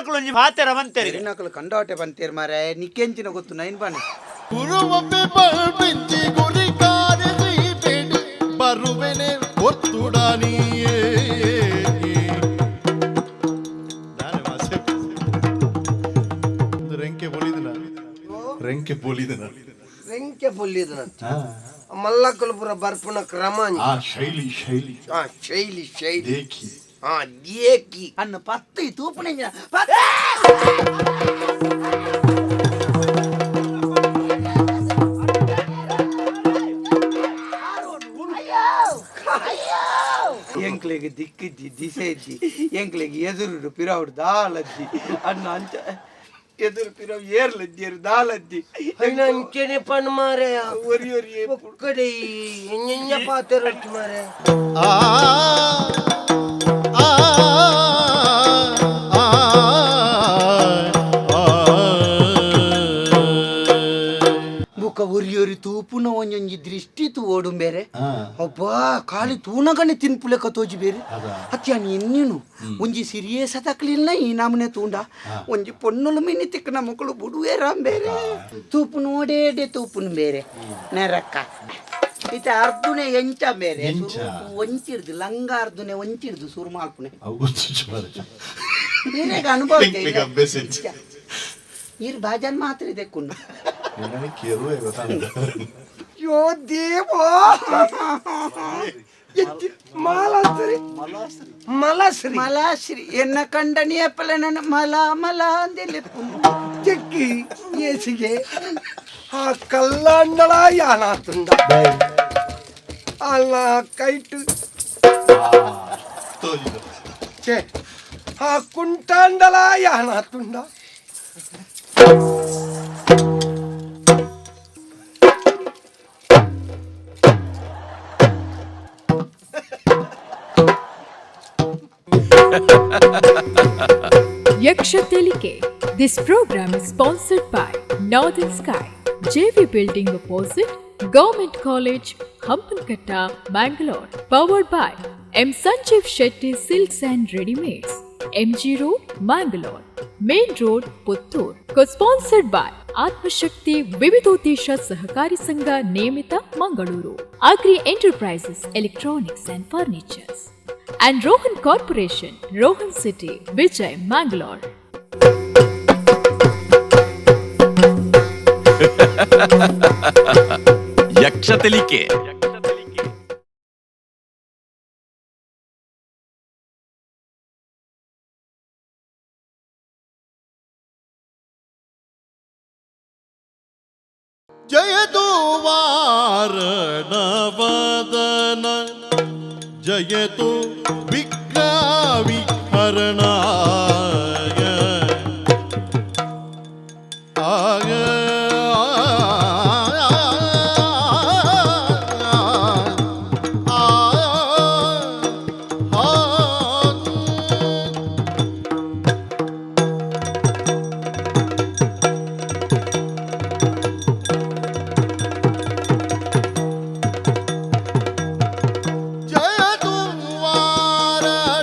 ತೆರಿನಕುಲು ಒಂಜಿ ಪಾತೆರ ಪಂತೆರ್. ತೆರಿನಕುಲು ಕಂಡಾಟೆ ಪಂತೇರ್ ಮಾರೆ, ನಿಕ್ಕೆಂಚಿನ ಗೊತ್ತು ನೈನ್ ಬಾನೆ. ಗುರುವೊಬ್ಬೆ ಬಲ್ಪಿಂಚಿ ಗುರಿಕಾರೆ ಸೀಪೆಡ್ ಬರುವೆನೆ ಒತ್ತುಡಾನಿಯೇ. ದಾನೆ ಮಾಸೆ. ಇದು ರೆಂಕೆ ಪೊಲಿದನ, ರೆಂಕೆ ಪೊಲಿದನ. ರೆಂಕೆ ಪೊಲ್ಲಿದನಂತ ಮಲ್ಲಕ್ಕಲು ಪೂರ ಬರ್ಪುನ ಕ್ರಮ ಅಂಚ. ಆ ಶೈಲಿ ಶೈಲಿ. ಆ ಶೈಲಿ ಶೈಲಿ. ದೇಖಿ. ಆ ದೇಕಿ. ಅನ್ನ ಪತ್ತು ತೂಪುನ. ಎಂಕ್ಲೆಗ್ ದಿಕ್ಕಿಜ್ಜಿ, ದಿಸೆ ಇಜ್ಜಿ. ಎಂಕ್ಲೆಗ್ ಎದುರು ಪಿರವುಡು ದಾಲಜ್ಜಿ ಅಣ್ಣ. ಅಂಚ ಎದುರು ಪಿರವು ಏರ್ಲಜ್ಜಿ, ದಾಲಜ್ಜಿ. ಅಯ್ಯ, ಅಂಚನೆ ಪಣ್ ಮಾರೆ. ಒರಿ ಒರಿ. ಒಕ್ಕಡೆ ಎಂಜ ಪಾತೆರೊಟ್ಟು ಮಾರೆ. ಆ ಆ ಆ ಆ. ಬುಕ್ಕ ಒರಿ ಒರಿ ತೂಪುನ ಒಂಜೊಂಜಿ ದೃಷ್ಟಿ ತೂವೋಡು ಬೇರೆ. ಅಬ್ಬಾ, ಖಾಲಿ ತೂನಗನೆ ತಿನ್ಪುಲೆಕ ತೋಜಿ ಬೇರೆ. ಅತ್ಯಾನ್ ಎನ್ನಿನು ಒಂಜಿ ಸಿರಿಯೇ ಸತಕ್ಲಿಲ್ಲ ಈ ನಮನೆ ತೂಂಡ. ಒಂಜಿ ಪೊನ್ನುಲು ಮಿನಿ ತಿಕ್ಕನ ಮಕ್ಕಳು ಬುಡುವೇರ ಬೇರೆ. ತೂಪು ನೋಡೇಡೆ ತೂಪುನು ಬೇರೆ ನೆರಕ್ಕ. ಇತ್ತೆ ಅರ್ಧುನೆ ಎಂಚ ಬೇರೆ? ಎಂಚ? ಒಂಚಿಡ್ದು ಲಂಗ ಅರ್ಧುನೆ ಒಂಚಿಡ್ದು ಸುರು ಮಾಲ್ಪುನೆ. ಅವು ಗೊತ್ತು ಮಾರ್ರೆ. ನೀನೇಗ ಅನುಭವ. ಎಂಕ್ಲೆಗ್ ಅಭ್ಯಾಸ ಇಜ್ಜಿ. ನೀರು ಬಾಜಾನ್ ಮಾತ್ರ ಇದಕ್ಕುಂಡು. ನಿನ್ನನೆ ಕೇರುವೆ ಗೊತ್ತಾಗ್ತದೆ. ಅಯ್ಯೋ ದೇವಾ, ಮಾಲಾಸ್ರಿ ಮಲಾಸ್ರಿ. ಮಲಾಶ್ರಿ ಎನ್ನ ಕಂಡನಿಯ ಪಲ ನನ್ನ ಮಲ ಮಲ ಅಂದೆಲ್ಲೆಪ್ಪುಂಡು. ಚೆಕ್ಕಿ ಏಸಿಗೆ ಆ ಕಲ್ಲಾಂಡಳ ಯಾನಾತುಂಡ ಅಲ್ಲ ಕೈಟು. ತೋಜಿದ. ಛೇ, ಆ ಕುಂಟಾಂಡಲ ಯಾನಾತುಂಡ. Yaksha Telike. This program is sponsored by Northern Sky, JV Building Opposite, Government College, Hampankatta, Mangalore. Powered by M. Sanjeev Shetty Silks and Readymates, MG Road, Mangalore, Main Road, Puttur. Co-sponsored by Atmashakti Vividodesha Sahakari Sangha Nemita, Mangaluru, Agri Enterprises, Electronics and Furnitures, and Rohan Corporation, Rohan City, Vijay, Mangalore. ಯಕ್ಷ ತೆಲಿಕೆ. ಜಯತು ವಾರಣವದನ ಜಯತು ವಿಘ್ನವಿಹರಣಾಯ ಆಯ ಆ ಆ. ಜಯತು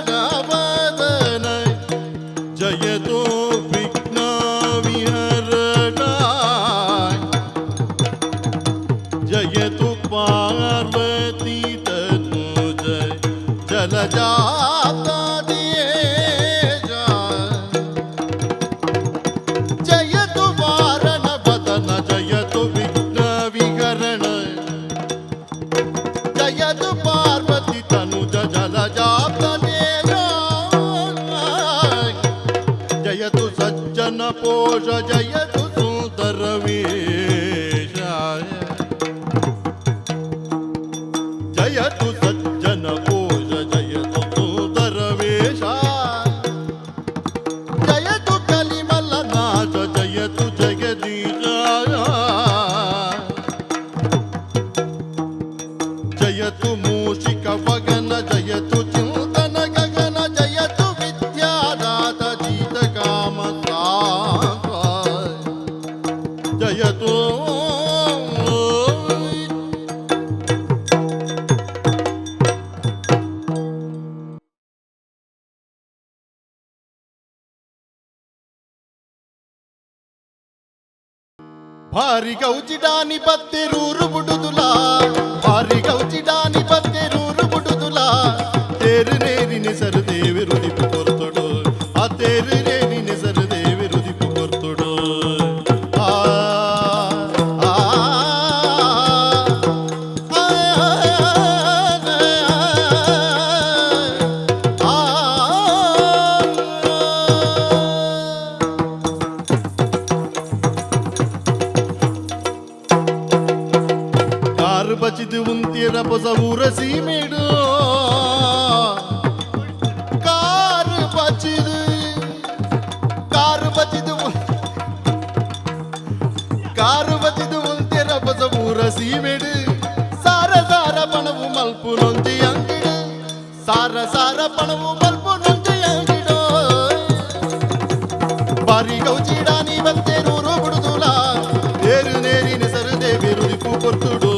ವಾರಣವದನ ಜಯತು ವಿಘ್ನವಿಹರಣ ಜಯತು ಪಾರ್ವತಿ ತನುಜ ಜಲಜಾತ ತೇಜ ಜಯತು ವಾರಣವದನ ಜಯತು ವಿಘ್ನವಿಹರಣ ಜಯತು ಪಾರ್ವತಿ ತನುಜ ಜಲಜಾತ ತೇಜ ಜಯತು ಸಜ್ಜನ ಪೋಷ ಜಯತು ಸುಂದರ ವೇಷ ಜಯತು ಸಜ್ಜನ ಪೋಷ ಜಯತು ಸುಂದರ ವೇಷ ಜಯತು ಕಲಿಮಲ ನಾಶ ಜಯತು ಜಗದೀಶ ಜಯತು ಮೂಷಿಕ ವಗನ ಜಯತು ಚಿಂತನ ಗಗನ ಜಯತು ವಿದ್ಯಾದಾತ ಜೀತ ಕಾಮ ಜಯತು. ಭಾರಿ ಗೌಜಿಡಾನಿ ಬತ್ತೆರೂರು ಬುಡುದುಲಾ, ಭಾರಿ ಗೌಜಿಡಾನಿ ಬತ್ತೆರೂರು ಬುಡುದುಲಾ, ತೇರು ನೇರಿನ ಸರು ದೇವರು ದಿಪ್ಪು ಕೊರ್ತೊಡು, ಆ ತೇರು ನೇರಿನ ಸರು ದೇವರು ದಿಪ್ಪು ಕೊರ್ತೊಡು. ಆ ಆ ಆ ಆ ಆ. ಕಾರು ಬಚಿದು ಉಂತಿರ ಪೊಸ ಊರ ಸೀಮೆಡು, ಕಾರು ಬಚಿದು, ಕಾರು ಬಚಿದು, ಕಾರು ಬಚಿದು ಉಂತಿರ ಪೊಸ ಊರ ಸೀಮೆಡು, ಸಾರ ಸಾರ ಪಣವು ಮಲ್ಪು ನೊಂಜಿ ಅಂಗಿಡು, ಸಾರ ಸಾರ ಪಣವು ಮಲ್ಪು ನೊಂಜಿ ಅಂಗಿಡು. ಬಾರಿ ಗೌಜಿಡಾನಿ ಬತ್ತೇರೂರು ಬಿಡುದುಲ, ತೇರು ನೇರಿನ ಸರುದೆ ಬಿರುದಿಪ್ಪು ಕೊರ್ತುಡು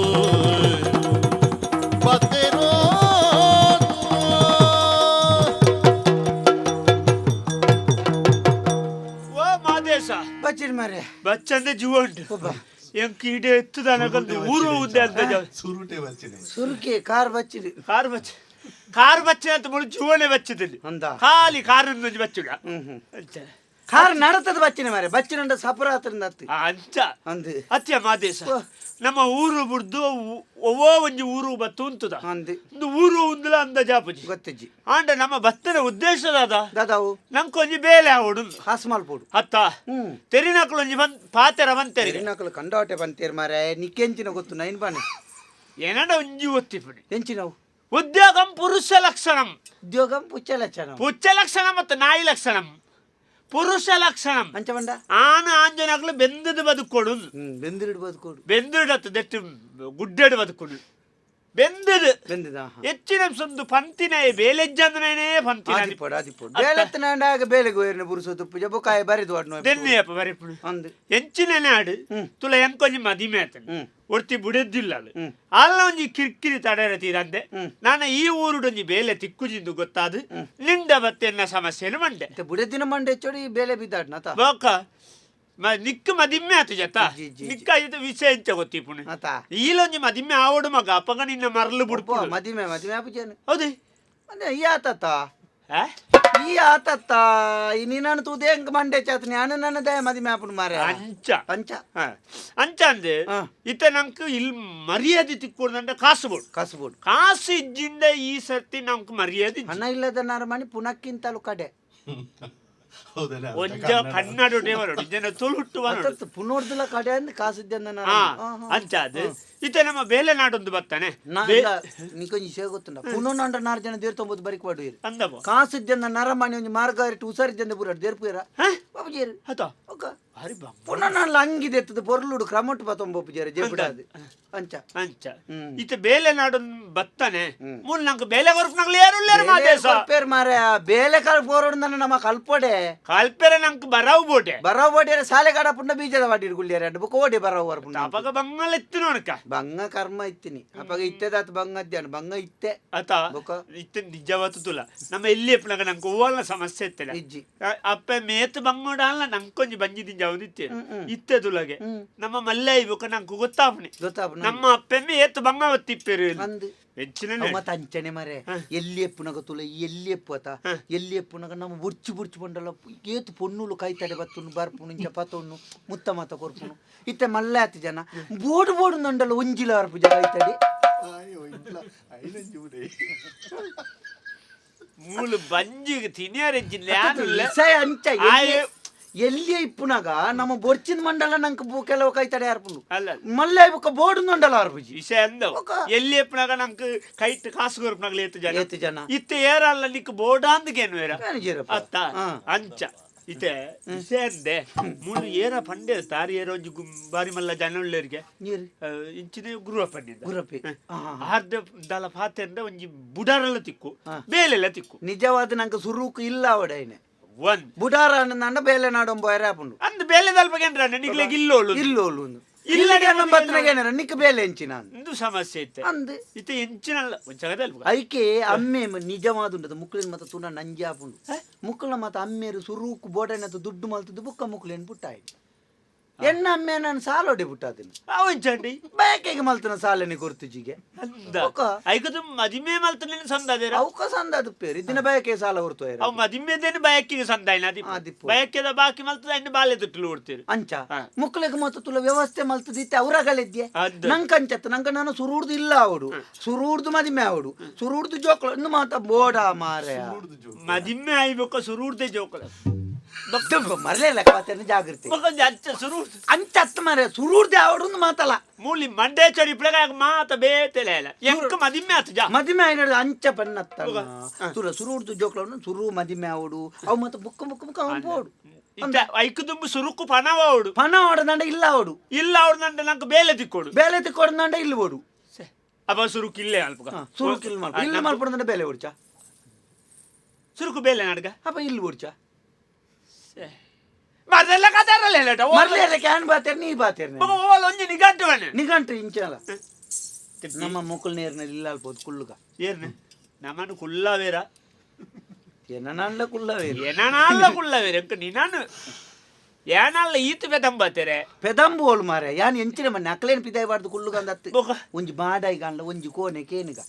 ಬತ್ತೇರು. ಓ ಮಾದೇಶ. ಬಚ್ಚಿನ ಮಾರೆ. ಬಚ್ಚಂದೆ ಜೀವ ಉಂಟು. ಒಬ್ಬ. ಎಂಕ್ ಇಡೆ ಎತ್ತುದಾನಕಂದು ಊರು ಉದ್ದೆ ಅಂತ ಜಾಗ. ಸುರುಟೆ ಬಚ್ಚಿನೆ. ಸುರುಕೆ ಕಾರ್ ಬಚ್ಚಿಡಿ. ಕಾರ್ ಬಚ್ಚ, ಕಾರ್ ಬಚ್ಚ ಅಂತ ಮುಳು ಜೀವನೇ ಬಚ್ಚದಲ್ಲಿ. ಅಂದ. ಖಾಲಿ ಕಾರ್ ಒಂಜಿ ಬಚ್ಚುಡ. ಹ್ಮ್ ಹ್ಮ್. ಅಂಚ. ಕಾರ್ ನಡತದ ಬಚ್ಚಿನ ಮಾರೆ, ಬಚ್ಚಿನಂಡ ಸಪರಾತ್ರಿಂದ ಅತ್ತಿ. ಆ, ಅಂಚ. ಅಂದು. ಅತ್ಯ ಮಾದೇಶ. ಓ. ನಮ್ಮ ಊರು ಬುಡ್ದು ಒವ್ವೋ ಒಂಜಿ ಊರು ಬತ್ತು ಉಂತುದ. ಅಂದು. ಒಂದು ಊರು ಉಂದುಲ ಅಂದ ಜಾಪುಜಿ. ಗೊತ್ತಿಜ್ಜಿ. ಆಂಡ ನಮ್ಮ ಬತ್ತದ ಉದ್ದೇಶದಾದ? ದಾದಾವು? ನಂಕೊಂಜಿ ಬೇಲೆ ಆವಡು. ಕಾಸು ಮಲ್ಪೋಡು. ಅತ್ತ. ಹ್ಮ್. ತೆರಿನಕ್ಲೊಂಜಿ ಬಂದ್ ಪಾತೆರ ಬಂತೆರಿಗೆ. ತೆರಿನಕಲು ಕಂಡಾಟೆ ಬಂತೇರ್ ಮಾರೆ, ನಿಕ್ಕೆಂಚಿನ ಗೊತ್ತು ನೈನ್ ಬಾಣೆ. ಏನಂಡ ಒಂಜಿ ಒತ್ತಿಪುಡಿ. ಎಂಚಿನವು? ಉದ್ಯೋಗಂ ಪುರುಷ ಲಕ್ಷಣಂ. ಉದ್ಯೋಗಂ ಪುಚ್ಚ ಲಕ್ಷಣ. ಪುಚ್ಚ ಲಕ್ಷಣ ಮತ್ತು ನಾಯಿ ಲಕ್ಷಣಂ, ಪುರುಷ ಲಕ್ಷಣಂ. ಅಂಚ ಬಂಡ. ಆನ ಆಂಜನಕ್ಲು ಬೆಂದದ ಬದುಕೊಡು. ಹ್ಮ್, ಬೆಂದಿರಿಡ್ ಬದುಕೋಡು. ಬೆಂದಿಡತ್ತು ದೆಟ್ಟು ಗುಡ್ಡೆಡು ಬದುಕೊಡು ಬೆಂದದು. ಬೆಂದಿದ. ಹೆಚ್ಚಿನ ಸೊಂದು ಪಂತಿನ ಬೇಲೆಜ್ಜಂದನೇ ಪಂತಿನ. ಆದಿಪೋಡು ಆದಿಪೋಡು, ಬೇಲೆತ್ತನಾಂಡ ಬೇಲೆಗೆ ಹೋಯಿನ ಪುರುಷ ತುಪ್ಪು ಜಬಕಾಯ ಬರಿದು ವಾಡ್ನು. ದೆನ್ನೆಯಪ್ಪ ಬರೆಪುಡು. ಅಂದು. ಎಂಚಿನ ನಾಡು ತುಲ ಎಂಕೊಂಜಿ ಮದಿಮೆ ಆತನ. ಒರ್ತಿ ಬುಡೆದ್ದಿಲ್ಲ ಅದು. ಅಲ್ಲ ಒಂಜಿ ಕಿರ್ಕಿರಿ ತಡೆರ ತೀರಂದೆ ನಾನು ಈ ಊರುಡೊಂಜಿ ಬೇಲೆ ತಿಕ್ಕುಜಿಂದು ಗೊತ್ತಾದು ನಿಂಡ ಬತ್ತೆನ್ನ ಸಮಸ್ಯೆನು ಮಂಡೆ. ಇತ್ತೆ ಬುಡೆದಿನ ಮಂಡೆ ಚೋಡಿ ಬೇಲೆ ಬಿದ್ದಾಡ್ನ ತಾ. ಬೋಕ ನಿಕ್ ಮದಿಮ್ಮೆ ಆತು ಜತ. ಜಿ, ಜಿ, ಜಿ. ನಿಕ್ಕ ಇದು ವಿಷಯ ಎಂಚ ಗೊತ್ತಿಪ್ಪುಣೆ? ಆತ. ಈಲೊಂಜಿ ಮದಿಮ್ಮೆ ಆವಡು ಮಗ, ಅಪ್ಪಗ ನಿನ್ನ ಮರಲು ಬುಡ್ಪು. ಮದಿಮೆ ಮದಿಮೆ ಆಪುಜೇನು? ಹೌದು. ಅಂದ್ರೆ ಈ ಆತತ್ತ. ಆ? ಈ ಆತತ್ತ, ಈ ನೀನನ್ನು ತೂದೆ ಹೆಂಗ್ ಮಂಡೆ ಚಾತ್ ನಾನು ನನ್ನ ದಯ ಮದಿಮೆ ಆಪುನು ಮಾರೆ. ಅಂಚ. ಅಂಚ. ಹಾ. ಅಂಚ ಅಂದೆ. ಇತ್ತ ನಂಕ್ ಇಲ್ ಮರ್ಯಾದೆ ತಿಕ್ಕೊಡ್ದಂಡ ಕಾಸು ಬೋಡು. ಕಾಸು ಬೋಡು. ಕಾಸು ಇಜ್ಜಿಂದ ಈ ಸರ್ತಿ ನಂಕ್ ಮರ್ಯಾದೆ ಇಜ್ಜಿ. ಹಣ ಇಲ್ಲದ ನರಮಣಿ ಪುನಕ್ಕಿಂತಲೂ ಕಡೆ. ಹೌದಲ್ಲ? ಒಂಜ ಕನ್ನಡ ಬರೋಡು ಜನ ತುಳುಟ್ಟು ಬರೋಡು. ಅತ್ತತ್ತು ಪುನೋರ್ದಲ ಕಡೆ ಅಂದ್ ಕಾಸಿದ್ದ. ಹಾ, ಅಂಚ ಅದು ಇತ್ತೆ ನಮ್ಮ ಬೇಲೆ ನಾಡೊಂದು ಬರ್ತಾನೆ. ನಿಕೊಂಜಿ ವಿಷಯ ಗೊತ್ತುಂಡ? ಪುನೋನಂಡ ನಾರು ಜನ ದೇರ್ ತೊಂಬುದು ಬರಿಕ್ ಪಾಡುವಿರು. ಅಂದಬೋ. ಕಾಸಿದ್ದ ನರಮಣಿ ಒಂಜಿ ಮಾರ್ಗ ಹುಷಾರಿದ್ದ ಪೂರ ದೇರ್ಪುರ ಬಾಬುಜೇರು. ಆತ. ಓಕ. ಭಾರಿ ಬಂಗ. ಪುನಃ ನಾನು ಅಂಗಿದೆ ಎತ್ತದ ಪೊರ್ಲುಡು ಕ್ರಮೊಟ್ಟು ಬತ್ತೊಂಬ ಜೇಬುಡಾದು ಅಂಚ. ಅಂಚ ಇತ್ತೆ ಬೇಲೆ ನಾಡೊಂದು ಬತ್ತಾನೆ, ಮೂಲ ನಂಗೆ ಬೇಲೆ ಕೊರ್ಪುನಗ್ಲು ಯಾರುಲ್ಲೇರು ಮಾದೇಶ. ಪೇರ್ ಮಾರೆ, ಬೇಲೆ ಕಾಲ್ ಪೋರೋಡು ನಮ್ಮ ಕಲ್ಪೊಡೆ. ಕಾಲ್ಪೆರೆ ನಂಗೆ ಬರಾವು ಬೋಟೆ. ಬರವ್ ಓಡಿಯರೆ ಸಾಲೆ ಕಾಡ ಪುಂಡ ಬೀಜದ ವಾಡಿರ್ ಗುಳ್ಳಿಯರೆ ಅಡ್ಡ ಬುಕ್ಕ ಓಡಿ ಬರವ್ ವರ್ ಪುಂಡ. ಅಪಗ ಬಂಗಲ ಎತ್ತಿನ ನೋಡಕ. ಬಂಗ ಕರ್ಮ ಇತ್ತಿನಿ ಅಪಗ ಇತ್ತೆದಾತ್ ಬಂಗ ಅಧ್ಯಾನ ಬಂಗ ಇತ್ತೆ. ಆತ. ಬೊಕ? ಇತ್ತೆ ನಿಜವತ್ತು ತುಲ ನಮ್ಮ ಎಲ್ಲಿ ಎಪ್ಪನಾಗ ನಂಗೆ ಹೂವಲ್ಲ ಸಮಸ್ಯೆ ಇತ್ತಿಲ್ಲ. ಇಜ್ಜಿ. ಅಪ್ಪೆ ಮೇತ್ ಬಂಗೋಡ ಅಲ್ಲ, ನಂಕೊಂಜಿ ಬಂಜಿ ದಿಂಜ ಇತ್ತೆ ಇತ್ತೆ ತುಲಗೆ ನಮ್ಮ ಮಲ್ಲೆ ಇಬೊಕ ನಂಗೆ ಗೊತ್ತಾಪಣೆ. ಗೊತ್ತಾಪುನ. ನಮ್ಮ ಅಪ್ಪೆಮ್ಮೆ ಏತ್ ಬಂಗ ಒತ್ತಿಪ್ಪೇರು. ಅಂದ್. ಹೆಚ್ಚಿನ ಅವ್ ಮತ್ತ ಅಂಚನೆ ಮರೆ, ಎಲ್ಲಿ ಎಪ್ಪುನಗ ತುಲ ಎಲ್ಲಿ ಎಪ್ಪು ಅತ, ಎಲ್ಲಿ ಎಪ್ಪುನಗ ನಮ್ಮ ಬುರ್ಚು ಬುರ್ಚು ಬಂಡಲ ಏತು ಪೊನ್ನುಲು ಕೈತಡೆ ಬತ್ತುನು ಬರ್ಪುನು ಇಂಚ ಪತೊಣ್ಣು ಮುತ್ತ ಮಾತ ಕೊರ್ಪುನು. ಇತ್ತೆ ಮಲ್ಲೆ ಆತು ಜನ ಬೋಡು ಬೋಡು ನಂಡಲ ಒಂಜಿಲ ಅರ್ಪು ಜನ ಕೈತಡೆ. ಮೂಲು ಬಂಜಿಗೆ ತಿನಿಯರೆಜ್ಜಿಲ್ಲ ಯಾರುಲ್ಲ. ವಿಷಯ ಅಂಚ. ಆಯೆ. ಎಲ್ಲಿ ಇಪ್ಪುನಾಗ ನಮ್ಮ ಬೊರ್ಚಿನ ಮಂಡಲ ನಂಗೆ ಕೆಲವು ಕೈತಡೆ ಅರ್ಪುನು. ಅಲ್ಲ. ಮಲ್ಲೆ ಬೊಕ್ಕ ಬೋಡು ನಂಡಲ ಅರ್ಪುಜಿ. ವಿಷಯ ಅಂದವು. ಬೊಕ? ಎಲ್ಲಿ ಎಪ್ಪನಾಗ ನಂಗೆ ಕೈಟ್ ಕಾಸು ಕೊರ್ಪುನಾಗಲ ಏತು ಜನ. ಏತು ಜನ. ಇತ್ತೆ ಏರಲ್ಲ ನಿಕ್ ಬೋಡಾಂದ್ಗೇನು ಏರ. ಕಾಣಿಜೇರಪ್ಪ. ಅತ್ತ. ಅಂಚ ಇತ್ತೆ ವಿಷಯ ಅಂದೆ, ಮೂಲು ಏರ ಪಂಡೆ ತಾರಿ ಏರ ಒಂಜಿ ಬಾರಿ ಮಲ್ಲ ಜನ ಉಳ್ಳೇರಿಗೆ. ನೀರು. ಇಂಚಿನ ಗುರುವ ಪಂಡಿದ್ದ. ಗುರಪೆ. ಆರ್ಧ ದಲ ಪಾತೆಂದ ಒಂಜಿ ಬುಡಾರೆಲ್ಲ ತಿಕ್ಕು, ಬೇಲೆಲ್ಲ ತಿಕ್ಕು. ನಿಜವಾದ ನಂಗೆ ಸುರುಕು ಇಲ್ಲ ಅವಡೈನೆ. ಒಂದ್ ಬುಡಾರ ನನ್ನ ಬೇಲೆ ನಾಡೊಂಬ ಆಪುಂಡು. ಅಂದ್ ಬೇಲೆ ದಲ್ಪ ಏನ್ರ ನಿಗ್ಲೆಗ್ ಇಲ್ಲೋಳು. ಇಲ್ಲೋಲು. ಇಲ್ಲ. ಇಲ್ಲ, ನಮ್ಮ ಬತ್ತನಾಗ ನಿಕ್ ಬೇಲೆ ಎಂಚಿನ ಇಂದು ಸಮಸ್ಯೆ ಇತ್ತೆ. ಅಂದ್. ಇತ್ತೆ ಎಂಚಿನಲ್ಲ ಒಂಚಗದಲ್ಪ. ಐಕೆ ಅಮ್ಮೆ ನಿಜವಾದುಂಡದ ಮುಕ್ಳಿನ ಮತ್ತ ತುನ ನಂಜಾಪುಂಡು. ಮುಕ್ಕಳ ಮತ್ತ ಅಮ್ಮೇರು ಸುರೂಕು ಬೋಡೈನತ ದುಡ್ಡು ಮಲ್ತದ್ದು ಬುಕ್ಕ ಮುಕ್ಳೇನು ಪುಟ್ಟಾಯಿ. ಎನ್ನ ಅಮ್ಮೆ ನಾನು ಸಾಲೋಡಿ ಬಿಟ್ಟಾದಿನ. ಅವಂಚಂಡಿ. ಬಯಕೆಗೆ ಮಲ್ತನ ಸಾಲನೆ ಕೊರ್ತುಜಿಗೆ. ಅಂದ ಐಕದು ಮದಿಮೆ ಮಲ್ತನ ಸಂದಾದೇರ. ಅವಕ ಸಂದ ಅದು ಪೇರು ಇದಿನ ಬಯಕೆ ಸಾಲ ಹೊರ್ತು. ಅವು ಮದಿಮೆದೇನು ಬಯಕಿಗೆ ಸಂದಾಯಿನ ಆದಿಪ್ಪು. ಬಯಕೆದ ಬಾಕಿ ಮಲ್ತದ ಇನ್ನು ಬಾಲೆ ತುಟ್ಟಲು ಓಡ್ತೀರಿ. ಅಂಚ ಮುಕ್ಲೆಗ್ ಮಾತ ತುಲ ವ್ಯವಸ್ಥೆ ಮಲ್ತದಿತ್ತೆ ಅವರಗಳಿದ್ಯೆ. ಅದ್. ನಂಗೆ ಅಂಚತ್ತು ನಂಗೆ ನಾನು ಸುರೂಡ್ದು ಇಲ್ಲ ಅವಡು ಸುರೂಡ್ದು ಮದಿಮೆ ಅವಡು ಸುರೂಡ್ದು ಜೋಕ್ಳು ಇನ್ನು ಮಾತ ಬೋಡ ಮಾರೆ. ಮದಿಮೆ ಆಯ್ಬೇಕು ಸುರೂಡ್ದೆ ಜೋಕುಲ. ಮರಲೇ ಪಾತೇನ ಜಾಗೃತಿ. ಬೊಕ ಒಂಜಿ ಅಂಚ ಸುರೂಡ್ದು. ಅಂಚತ್ತು ಮಾರೆ ಸುರೂಡ್ದೆ ಅವಡು ಒಂದು ಮಾತಲ್ಲ. ಮೂಲಿ ಮಂಡೇ ಚರಿ ಪ್ಲಗ ಮಾತ ಬೇತೆಲೆ ಇಲ್ಲ ಎಂಕ ಮದಿಮೆ ಆತು ಜಾ. ಮದಿಮೆ ಆಯ್ನಡು ಅಂಚ ಪನ್ನತ್ತ ತುಲ ಸುರೂಡ್ದು ಜೋಕ್ಳು ಸುರು ಮದಿಮೆ ಅವಡು ಅವು ಮಾತ ಬುಕ್ಕ ಬುಕ್ಕ ಬುಕ್ಕ ಅವನು ಬೋಡು. ಇತ್ತ ಐಕು ದುಂಬು ಸುರುಕು ಪಣವ ಅವಡು. ಪಣ ಹೊಡೆದಂಡ ಇಲ್ಲ ಅವಡು. ಇಲ್ಲ ಅವ್ರು ನಂಡ ನಂಗೆ ಬೇಲೆ ತಿಕ್ಕೋಡು. ಬೇಲೆ ತಿಕ್ಕೊಡ್ದಂಡ ಇಲ್ಲಿ ಓಡು. ಅಪ್ಪ ಸುರುಕು ಇಲ್ಲೇ ಅಲ್ಪ. ಸುರುಕು ಇಲ್ಲಿ ಮಾಡ್ಕೊ ಇಲ್ಲಿ ಮಾಡ್ಕೊಡ್ದಂಡ ಬೇಲೆ ಓಡ್ಚ. ಸುರುಕು ಬೇಲೆ ನಡ್ಗ. ಅಪ್ಪ ಇಲ್ಲಿ ಓಡ್ಚ. ಮರದೆಲ್ಲ ಕತಾರಲ್ಲ ಹೇಳಟ. ಮರ್ಲೆ can ಬಾತೇರ್ ನೀ ಬಾತೇರ್. ಓಲ ಒಂಜಿ ನಿಗಂಟು ಬಣ್ಣ. ನಿಗಂಟು ಇಂಚಲ ನಮ್ಮ ಮುಕುಲ್ ನೇರಿನಲ್ಲಿ ಇಲ್ಲ ಅಲ್ಬೋದು ಕುಳ್ಳುಗ. ಏರ್ನೆ ನಮ್ಮನ್ನು ಕುಲ್ಲವೇರ. ಏನಲ್ಲ ಕುಲ್ಲವೇರು. ಏನಲ್ಲ ಕುಲ್ಲವೇರ ಎಂಕ ನಿನಾನು ಏನಲ್ಲ ಈತು ಬೆದಂಬತ್ತೇರೆ. ಪೆದಂಬು ಓಲು ಮಾರೆ ಯಾನ್ ಎಂಚಿನ ಮನೆ ಅಕ್ಲೇನ್ ಪಿದಾಯಿ ಬಾರ್ದು ಕುಳ್ಳುಗ ಅಂದತ್ತು. ಬೊಕ. ಒಂಜಿ ಬಾಡಾಯಿ ಕಾಣ್ಲ ಒಂಜಿ ಕೋಣೆ ಕೇನುಗ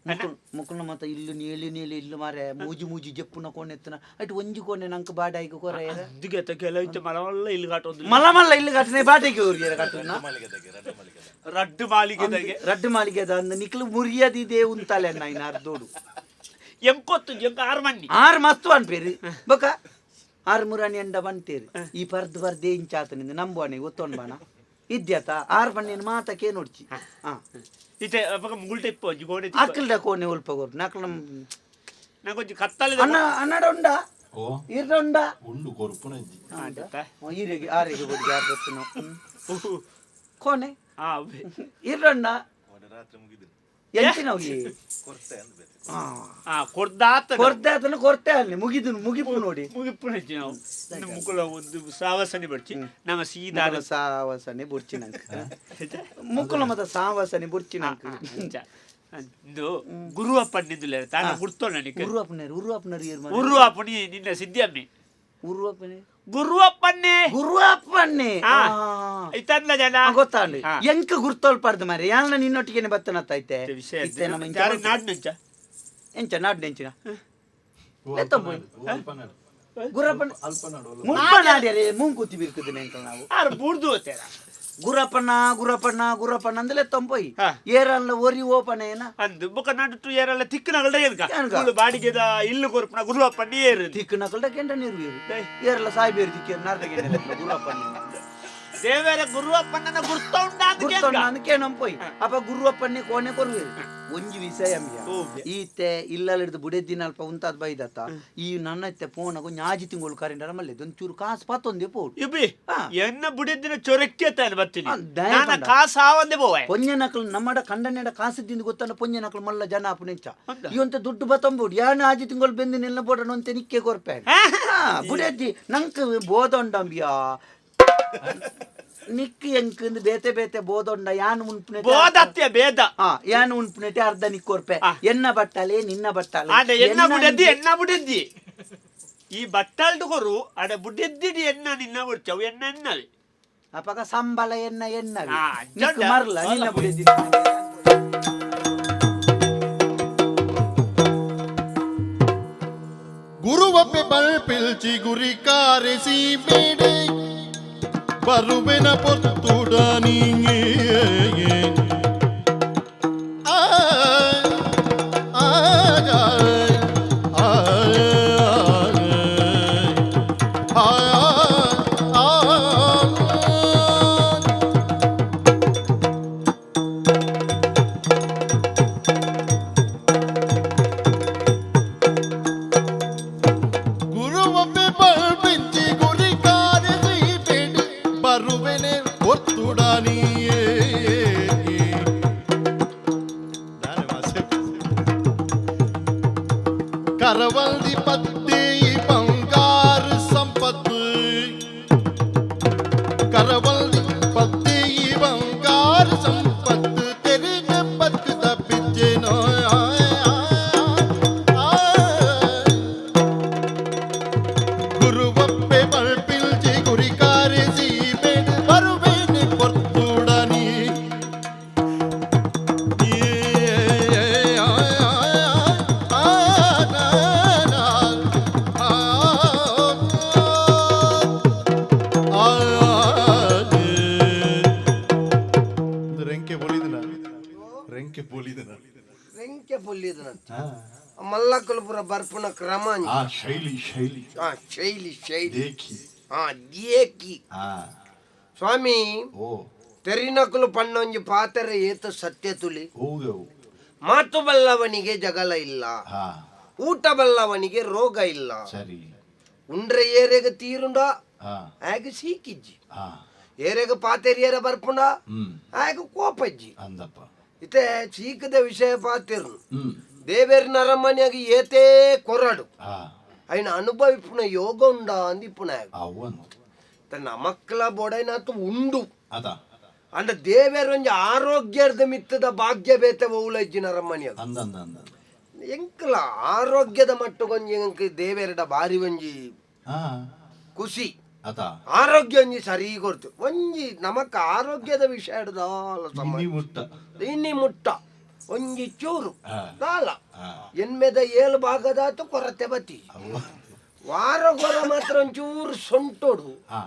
ಮುಕುಲ್ ಮುಕುಲ್ನ ಮತ್ತ ಇಲ್ಲು ನೀಲಿ ನೀಲಿ ಇಲ್ಲು ಮಾರೆ ಮೂಜಿ ಮೂಜಿ ಜಪ್ಪುನ ಕೋಣೆ ಎತ್ತನ ಅಟ್ ಒಂಜಿ ಕೋಣೆ ನಂಕ್ ಬಾಡಾಯಿಗೆ ಕೊರೆಯರ. అందుకే ಕೆಲವು ಮಲವಲ್ಲ ಇಲ್ಲಿ ಕಾಟೊಂದು. ಮಲ್ಲ ಮಲ್ಲ ಇಲ್ಲು ಕಟ್ಟನೆ ಬಾಟೆಗೆ ಊರಿಗೆ ಕಟ್ಟುನ. ರಡ್ಡು ಮಾಲಿಗೆ ದಗೆ. ರಡ್ಡು ಮಾಲಿಗೆ ಅದ ಅಂದ ನಿಕ್ಲು ಮುರಿಯದಿದೆ ಉಂತಾಲೆ ಅಣ್ಣ ಇನ್ನ ಅರ್ಧೋಡು. ಎಂಕೊತ್ತು ಎಂಕ ಆರು ಮಣ್ಣಿ. ಆರು ಮಸ್ತು ಅನ್ಪೇರಿ ಬೊಕ ಆರು ಮುರಾಣಿ ಅಂಡ ಬಂತೇರಿ ಈ ಪರ್ದು ಪರ್ದೆ ಇಂಚಾತನಿಂದ ನಂಬುವಾನೆ ಒತ್ತೊಂಡ್ ಬಾಣ ಇದ್ಯತ ಆರು ಬಣ್ಣಿನ ಮಾತಕ್ಕೆ ನೋಡ್ಚಿ ಹಾ. ಇತ್ತೆ ಅಪಗ ಮುಗುಳ್ಟೆ ಇಪ್ಪು ಒಂಜಿ ಕೋಣೆ. ಅಕ್ಕಲ್ದ ಕೋಣೆ ಒಲ್ಪ ಕೊರ್ಪು ನಕ್ಲ. ನಂಗೊಂಜಿ ಕತ್ತಲೆ. ಅಣ್ಣ ಅನ್ನಡ ಉಂಡ. ಓ. ಈರ್ಡ ಉಂಡ. ಉಂಡು ಕೊರ್ಪುನಜ್ಜಿ. ಈರೆಗೆ ಆರೆಗೆ ಕೊಡಿ ಯಾರು ಗೊತ್ತುನು ಕೋಣೆ. ಹಾ ಅವ್ವೆ. ಈರ್ಡಣ್ಣ ಎಂಚಿನ ಹೋಗಿ ಹಾ. ಆ ಕೊರ್ದಾತ. ಕೊರ್ತೆ ಆತನ ಕೊರ್ತೆ ಅಲ್ಲಿ ಮುಗಿದು ಮುಗಿಪು ನೋಡಿ. ಮುಗಿಪು ನಾವು ಇನ್ನು ಮುಕುಲ ಒಂದು ಸಾವಸನೆ ಬರ್ಚಿ ನಮ್ಮ ಸೀದಾ. ಮುಕುಲ ಸಾವಸನೆ ಬುರ್ಚಿ ನಂಕ್ ಮುಕುಲ ಮತ ಸಾವಸನೆ ಬುರ್ಚಿ ನಂಕ್. ಇಂದು ಗುರುವಪ್ಪ ನಿಂದುಲೆ ತಾನ ಗುರ್ತೋಣ ನಿಕ್. ಉರುವಪ್ಪನರು ಉರುವಪ್ಪನರು ಏರ್ ಮಾರ್ರೆ. ಉರುವಪ್ಪನಿ ನಿನ್ನ ಸಿದ್ಧಿಯಮ್ಮಿ. ಉರುವಪ್ಪನೆ. ಗುರುವಪ್ಪನ್ನೇ. ಗುರುವಪ್ಪನ್ನೇ. ಹಾ. ಆ. ಇತ್ತಲ್ಲ ಜನ. ಗೊತ್ತಾಂಡು. ಹಾ. ಎಂಕ ಗುರ್ತೋಲ್ಪಾರ್ದು ಮಾರ್ರೆ ಯಾನ ನಿನ್ನೊಟ್ಟಿಗೆನೆ ಬತ್ತನತ್ತೈತೆ. ವಿಷಯ ಇತ್ತೆ ನಮ್ಮ ಇಂಚ ಯಾರು ನಾಡ್ನಂಚ. ಎಂಚ ನಾಡ್ನೆಂಚಿನ ಓ, ಲೆತ್ತೊಂಬು. ಅಲ್ಪನಾಡು, ಓ, ಅಲ್ಪನಾಡು. ಗುರಪ್ಪನ ಅಲ್ಪನಾಡು ಅಲ್ಲ. ಮುಲ್ಪ ನಾಡ್ಯರೆ ಮೂಂಕುತಿ ಬಿರ್ಕುದಿನ ಎಂಕಲ್ ನಾವು. ಆರು ಬೂರ್ದು ಹೋತೇರ. ಗುರಪ್ಪಣ್ಣ ಗುರಪ್ಪಣ್ಣ ಗುರಪ್ಪಣ್ಣ ಅಂದಲೇ ತಂಪೋಯಿ. ಹಾ. ಏರಲ್ಲ ಒರಿ ಓಪನ ಏನ. ಅಂದು ಬೊಕ ನಡುಟು ಏರೆಲ್ಲ ತಿಕ್ಕನಗಲ್ಡ ಏನ್ಕ. ಏನ್ಕ? ಮುಳ್ಳು ಬಾಡಿಗೆದ ಇಲ್ಲು ಕೊರ್ಪುನ ಗುರುವಪ್ಪಣ್ಣ ಏರು. ತಿಕ್ಕನಕಲ್ಡ ಕೆಂಡ ನೀರು ಏರಲ್ಲ ಸಾಯ್ಬೇರು ದಿಕ್ಕೇರು ನಾರ್ದಗೆ ಗುರುವಪ್ಪಣ್ಣ. ದೇವರ ಗುರುವಪ್ಪಣ್ಣನ ಗುರ್ತ ಉಂಡ ಅಂತ ಗುರ್ತೊಂಡ ಅಂದ್ ನಂಪೋಯ್ ಅಪ್ಪ ಗುರುವಪ್ಪಣ್ಣೆ ಕೋಣೆ ಕೊರುವೆ ಒಂಜಿ ವಿಷಯ ಅಂಬ್ಯ. ಓ. ಈತೆ ಇಲ್ಲಲ್ಲಿಡ್ದು ಬುಡೆ ದಿನ ಅಲ್ಪ ಉಂತಾದ್ ಬೈದತ್ತ ಈ ನನ್ನ ಇತ್ತೆ ಫೋನಗು ಞಾಜಿ ತಿಂಗಳು ಕರೆಂಡರ ಮಲ್ಲೆ ಒಂಚೂರು ಕಾಸು ಪತ್ತೊಂದೇ ಪೋಡು. ಇಬ್ಬಿ. ಹಾ. ಎನ್ನ ಬುಡಿದಿನ ಚೊರಕ್ಕೆ ತಾನು ಬರ್ತೀನಿ. ಆ, ದಯ ನಾನ ಪಂಡ. ಕಾಸು ಆವಂದೆ ಬೋವೆ. ಪೊಂಜನಕ್ಲು ನಮ್ಮಡ ಕಂಡನೆಡ ಕಾಸು ತಿಂದು ಗೊತ್ತಲ್ಲ ಪೊಂಜನಕ್ಲು ಮಲ್ಲ ಜನ ಅಪ್ಪನೆಂಚ ಹೌದಾ? ಇವಂತ ದುಡ್ಡು ಬತ್ತಂಬೋಡು ಯಾನ ಆಜಿ ತಿಂಗಳು ಬೆಂದು ನಿಲ್ಲ ಬೋಡಣ ಅಂತೆ ನಿಕ್ಕೆ ಕೊರ್ಪೆ ಬುಡೆದ್ದಿ ನಂಕ್ ಬೋದೊಂಡಂಬಿಯಾ ನಿಕ್ ಎಂಕ್ ಬೇತೆ ಬೇತೆ ಬೋದೊಂಡ ಯಾನ್ ಉನ್ಪುನೆ. ಬೋದತ್ಯ ಬೇದ. ಹಾ ಯಾನ್ ಉನ್ಪುನೆಟೆ ಅರ್ಧ ನಿಕ್ಕೊರ್ಪೆ. ಆ. ಎನ್ನ ಬಟ್ಟಾಲೆ ನಿನ್ನ ಬಟ್ಟಾಲೆ. ಆಂಡ ಎನ್ನ ಬುಡೆದ್ದಿ ಎನ್ನ ಬುಡೆದ್ದಿ ಈ ಬಟ್ಟಾಲ್ಡು ಕೊರು ಅಡ ಬುಡೆದ್ದಿಡಿ ಎನ್ನ ನಿನ್ನ ಬುಡ್ಚವು ಎನ್ನ ಎನ್ನವೆ. ಅಪಗ ಸಂಬಳ ಎನ್ನ ಎನ್ನ. ಆ, ನಿಕ್ ಜೊಂಡ. ಮರ್ಲ ನಿನ್ನ ಬುಡೆದ್ದಿ. ಗುರುವಪ್ಪೆ ಬಲ್ಪಿಲ್ಚಿ ಗುರಿ ಕಾರಿಸಿ ಬೇಡೆ ಬರುವೆನ ಪೊರ್ತುಡ ನೀ ಆ ಆ ಆ ಆ ಆ ಗುರುವೊಮ್ಮೆ ಬಲ್ಪಿಂಚಿ ಗುರಿ ಕಾರಿಸಿ ಬೇಡಿ ಬರುವೆನೆ ಒತ್ತುಡನಿಯೇ. ಕರವಲ್ದಿ ಪತ್ತಿ ಬಂಗಾರ ಸಂಪತ್ತು ಕರವಲ್ದಿ ಪತ್ತಿ ಬಂಗಾರ ಸಂಪತ್ತು ತೆರಿಗೆ ಬದುಕುದ ಬಿಜ್ಜೆನೋ. ಗುರುವಪ್ಪೆ ಬಲ್ಪಿಲ್ಜಿ ಗುರಿ ಕಾರಿಸಿ ಬೇಡ ಮಲ್ಲಕ್ಕಲು ಪೂರ ಬರ್ಪುನ ಕ್ರಮ ಅಂಚ. ಆ ಶೈಲಿ ಶೈಲಿ. ಆ ಶೈಲಿ ಶೈಲಿ. ದೇಖಿ. ಆ ದೇಕಿ. ಆ ಸ್ವಾಮಿ, ಓ ತೆರಿನಕುಲು ಪಣ್ಣೊಂಜಿ ಪಾತೆರ ಏತ ಸತ್ಯ ತುಲಿ. ಹೌದು. ಮಾತು ಬಲ್ಲವನಿಗೆ ಜಗಳ ಇಲ್ಲ, ಹಾ ಊಟ ಬಲ್ಲವನಿಗೆ ರೋಗ ಇಲ್ಲ. ಸರಿ. ಉಂಡ್ರೆ ಏರೆಗ ತೀರುಂಡ, ಹಾ ಆಗ ಸೀಕಿಜ್ಜಿ. ಹಾ ಏರೆಗ ಪಾತೆರಿಯರ ಬರ್ಪುಂಡ, ಆಗ ಕೋಪಜ್ಜಿ. ಅಂದಪ್ಪ. ಇತ್ತೆ ಸೀಕದ ವಿಷಯ ಪಾತಿರ್ನು. ದೇವೇರ್ ನರಮನೆಯಾಗಿ ಏತೇ ಕೊರಡು, ಹಾ ಅಯ್ನ ಅನುಭವಿಪುನ ಯೋಗ ಉಂಡ ಅಂದಿಪ್ಪುನ. ಅವನು ತನ್ನ ಮಕ್ಕಳ ಬೊಡೈನಾತು ಉಂಡು. ಅದ ಅಂಡ ದೇವೇರ್ ಒಂಜಿ ಆರೋಗ್ಯದ ಮಿತ್ತದ ಭಾಗ್ಯ ಬೇತೆ ಒವುಲಜ್ಜಿ ನರಮನೆಯಾಗ. ಅಂದ ಅಂದ ಅಂದ. ಎಂಕಲ ಆರೋಗ್ಯದ ಮಟ್ಟಕ್ಕೊಂಜಿ ಎಂಕ್ ದೇವೇರಡ ಬಾರಿ ಒಂಜಿ ಹಾ ಖುಷಿ. ಅದ ಆರೋಗ್ಯ ಒಂಜಿ ಸರಿ ಕೊಡ್ತು ಒಂಜಿ ನಮಕ್ ಆರೋಗ್ಯದ ವಿಷಯ ದಾಲ ಸಮ ಇನ್ನಿ ಮುಟ್ಟ. ಇನ್ನಿ ಮುಟ್ಟ ಒಂಜಿ ಚೂರು ಹಾ. ದಾಲ. ಹಾ. ಎನ್ಮೆದ ಏಳು ಭಾಗದಾತು ಕೊರತೆ ಬತ್ತಿ. ಅವ್ವ. ವಾರ ಗೊರ ಮಾತ್ರ ಒಂಚೂರು ಸೊಂಟೋಡು ಹಾ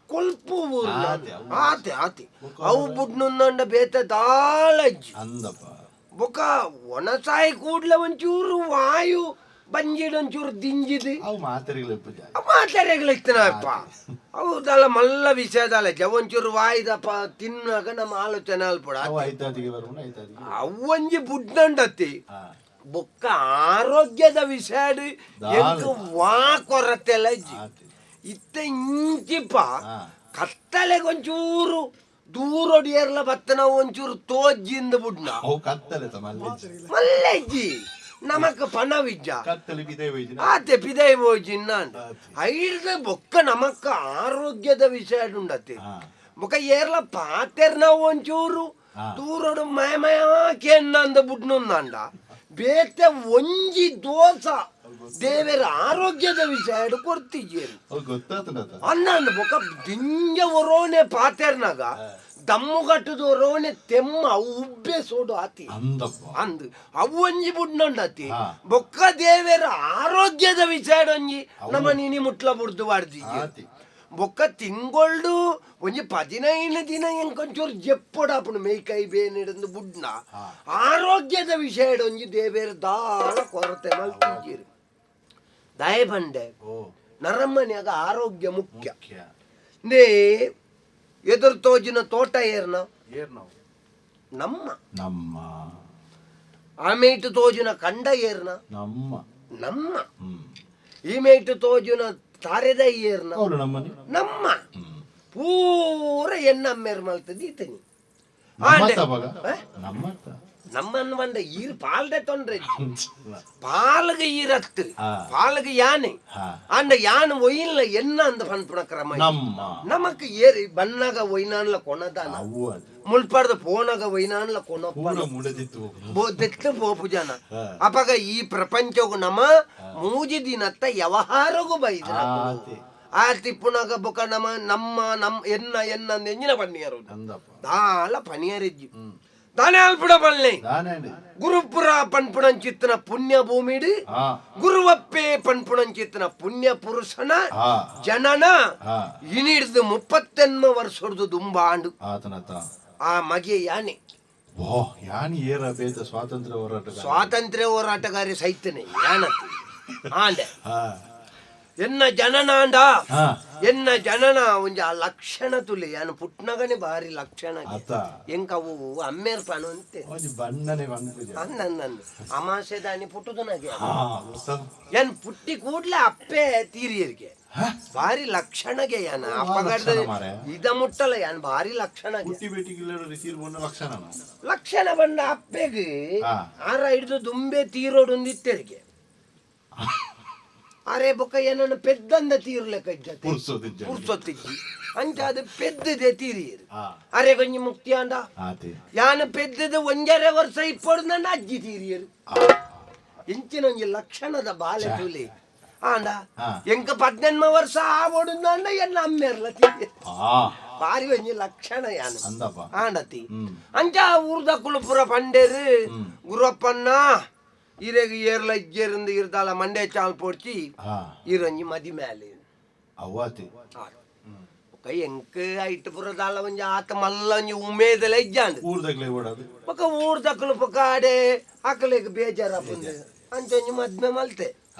ಕೊಲ್ಪು ಊರು. ಆತೆ, ಅವು. ಆತೆ ಆತೆ ಅವು ಬುಡ್ನುಂದ ಬೇತೆ ದಾಲಜ್ಜಿ. ಅಂದಪ್ಪ. ಬೊಕ ಒಣಸಾಯಿ ಕೂಡ್ಲೆ ಒಂಚೂರು ವಾಯು ಬಂಜಿಡ್ ಒಂಚೂರು ದಿಂಜಿದು. ಅವು ಮಾತೆರೆಗಳ ಪೂಜೆ. ಮಾತಾಡಗ್ಲಿಕ್ತನಪ್ಪ ಹೌದಲ್ಲ, ಮಲ್ಲ ವಿಷಯದಲ್ಲ ಜವಂಚೂರು ವಾಯ್ದಪ್ಪ ತಿನ್ನಾಗ ನಮ್ಮ ಆಲೋಚನೆ ಅಲ್ಪಡ. ಅವು ಐತಾದಿಗೆ ಬರ್ಬೋದು, ಐತಾದಿಗೆ. ಅವ್ವಂಜಿ ಬುಡ್ನಂಡತಿ. ಹಾ ಬೊಕ್ಕ ಆರೋಗ್ಯದ ವಿಷಯ ದಾಲ್. ಎಂಕ್ ವಾ ಕೊರತೆಲ್ಲ ಇಜ್ಜಿ. ಆತೆ. ಇತ್ತ ಇಂಚಿಪ ಹಾ. ಕತ್ತಲೆಗೆ ಒಂಚೂರು ದೂರೊಡಿಯರ್ಲ ಬತ್ತ ನಾವು ಒಂಚೂರು ತೋಜ್ಜಿಂದ ಬುಡ್ನ. ಅವು ಕತ್ತಲೆ ತಮ್ಮ ಅಲ್ಲಿ. ಮಲ್ಲೆಜ್ಜಿ ನಮಕ್ ಪಣವಿಜ್ಜ. ಕತ್ತಲೆ ಬಿದೆ ಹೋಯ್ತು. ಆತೆ ಪಿದೈ ಹೋಜಿನ್ನ ಐಡ್ದ ಬೊಕ್ಕ ನಮಕ್ ಆರೋಗ್ಯದ ವಿಷಯ ಉಂಡತಿ. ಹಾ. ಬೊಕ್ಕ ಏರ್ಲ ಪಾತೆರ್ ನಾವು ಒಂಚೂರು ಹಾ. ದೂರೊಡು ಮಯ ಮಯ ಕೆನ್ನಂದ ಬುಡ್ನುಂದಾಂಡ ಬೇತೆ ಒಂಜಿ ದೋಸ ದೇವರ ಆರೋಗ್ಯದ ವಿಷಯ ಕೊಡ್ತಿದ್ದೀರಿ. ಅವು ಗೊತ್ತಾತನದ. ಅನ್ನ ಬೊಕ್ಕ ದಿಂಜ ಒರೋನೆ ಪಾತೆರ್ನಾಗ ದಮ್ಮುಗಟ್ಟದ ಒರೋನೆ ತೆಮ್ಮ ಅವು ಉಬ್ಬೆ ಸೋಡು ಆತಿ. ಅಂದಪ್ಪ. ಅಂದ್ ಅವು ಒಂಜಿ ಬುಡ್ನೊಂಡತಿ. ಹಾ. ಬೊಕ್ಕ ದೇವರ ಆರೋಗ್ಯದ ವಿಚಾರ ಒಂಜಿ ನಮ್ಮ ನೀನಿ ಮುಟ್ಲ ಬುಡ್ದು ವಾಡ್ದಿ. ಆತಿ. ಬೊಕ್ಕ ತಿಂಗೊಳ್ಡು ಒಂಜಿ 15 ದಿನ ಎಂಕೊಂಚೂರು ಜೆಪ್ಪೊಡಾಪುಂಡು ಮೇಯ್ಕೈ ಬೇನಿಡಂದು ಬುಡ್ನ. ಹಾ. ಆರೋಗ್ಯದ ವಿಷಯ ಒಂಜಿ ದೇವೇರ ದಾಳ ಕೊರತೆ ಮಲ್ತಿದ್ದೀರಿ ದಯಬಂಡೆ. ಓ ನರಮ್ಮನ್ಯಾಗ ಆರೋಗ್ಯ ಮುಖ್ಯ. ಮುಖ್ಯ. ನೇ ಎದುರು ತೋಜಿನ ತೋಟ ಏರ್ನ? ಏರ್ ನಾವು. ನಮ್ಮ. ನಮ್ಮ. ಆಮೇಟು ತೋಜಿನ ಕಂಡ ಏರ್ನ? ನಮ್ಮ. ನಮ್ಮ. ಈಮೇಟು ತೋಜುನ ತಾರೆದ ಏರ್ನ? ಅವಳು ನಮ್ಮನೆ. ನಮ್ಮ. ಪೂರ ಎನ್ನಮ್ಮೇರ್ ಮಲ್ತದ್ದು ಈತನಿ. ನಮ್ಮತ್ತ ಬಗ. ಆ? ನಮ್ಮತ್ತ. ನಮ್ಮನ್ನ ಬಂದ ಈರ್ ಪಾಲ್ದೆ ತೊಂದ್ರೆ ಪಾಲ್ಗ ಈರತ್ತು. ಆ. ಪಾಲ್ಗ ಯಾನೆ. ಹಾ. ಅಂಡ ಯಾನ್ ಒಯ್ಯಿಲ್ಲ ಎನ್ನ ಅಂದ ಪನ್ಪುಣ ಕ್ರಮ. ನಮ್ಮ. ನಮಕ್ ಏರಿ ಬನ್ನಾಗ ಒಯ್ನಾನ್ಲ ಕೊನದಾನ. ಅವು ಅದು. ಮುಲ್ಪಾರ್ದ ಪೋನಾಗ ಒಯ್ನಾನ್ಲ ಕೊನಪ್ಪ. ಪೂರ ಮುಡದಿತ್ತು ಹೋಗುದು. ಬೋದೆತ್ತ ಪೋಪು ಜನ. ಹಾ. ಅಪಗ ಈ ಪ್ರಪಂಚಗು ನಮ ಮೂಜಿ ದಿನತ್ತ ವ್ಯವಹಾರಗೂ ಬೈದ. ಆತೆ. ಆ ತಿಪ್ಪುನಾಗ ಬೊಕ ನಮ ನಮ್ಮ ನಮ್ಮ ಎನ್ನ ಎನ್ನ ಎಂಜಿನ ಪನ್ನಿಯರು. ಅಂದಪ್ಪ. ದಾಲ ಪನಿಯರಿಜ್ಜಿ ದಾನೆ ಅಲ್ಪುಡ ಪಲ್ಲೆ. ದಾನೆ. ಗುರುಪುರ ಪನ್ಪುಣಂಚಿತ್ತನ ಪುಣ್ಯ ಭೂಮಿಡು ಹಾ ಗುರುವಪ್ಪೆ ಪನ್ಪುಣಂಚಿತ್ತನ ಪುಣ್ಯ ಪುರುಷನ ಹಾ. ಜನನ ಹಾ. ಇನಿಡ್ದು 38 ವರ್ಷದ್ದು ದುಂಬಾಂಡು. ಆತನತ. ಆ ಮಗೆ ಯಾನೆ. ಓ ಯಾನಿ ಏರ ಬೇತ ಸ್ವಾತಂತ್ರ್ಯ ಹೋರಾಟಗಾರ. ಸ್ವಾತಂತ್ರ್ಯ ಹೋರಾಟಗಾರಿ ಸೈತನೆ ಯಾನತಿ ಆಂಡೆ. ಹಾ ಎನ್ನ ಜನನಾಂಡ ಹಾ. ಎನ್ನ ಜನನ ಒಂಜಿ ಆ ಲಕ್ಷಣ ತುಲೆ ಯಾನು ಪುಟ್ನಗನೆ ಬಾರಿ ಲಕ್ಷಣ. ಆತ. ಎಂಕ ಅವು ಅಮ್ಮೇರ್ ಪನು ಅಂತೆ. ಒಂಜಿ ಬಣ್ಣನೆ ಬಂದ್ಬಿದೆ. ಅಂದ ಅಂದ ಅಮಾಸೆ ದಾನಿ ಪುಟ್ಟುದು ನಗೆ. ಹಾ ಗೊತ್ತ. ಏನ್ ಪುಟ್ಟಿ ಕೂಡ್ಲೆ ಅಪ್ಪೆ ತೀರಿಯರಿಗೆ. ಹಾ? ಬಾರಿ ಲಕ್ಷಣಗೆ ಯಾನ ವಾ ಅಪ್ಪಗಡ್ದ. ಲಕ್ಷಣ ಮಾರ್ರೆ. ಇದ ಮುಟ್ಟಲ ಯಾನ್ ಬಾರಿ ಲಕ್ಷಣಗೆ. ಪುಟ್ಟಿ ಬೇಟಿಗಿಲ್ಲ ರಿಸೀವ್ ಬಂದ ಲಕ್ಷಣ. ಲಕ್ಷಣ ಬಂದ ಅಪ್ಪೆಗೆ ಹಾ. ಆರ ಹಿಡಿದು ದುಂಬೆ ತೀರೋಡೊಂದಿತ್ತೆರಿಗೆ ಅರೆ ಬೊಕ್ಕ ಏನನ್ನ ಪೆದ್ದಂದ ತೀರ್ಲೆಕ್ಕ ಇಜ್ಜತೆ. ಪುರ್ಸೊತ್ತಿಜ್ಜಿ. ಪುರ್ಸೊತ್ತಿಜ್ಜಿ ಅಂಚ ಅದು ಪೆದ್ದದೆ ತೀರಿಯರು. ಹಾ. ಅರೆ ಕೊಂಜಿ ಮುಕ್ತಿ ಅಂಡ. ಆತೆ. ಯಾನ ಪೆದ್ದದ 1.5 ವರ್ಷ ಇಪ್ಪೊಡು ನನ್ನ ಅಜ್ಜಿ ತೀರಿಯರು. ಇಂಚಿನ ಒಂಜಿ ಲಕ್ಷಣದ ಬಾಲೆ ತುಲಿ ಆಂಡ. ಹಾ. ಎಂಕ 18 ವರ್ಷ ಆವೊಡು ಅಂಡ ಎನ್ನ ಅಮ್ಮೇರ್ಲ ತೀರಿಯರು. ಆ ಬಾರಿ ಒಂಜಿ ಲಕ್ಷಣ ಯಾನು. ಅಂದಪ್ಪ. ಆಂಡತಿ ಅಂಚ ಊರ್ದಕುಲು ಪೂರ ಪಂಡೇರು ಗುರುವಪ್ಪಣ್ಣ ಇರೆಗ್ ಏರ್ಲ ಇಜ್ಜೇರಿಂದ ಇರ್ದಾಲ ಮಂಡೆ ಚಾಲ್ ಪೋಡ್ಚಿ. ಹಾ ಇರೊಂಜಿ ಮದಿ ಮ್ಯಾಲೆ. ಅವ್ವಾತಿ. ಬೊಕ ಎಂಕ್ ಐಟ್ ಪುರದಾಲ ಒಂಜಿ ಆತ ಮಲ್ಲ ಒಂಜಿ ಉಮೇದಲ ಇಜ್ಜಾಂಡ್. ಊರ್ದಾಗ್ಲೇ ಓಡೋದು. ಬೊಕ ಊರ್ದಕುಲು ಬೊಕ ಆಡೆ ಅಕಲೆಗ್ ಬೇಜಾರಾಪುಂಡು. ಅಂಚ ಒಂಜಿ ಮದ್ಮೆ ಮಲ್ತೆ.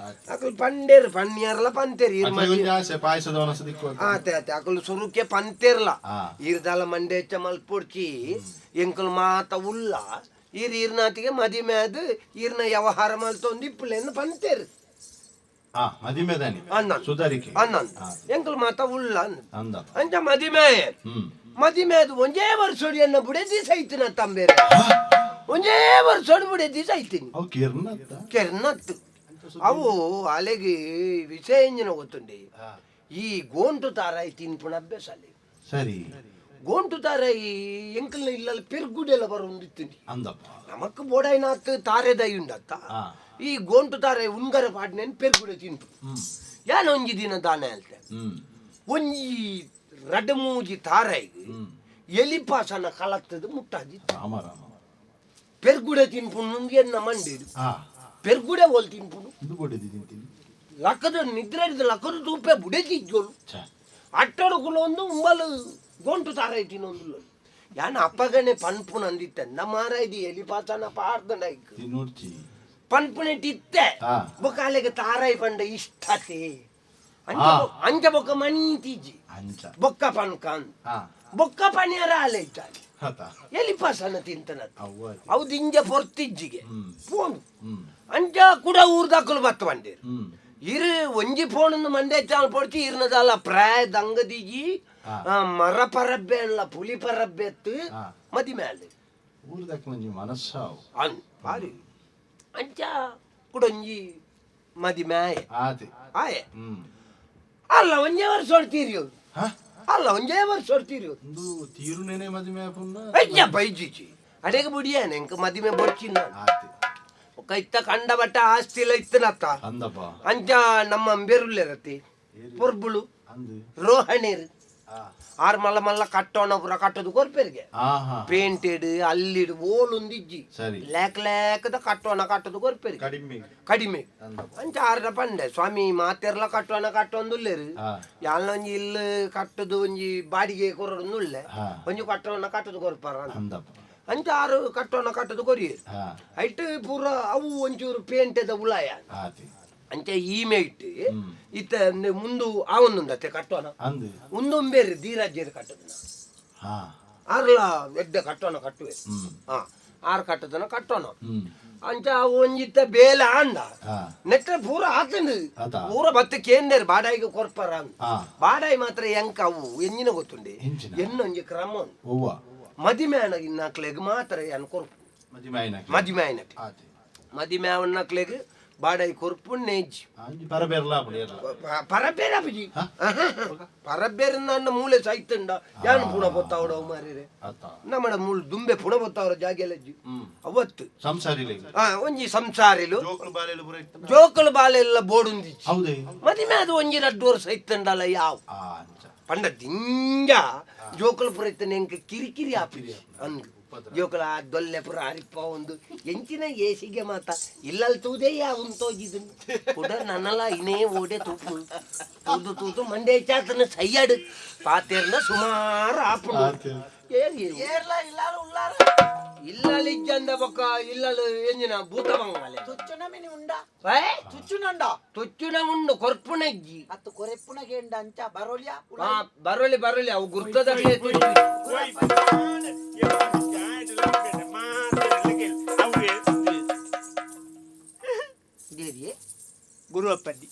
ಅಕುಲು ಪಂಡೇರು ಪನ್ನಿಯರ್ಲ ಪಂತೇರು ಈರ್ ಅಕ್ಲೆಗ್ ಮದಿ ಒಂಜಿ ಆಸೆ ಪಾಯಸದ ಒನಸ ದಿಕ್ಕು ಅಂತ. ಆತೆ ಆತೆ ಅಕುಲು ಸುರುಕೆ ಪಂತೇರ್ಲ. ಈರ್ದಾಲ ಮಂಡೆ ಹೆಚ್ಚ ಮಲ್ಪೊಡ್ಚಿ, ಎಂಕುಲು ಮಾತ ಉಲ್ಲ, ಈರ್ ಈರ್ನಾತಿಗೆ ಮದಿಮೆ ಆದ್ ಈರ್ನ ವ್ಯವಹಾರ ಮಲ್ತೊಂದು ಇಪ್ಪುಲೆಂದು ಪಂತೇರು. ಮದಿಮೆದಾನಿ ಅನ್ನ. ಸುಧಾರಿಕೆ ಅನ್ನಂದು ಎಂಕುಲು ಮಾತ ಉಲ್ಲ ಅಂದ್. ಅಂದಪ್ಪ. ಅಂಚ ಮದಿಮೆ. ಮದಿಮೆ ಅದು ಒಂಜೇ ವರ್ಷೋಡಿ ಎನ್ನ ಬುಡೆದಿ ಸೈತಿನ ತಂಬೇರೆ, ಒಂಜೇ ವರ್ಷೋಡಿ ಬುಡೆದಿ ಸೈತೀನಿ. ಅವು ಕಿರ್ನತ್ತ. ಕೆರ್ನತ್ತು ಅವು ಅಲೆಗೆ ವಿಷಯ ಎಂಜಿನ ಗೊತ್ತುಂಡಿ, ಈ ಗೋಂಟು ತಾರಾಯಿ ತಿನ್ಪುಣ ಅಭ್ಯಾಸ ಅಲ್ಲಿ. ಸರಿ. ಗೋಂಟು ತಾರಾಯಿ ಎಂಕಲ್ನ ಇಲ್ಲಲ್ಲಿ ಪೆರ್ಗುಡೆಲ್ಲ ಬರೋಂದಿತ್ತೀನಿ. ಅಂದಪ್ಪ. ನಮಕ್ ಬೋಡೈನಾತ್ ತಾರೆದೈ ಉಂಡತ್ತ. ಈ ಗೋಂಟು ತಾರೆ ಉಂಗರ ಪಾಡ್ನೇನ್ ಪೆರ್ಗುಡೆ ತಿನ್ಪು. ಯಾನ್ ಒಂಜಿ ದಿನ ದಾನೆ ಅಲ್ತೆ, ಒಂಜಿ ರಡ್ಡು ಮೂಜಿ ತಾರಾಯಿಗ್ ಎಲಿಪಾಸನ ಕಲತ್ತದು ಮುಟ್ಟಾದಿತ್ತು. ರಾಮ ರಾಮ. ಪೆರ್ಗುಡೆ ತಿನ್ಪುನು ಎನ್ನ ಮಂಡಿಡು. ಪೆರ್ಗುಡೆ ಓಲ್ ತಿನ್ಪುನು. ಇಂದು ಕೊಟ್ಟಿದ್ದು ತಿಂತೀನಿ. ಲಕ್ಕದ ನಿದ್ರೆ ಹಿಡ್ದು ಲಕ್ಕದ ತೂಪೆ ಬುಡೆದಿಜ್ಜೋಲು. ಛೆ. ಅಟ್ಟಡು ಕುಲೊಂದು ಉಂಬಲು ಗೊಂಟು ತಾರಾಯಿ ತಿನ್ನೊಂದು. ಯಾನ್ ಅಪ್ಪಗನೆ ಪನ್ಪುನ ಅಂದಿತ್ತೆ ಮಾರಾಯ್ದಿ ಎಲಿಪಾಸನ ಪಾಡ್ದನ ತಿನ್ನೋಡ್ಚಿ. ಪನ್ಪುನೆಟ್ ಇತ್ತೆ. ಬೊಕ್ಕ ಅಲೆಗೆ ತಾರಾಯಿ ಪಂಡ ಇಷ್ಟತೆ ಅಂಚ. ಅಂಚ ಬೊಕ್ಕ ಮಣೀತಿಜಿ. ಅಂಚ. ಬೊಕ್ಕ ಪನ್ಕಾನ್. ಬೊಕ್ಕ ಪನಿಯರ ಆಲೆ ಇಟ್ಟಾನೆ. ಆತ. ಎಲಿಪಾಸನ ತಿಂತನ. ಅವ್ವ ಆತಿ. ಅವು ದಿಂಜ ಪೊರ್ತಿಜ್ಜಿಗೆ ಫೋನ್. ಅಂಚ ಕುಡ ಊರ್ದಾಕಲು ಬತ್ತ ಬಂಡೇರು. ಇರು ಒಂಜಿ ಫೋನ್ ಮಂಡೆ ಚಾಲ್ ಪೊಡ್ಚಿ ಇರ್ನದಾಲ ಪ್ರಾಯ ದಂಗದಿಜಿ. ಮರ ಪರಬ್ಬೆ ಅಲ್ಲ ಪುಲಿ ಪರಬ್ಬೆ ಎತ್ತು. ಮದಿ ಮೇಲೆ ಊರ್ದಕ್ಕೆ ಒಂಜಿ ಮನಸ್ಸಾವು. ಅನ್ ಬಾರಿ ಅಂಚ ಕುಡೊಂಜಿ ಮದಿಮೆ ಆಯೆ. ಆತೆ. ಆಯೆ. ಅಲ್ಲ ಒಂಜೇ ವರ್ಷ ಹೊಡ್ತೀರಿ. ಹ? ಅಲ್ಲ ಒಂಜೇ ವರ್ಷ ಹೊಡ್ತೀರಿ. ಒಂದು ತೀರುನೇನೆ ಮದಿಮೆ ಆಪುಂಡ. ಅಯ್ಯ ಬೈಜಿಜಿ ಅಡೆಗೆ ಬುಡಿಯಾನೆ ಎಂಕ ಮದಿಮೆ ಬೊಡ್ಚಿನ. ಆತೆ. ಒಕ್ಕ ಇತ್ತ ಕಂಡ ಬಟ್ಟ ಆಸ್ತಿಲ ಇತ್ತನತ್ತ. ಅಂದಪ್ಪ. ಅಂಚ ನಮ್ಮ ಅಂಬೇರುಲ್ಲೇರತಿ ಪೊರ್ಬುಳು. ಅಂದು. ರೋಹಣೇರು ಆರ್ ಮಲ್ಲ ಮಲ್ಲ ಕಟ್ಟೋಣ ಪುರ ಕಟ್ಟೋದು ಕೊರ್ಪೆರಿಗೆ. ಆಹಾ. ಪೇಂಟೆಡ್ ಅಲ್ಲಿಡ್ ಓಲೊಂದಿಜ್ಜಿ. ಸರಿ. ಲೇಕ್ ಲೇಕದ ಕಟ್ಟೋಣ ಕಟ್ಟೋದು ಕೊರ್ಪೆರಿಗೆ. ಕಡಿಮೆ. ಕಡಿಮೆ. ಅಂದಪ್ಪ. ಅಂಚ ಆರ್ಡ ಪಂಡೆ ಸ್ವಾಮಿ ಮಾತೆರ್ಲ ಕಟ್ಟೋಣ ಕಟ್ಟೊಂದುಲ್ಲೇರು. ಯಾಲ್ನ ಒಂಜಿ ಇಲ್ಲು ಕಟ್ಟುದು ಒಂಜಿ ಬಾಡಿಗೆ ಕೊರೊಂದು ಉಲ್ಲೆ. ಒಂಜಿ ಕಟ್ಟೋಣ ಕಟ್ಟುದು ಕೊರ್ಪಾರ ಅಂತ. ಅಂದಪ್ಪ. ಅಂಚ ಆರು ಕಟ್ಟೋಣ ಕಟ್ಟುದು ಕೊರಿಯರು. ಐಟ್ ಪೂರ ಅವು ಒಂಚೂರು ಪೇಂಟೆದ ಉಲಾಯ. ಆತಿ. ಅಂಚ ಈಮೆ ಇಟ್ಟು ಇತ್ತ ಮುಂದು ಆ ಒಂದುಂಡತ್ತೆ ಕಟ್ಟೋಣ. ಅಂದು. ಉಂದೊಂಬೇರು ಧೀರಾಜ್ಯದ ಕಟ್ಟದನ. ಆರ್ಲ ಎಡ್ಡೆ ಕಟ್ಟೋಣ ಕಟ್ಟುವೆ. ಆರ್ ಕಟ್ಟದನ ಕಟ್ಟೋಣ. ಅಂಚ ಒಂಜಿತ್ತ ಬೇಲೆ ಆಂಡ. ನೆಟ್ಟ ಪೂರ ಆತಂದು. ಆತ. ಪೂರ ಬತ್ತ ಕೇಂದ್ರ ಬಾಡಾಯಿಗೆ ಕೊರ್ಪರ ಅಂದ್. ಬಾಡಾಯಿ ಮಾತ್ರ ಎಂಕ ಅವು ಎಂಜಿನ ಗೊತ್ತುಂಡೆ. ಎಂಚಿನ? ಎನ್ನೊಂಜಿ ಕ್ರಮ ಉಂಡು. ಒವ್ವ? ಮದಿಮೆ ಇನ್ನಾಕ್ಲೆಗ್ ಮಾತ್ರ ಏನ್ ಕೊರ್ಪು. ಮದಿಮೆ ಆಯ್ನ. ಮದಿಮೆ ಆಯ್ನಕ್ಲೆ. ಆತಿ. ಮದಿಮೆ ಅವನ್ನಕ್ಲೆಗ್ ಬಾಡಾಯಿ ಕೊರ್ಪು ನೇಜಿ. ಅಂಜಿ ಪರಬೇರ್ಲ ಆಪುಂಡು ಏರ್ಲ. ಪರಬೇರ ಅಪ್ಪಜಿ ಪರಬೇರ ನನ್ನ ಮೂಲೆ ಸೈತಂಡ ಯಾನ್ ಪುಣ ಪೊತ್ತಾವಡ ಮಾರಿರೆ. ಆತ. ನಮ್ಮಡ ಮೂಲ ದುಂಬೆ ಪುಣ ಪೊತ್ತಾವರ ಜಾಗೆಲಜ್ಜಿ ಅವತ್ತು. ಸಂಸಾರಿಲೆ. ಒಂಜಿ ಸಂಸಾರಿಲು. ಜೋಕುಲು ಬಾಲೆಲು ಪೂರ ಇತ್ತನ? ಜೋಕುಲು ಬಾಲೆಲ್ಲ ಬೋಡುಂದಿಚ್ಚಿ. ಹೌದೇ? ಮದಿಮೆ ಅದು ಒಂಜಿ ರಡ್ಡು ವರ್ಷ ಇತ್ತಂಡಲ್ಲ ಯಾವ. ಅಂಚ. ಪಂಡ ದಿಂಜ ಜೋಕುಲು ಪುರ ಇತ್ತನೆ ಎಂಕ ಕಿರಿಕಿರಿ ಆಪಿ ಅಂದು ಜೋಕುಲ ಆ ದೊಲ್ಲೆ ಪುರ ಅರಿಪ ಒಂದು ಎಂಚಿನ ಏಸಿಗೆ ಮಾತ ಇಲ್ಲಲ್ ತೂದೇ ಯಾವ ತೋಜಿದನು ಕುಡ ನನ್ನಲ ಇನೇ ಓಡೆ ತೂಪು ತೂದು ತೂದು ಮಂಡೆ ಚಾತನ ಸೈಯಾಡು ಪಾತೇರ್ನ ಸುಮಾರು ಆಪುಂಡು. ಆತೆ. ಏರ್ಲ ಇಲ್ಲಾಲ ಉಲ್ಲಾರ. ಇಲ್ಲಲ್ ಇಜ್ಜಂದ ಬೊಕ್ಕ ಇಲ್ಲಲ್ ಎಂಜಿನ ಭೂತ ಬಂಗಾಲೆ. ತುಚ್ಚುನ ಮಿನಿ ಉಂಡ. ಏ? ತುಚ್ಚುನಂಡ. ತುಚ್ಚುನ ಉಂಡು ಕೊರ್ಪುಣಜ್ಜಿ. ಅತ್ತು ಕೊರೆಪ್ಪುನ ಗೇಂಡ ಅಂಚ ಬರೋಲಿಯಾ. ಬರೋಲಿ ಬರೋಲಿ ಅವು ಗುರ್ತದಕ್ಕೆ ತುಚ್ಚು. ದೇರಿಯೇ. ಗುರುವಪ್ಪಂದಿ.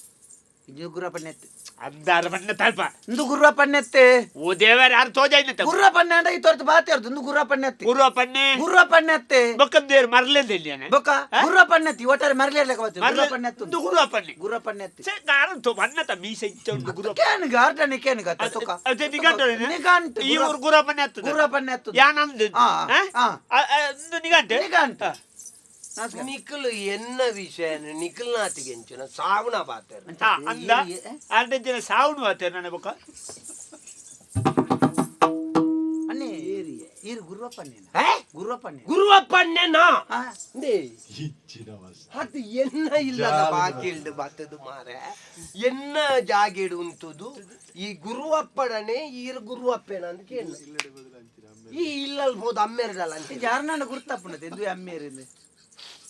ಇದು ಗುರಪಣ್ಣೆತ್ತು. ಅಂದಾರ ಬಣ್ಣ ತಲ್ಪ. ಇಂದು ಗುರ್ರಪಣ್ಣೆತ್ತೆ. ಓ ದೇವರ ಯಾರು ತೋಜಾಯ್ನ. ಗುರ್ರಪಣ್ಣೆ ಅಂಡ ಈ ತೋರ್ತು ಬಾತೆ ಇಂದು ಗುರ್ರಪಣ್ಣೆತ್ತಿ. ಗುರುವಪ್ಪನ್ನೇ. ಗುರ್ರಪಣ್ಣೆತ್ತೆ. ಬೊಕ್ಕಂದೇರು ಮರಲೇಂದೆಲ್ಲಿಯಾನೆ. ಬೊಕ್ಕ ಗುರ್ರಪಣ್ಣೆತ್ತಿ ಒಟ್ಟಾರೆ ಮರಲೇರ್ಲೆಕ್ಕ ಬರ್ತದೆ ಗುರ್ರಪಣ್ಣೆತ್ತು. ಇಂದು ಗುರುವಪ್ಪನ್ನೇ. ಗುರ್ರಪಣ್ಣೆತ್ತಿ. ಛೆ, ಗಾರಂತು ಬಣ್ಣತ ಮೀಸೆ ಇಚ್ಚ ಉಂಟು ಗುರುವಪ್ಪ. ಕೇನು ಗಾರ್ಡನ್ ಕೇನು ಗತ್ತ ತುಕ. ಅದೇ ನಿಘಂಟು ನಿಘಂಟು. ಈ ಊರು ಗುರುವಪ್ಪನ್ನೇ ಹತ್ತದ. ಗುರ್ರಪಣ್ಣೆತ್ತು. ಯಾನಂದು. ಇಂದು ನಿಘಂಟು. ನಿಘಂಟು. ನಮಸ್ಕಾರ. ನಿಖಲ್ ಎನ್ನ ವಿಷಯ ನಿಖಲ್ನಾಥಿಗೆ ಎಂಚಿನ ಸಾವಣ ಪಾತೆರ್. ಅಂದ ಅರ್ಧ ದಿನ ಸಾವುನು ಆತೆ ನನ್ನ ಬೊಕ್ಕ. ಅಣ್ಣೆ ಈರು ಗುರುವಪ್ಪಣ್ಣೇನ? ಏ? ಗುರುವಪ್ಪಣ್ಣೆ. ಗುರುವಪ್ಪಣ್ಣೇನಾ? ನೇ. ಇಚ್ಚಿನ ವಸ್ತು. ಅದು ಎನ್ನ ಇಲ್ಲದ ಬಾಕಿಲ್ಡು ಬತ್ತದು ಮಾರೆ ಎನ್ನ ಜಾಗೆಡು ಉಂಟುದು ಈ ಗುರುವಪ್ಪಡನೆ ಈರ್ ಗುರುವಪ್ಪೇನ ಅಂತ ಕೇಳ ಈ ಇಲ್ಲಲ್ ಹೋದ ಅಮ್ಮೆರ್ದಲ್ಲ ಅಂತ. ಜಾರ್ನಾನ ಗುರ್ತಪ್ಪಣದೆ ಎಂದು ಅಮ್ಮೇರಿಂದ.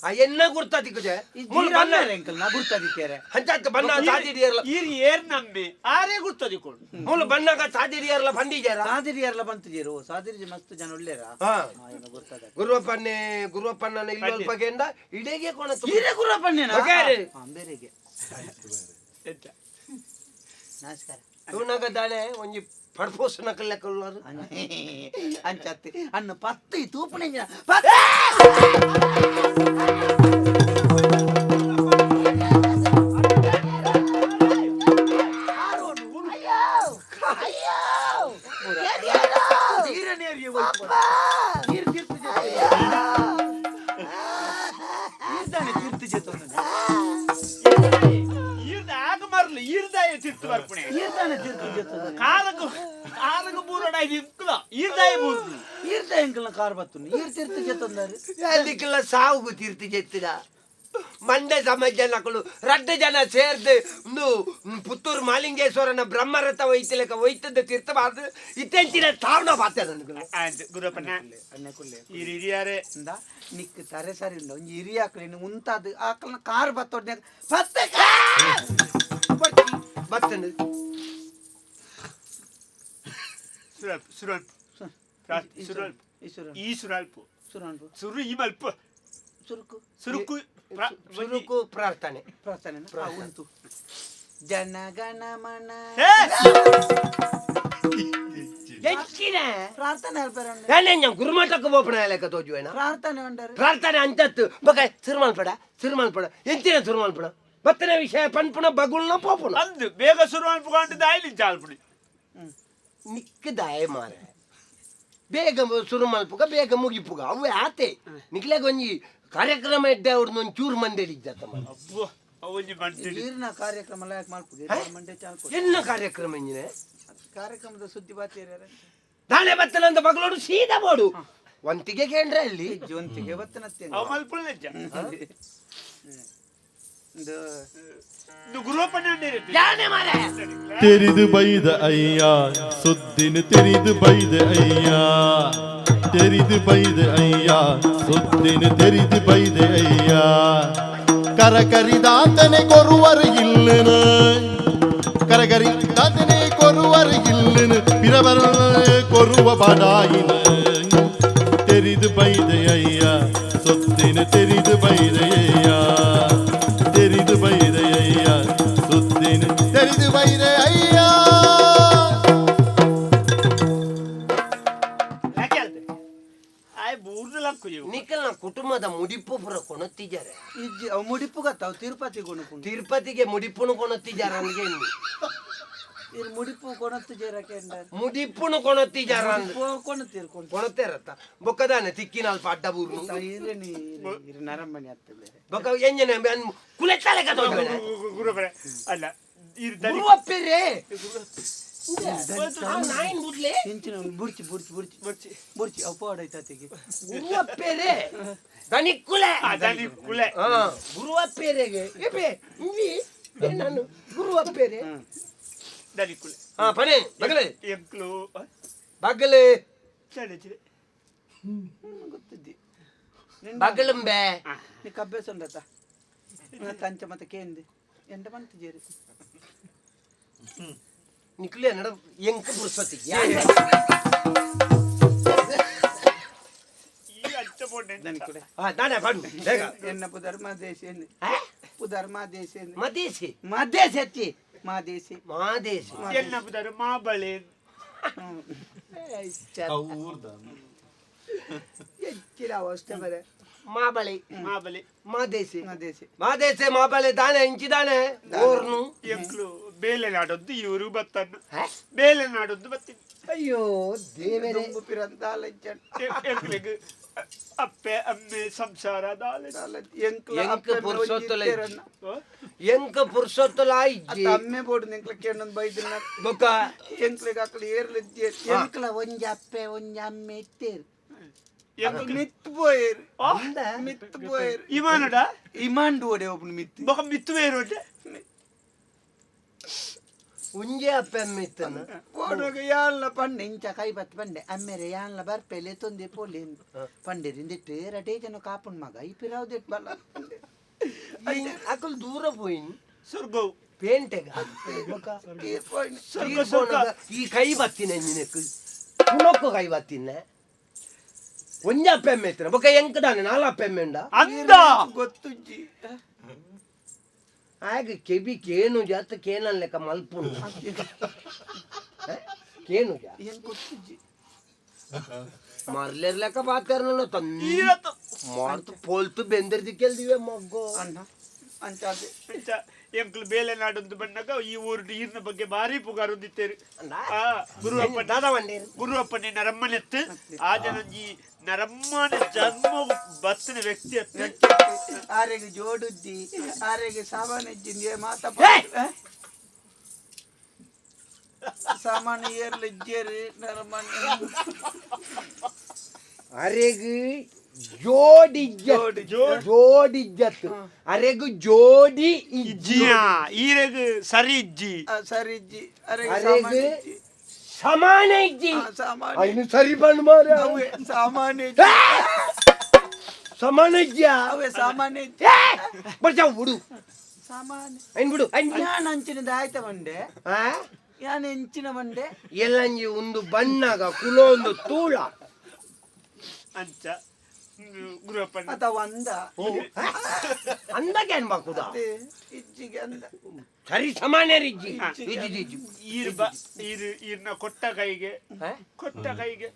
ಎನ್ನ ಗುರ್ತ ತಿಕ್ಕುಜೆ ಮೂಲು ಬನ್ನ ಎಂಕಲ್ ನಾ ಗುರ್ತದಿಕ್ಕೇರೆ ಹಂಚಾತ್ ಬನ್ನ ಸಾದಿಡಿಯರ್ಲ ಈರ್ ಏರ್ ನಮ್ಮೆ ಆರೇ ಗುರ್ತದಿಕೊಂಡು ಮೂಲು ಬನ್ನಾಗ ಸಾದಿಡಿಯರ್ಲ ಬಂದಿಜಾರ ಸಾದಿರಿಯರ್ಲ ಬಂತಿದ್ದೀರು ಸಾದಿರಿ ಮಸ್ತ್ ಜನ ಒಳ್ಳೇರಾ ಹಾ ಏನು ಗುರ್ತದ ಗುರುವಪ್ಪನ್ನೇ ಗುರುವಪ್ಪನ ಇಲ್ಲೊಲ್ಪ ಕೇಂದ್ರ ಇಡೇಗೆ ಕೊಣ ಹೀರೆ ಗುರುವಪ್ಪನೇನಾ? ಬಗಾರೆ. ಹಾ, ಬೇರೆಗೆ ಎಂತ ನಮಸ್ಕಾರ ತೂನಾಗ ದಾನೆ ಒಂಜಿ ಪಡ್ಪೋಸ್ ನಕಲ್ ಲೆಕ್ಕಲ್ಲಾರು ಅಂಚತ್ತಿ ಅನ್ನ ಪತ್ತು ಈ ತೂಪುನ ಈರ್ದ ಆಗ ಮರ್ಲು ಈರ್ದಾಯ ತಿರ್ತು ಬರ್ಪುಣೆ ಕಾರಗು ಕಾರಗು ಬೂರೋಡ ಇದು ಇಂಕುಲ ಈರ್ದಾಯ ಬೂರ್ದು ಈರ್ದ ಎಂಕಲ್ನ ಕಾರ್ ಬತ್ತು ಈರ್ ತೀರ್ಥ ಜೊತ್ತಂದಾರು ಅಲ್ಲಿಕ್ಕೆಲ್ಲ ಸಾವು ತೀರ್ತಿ ಜೆತ್ತಿದ ಮಂಡೆ ಸಮಾಜ ನಕಲು ರಡ್ಡ ಜನ ಸೇರ್ದು ಒಂದು ಪುತ್ತೂರು ಮಾಲಿಂಗೇಶ್ವರನ ಬ್ರಹ್ಮರಥ ಒಯ್ತಿಲೆಕ ಒಯ್ತದ ತೀರ್ಥ ಬಾರ್ದು ಇತ್ತೆಂಚಿನ ತಾವನ ಬಾತೆ ನನಗೆ ಆಯ್ತು ಗುರುವಪ್ಪನ ಅಣ್ಣ ಕುಲ್ಲೆ ಈರ್ ಹಿರಿಯಾರೆ ಇಂದ ನಿಕ್ ತರೆ ಸರಿ ಇಲ್ಲ ಒಂಜಿ ಹಿರಿಯ ಆಕಳಿನ ಉಂತಾದ ಆಕಳನ ಕಾರ್ ಬತ್ತೊಡ್ನ್ಯಾಗ ಪತ್ತೆ ಬತ್ತನು ಸುರಲ್ಪ ಸುರಲ್ಪ ಸುರಲ್ಪ ಈಶ್ವರ ಈ ಸುರಲ್ಪ ಸುರನ್ಪು ಸುರು ಈ ಮಲ್ಪ ಸುರುಕು ಸುರುಕು ಸುರುಕು ಪ್ರಾರ್ಥನೆ ಪ್ರಾರ್ಥನೆ ಉಂಟು ಜನಗಣ ಮನ ಏ! ಎಂಚಿನ ಪ್ರಾರ್ಥನೆ ಅಲ್ಪರ ನಾನೇ ಗುರುಮಠಕ್ಕೆ ಬೋಪಣ ಲೆಕ್ಕ ತೋಜುವೇನ ಪ್ರಾರ್ಥನೆ ಉಂಡರು ಪ್ರಾರ್ಥನೆ ಅಂಚತ್ತು ಬಕ ಸಿರುಮಾಲ್ಪಡ ಸಿರುಮಾಲ್ಪಡ ಎಂಚಿನ ಸಿರುಮಾಲ್ಪಡ ಬತ್ತನ ವಿಷಯ ಪನ್ಪುಣ ಬಗುಳ್ನ ಪೋಪುಣ ಅಂದು ಬೇಗ ಸುರು ಅನ್ಪುಕೊಂಡು ದಾಯ್ಲಿ ಚಾಲ್ಪುಣಿ ನಿಕ್ಕದಾಯ ಮಾರ ಬೇಗ ಶುರು ಮಲ್ಪುಗ ಬೇಗ ಮುಗಿಪುಗ ಅವು ಆತೆ ನಿಕ್ಲೆಗ್ ಒಂಜಿ ಕಾರ್ಯಕ್ರಮ ಇದ್ದೆ ಅವ್ರದ್ದು ಒಂದ್ ಚೂರು ಮಂದೇಲಿ ಇದ್ದತ್ತ ಮಾರ್ರೆ. ಅಬ್ಬೋ ಅವೊಂಜಿ ಮಂಟಿಡಿ ನೀರಿನ ಕಾರ್ಯಕ್ರಮ ಎಲ್ಲ ಯಾಕೆ ಮಾಡ್ಪುಗೆ ಮಂಡೆ ಚಾಲ್ಪು ಎನ್ನ ಕಾರ್ಯಕ್ರಮ ಇಂಜಿನೆ ಕಾರ್ಯಕ್ರಮದ ಸುದ್ದಿ ಬಾತೀರ ನಾಳೆ ಬತ್ತನಂತ ಬಗಲೋಡು ಸೀದಾ ಬೋಡು ವಂತಿಗೆ ಕೇಂದ್ರ ಅಲ್ಲಿ ಜೋಂತಿಗೆ ಬತ್ತನತ್ತೆ ಅವ ಮಲ್ಪುಣ ನಿಜ ಇದು ಇದು ಗುರುವಪ್ಪನ ಯಾನೆ ಮಾರೆ ತೆರಿದು ಬೈದ ಅಯ್ಯ ಸುದ್ದಿನ ತೆರಿದು ಬೈದ ಅಯ್ಯ ತೆರಿದು ಬೈದ ಅಯ್ಯ ಸುದ್ದಿನ ತೆರಿದು ಬೈದ ಅಯ್ಯ ಕರಕರಿದಾತನೆ ಕೊರುವರು ಇಲ್ಲನ ಕರಕರಿ ದಾತನೆ ಕೊರುವರು ಇಲ್ಲನ ಪಿರಬರ ಕೊರುವ ಬಡಾಯಿನ ತೆರಿದು ಬೈದ ಅಯ್ಯ ಸುದ್ದಿನ ತೆರಿದು ಬೈದ ಅಯ್ಯ ತೆರಿದು ಬೈದ ಅಯ್ಯ ಸುದ್ದಿನ ತೆರಿದು ಬೈದ ಅಯ್ಯ ಯಾಕೆ ಅಲ್ತೆ ಆಯ್ ಬೂರ್ದು ಲಕ್ಕು ಇವು ನಿಖಲ್ನ ಕುಟುಂಬದ ಮುಡಿಪು ಪುರ ಕೊಣತ್ತಿದ್ದಾರೆ ಇಜ್ಜಿ ಅವು ಮುಡಿಪು ಗತ್ತ ಅವು ತಿರುಪತಿ ಕೊಣಪುಂಡು ತಿರುಪತಿಗೆ ಮುಡಿಪುನು ಕೊಣತ್ತಿದ್ದಾರೆ ಅಂದ್ಗೆ ಇನ್ನು. ಇರ್ ಮುಡಿಪು ಕೊಣತ್ತು ಜೇರಕ್ಕೆ ಎಂಡಾರು ಮುಡಿಪುನು ಕೊಣತ್ತಿದ್ದಾರೆ ಅಂದ್ ಕೊಣತ್ತೀರ್ ಕೊಣ ಕೊಣತ್ತೇರತ್ತ ಬೊಕ್ಕದಾನೆ ತಿಕ್ಕಿನ ಅಲ್ಪ ಅಡ್ಡ ಬೂರ್ನು ಇರೇನಿ ಇರು ನರಮಣಿ ಅತ್ತ ಬೇರೆ ಬೊಕ್ಕ ಎಂಜನೆ ಕುಲೆತ್ತಾಲೆ ಕಥೆ ಗುರುವಪ್ಪನ ಅಲ್ಲ ಈರ್ ದನಿ ಗುರುವಪ್ಪೇರೆ ನಾಯಿನ್ ಬುಡ್ಲೆ ಇಂಚಿನ ಬುಡ್ಚಿ ಬುಡ್ಚಿ ಬುಡ್ಚಿ ಬುಡ್ಚಿ ಬುಡ್ಚಿ ಅವು ಪೋಡೈತಾತಿಗೆ ಗುರುವಪ್ಪೇರೆ ದನಿಕ್ಕುಲೆ ಆ ದನಿ ಕುಲೆ ಹಾ ಗುರುವಪ್ಪೇರೆಗೆ ಏಪೆ ಇಂಜಿ ಏ ನಾನು ಗುರುವಪ್ಪೇರೆ ದನಿ ಕುಲೆ ಹಾ ಪನೆ ಬಗಲೆ ಎಂಕ್ಲು ಬಗಲೆ ಚಡೆ ಚಡೆ ಗೊತ್ತಿದ್ದಿ ಬಗಲಂಬೆ ನೀ ಕಬ್ಬೆ ಸೊಂಡತ ತಂಚ ಮತ್ತೆ ಕೇಂದಿ ಎಂಟ ಮಂತ್ ಜೇರಿ ನಿಕ್ಲೆ ನಡ ಎಂಕ ಪುರುಸತಿ ಈ ಅಚ್ಚ ಪೊಣ್ಣೆ ದನಿ ಕುಡೆ ಹಾ ನಾನೇ ಪಡು ಬೇಗ ಎನ್ನ ಪುದರ್ ಮಾದೇಶಿ ಎನ್ನೆ ಹಾ? ಪುದರ್ ಮಾದೇಶಿ ಎನ್ನೆ ಮದೇಶಿ ಮಾದೇಶಿ ಅಚ್ಚಿ ಮಾದೇಶಿ ಮಾದೇಶಿ ಎನ್ನ ಪುದರು ಮಾಬಳೆ ಹೆಚ್ಚಿನ ಅವಸ್ಥೆ ಬರೆ ಮಾಬಳಿ ಮಾಬಲೆ ಮಾದೇಶಿ ಮಾದೇಶಿ ಮಾದೇಶೆ ಮಾಬಳೆ ದಾನೆ ಇಂಚಿದಾನೆ ಓರ್ನು ಎಂಕ್ಲು ಬೇಲೆ ನಾಡೊಂದು ಇವರು ಬತ್ತನ್ನು ಬೇಲೆ ನಾಡೊಂದು ಬತ್ತೀನಿ ಅಯ್ಯೋ ದೇವರೇ ದುಂಬು ಪಿರಂತ ಅಲೆಂಚನ್ ಎಂಕ್ಲಿಗ್ ಅಪ್ಪೆ ಅಮ್ಮೆ ಸಂಸಾರ ದಾಲೆ ಎಂಕ್ಲ ಎಂಕ್ ಅಪ್ಪೆ ಪುರ್ಸೊತ್ತುಲ ಒಂಜಿ ಇತ್ತೆರನ್ನ. ಎಂಕ ಪುರ್ಸೊತ್ತುಲ ಇಜ್ಜಿ ಅತ್ತ ಅಮ್ಮೆ ಬೋಡು ಎಂಕ್ಲ ಕೇಂಡೊಂದು ಬೈದಿನ ಬೊಕ್ಕ ಎಂಕ್ಲೆಗ್ ಅಕ್ಲು ಏರ್ಲಿಜ್ಜಿ ಎಂಕ್ಲ ಒಂಜಿ ಅಪ್ಪೆ ಒಂಜಿ ಅಮ್ಮೆ ಇತ್ತೇರು ಅಕ್ಲು ಮಿತ್ ಪೋಯೇರು ಮಿತ್ ಪೋಯೇರು ಇಮಾನಡ ಇಮಾಂಡು ಓಡೆ ಒಬ್ಬನು ಮಿತ್ ಬೊಕ ಮಿತ್ತು ಬೇರೋಟೆ ಉಂಜೆ ಅಪ್ಪೆ ಅಮ್ಮೆ ಇತ್ತನ ಪೋನುಗ ಯಾನ್ಲ ಪಂಡೆ ಇಂಚ ಕೈ ಬತ್ ಪಂಡೆ ಅಮ್ಮೆರೆ ಯಾನ್ಲ ಬರ್ಪೆಲೆ ತೊಂದೆ ಪೋಲೆ ಪಂಡೆರಿಂದಿಟ್ಟು ರಡೇ ಜನ ಕಾಪುನ್ ಮಗ ಈ ಪಿರಾವ್ದೆಟ್ ಬಲ್ಲ. ಅಕುಲು ದೂರ ಪೋಯಿನ್. ಸ್ವರ್ಗವು. ಪೇಂಟೆಗ. ಸ್ವರ್ಗ ಸ್ವರ್ಗ. ಈ ಕೈ ಬತ್ತಿನ ನಿನಕ್ ಪುನೊಕ್ಕು ಕೈ ಬತ್ತಿನ ಒಂಜಿ ಅಪ್ಪೆಮ್ಮೆ ಇತ್ತಿನ ಬೊಕ ಎಂಕದಾನೆ ನಾಲ್ ಅಪ್ಪೆಮ್ಮೆ ಉಂಡ. ಅಂದ. ಗೊತ್ತುಜ್ಜಿ. ಆಗ ಕೆಬಿ ಕೇನು ಜಾತ ಕೇನನ್ ಲೆಕ್ಕ ಮಲ್ಪುಂಡು ಕೇನು ಜಾ. ಏನ್ ಗೊತ್ತುಜ್ಜಿ. ಮರ್ಲೆರ್ ಲೆಕ್ಕ ಬಾತಾರನ ತಂದ ಈರತ್ತು. ಮಾರ್ತು ಪೋಲ್ತು ಬೆಂದಿರ್ದಿಕ್ಕೆಲ್ದಿವೆ ಮಗ್ಗೋ. ಅಣ್ಣ ಅಂಚಾದೆ. ಅಂಚ ಎಂಕ್ಲು ಬೇಲೆ ನಾಡೊಂದು ಬಣ್ಣಗ ಈ ಊರು ಈರ್ನ ಬಗ್ಗೆ ಭಾರಿ ಪುಗಾರೊಂದಿತ್ತೇರು. ಆ ಗುರುವಪ್ಪ ದಾದಾ ವಂಡೇರು. ಗುರುವಪ್ಪನೆ ನರಮ್ಮನೆತ್ತು ಆ ಜನಂಜಿ ನರಮ್ಮನೆ ಜನ್ಮ ಬತ್ತಿನ ವ್ಯಕ್ತಿ ಅತ್ತು. ಆರೆಗೆ ಜೋಡುಜ್ಜಿ ಆರೆಗೆ ಸಾಮಾನ್ಯಜ್ಜಿ ಮಾತ ಸಾಮಾನ್ಯ ಏರ್ಲಿಜ್ಜೇರು ನರಮನೆ. ಅರೆಗ್ ಜೋಡಿಜ್ಜತ್ ಜೋಡಿಜ್ಜತ್ ಅರೆಗ್ ಜೋಡಿ ಇಜ್ಜಿ. ಇಜ್ಜಿಯಾ ಈರೆಗ್ ಸರಿ ಇಜ್ಜಿ. ಸರಿ ಇಜ್ಜಿ ಅರೆಗೆ. ಅರೆಗ್ ಸಾಮಾನ್ಯ ಇಜ್ಜಿ. ಸಮಾನ ಇಜ್ಜಿ. ಸಾಮಾನ್ಯ. ಅಯ್ನು ಸರಿ ಬಂದ್ ಮಾರ. ಅವೇ ಸಾಮಾನ್ಯ ಇಜ್ಜಿ. ಸಮಾನ ಇಜ್ಜಿಯಾ? ಅವೇ ಸಾಮಾನ್ಯ ಇಜ್ಜಿ. ಬರ್ಜಾ ಬಿಡು. ಸಾಮಾನ್ಯ. ಐನ್ ಬಿಡು ಐನ್ ಬಿಡು. ಯಾನ್ ಅಂಚಿನದ ಆಯ್ತ ಬಂಡೆ. ಆ? ಯಾನ್ ಎಂಚಿನ ಬಂಡೆ. ಎಲ್ಲಂಜಿ ಒಂದು ಬಣ್ಣಗ ಕುಲೊಂದು ತೂಳ. ಅಂಚ ಗುರುವಪ್ಪನ ಅಥವಾ ಅಂದ. ಅಂದಾಗೆ ಅನ್ಬಾಕುದ. ಅದೇ, ಇಜ್ಜಿಗೆ ಅಂದ. ಸರಿ ಸಮಾನ್ಯರಿಜ್ಜಿ ಇಜ್ಜಿ ಇಜ್ಜಿ. ಈರ್ ಬ ಈರ್ ಈರ್ನ ಕೊಟ್ಟ ಕೈಗೆ. ಆ? ಕೊಟ್ಟ ಕೈಗೆ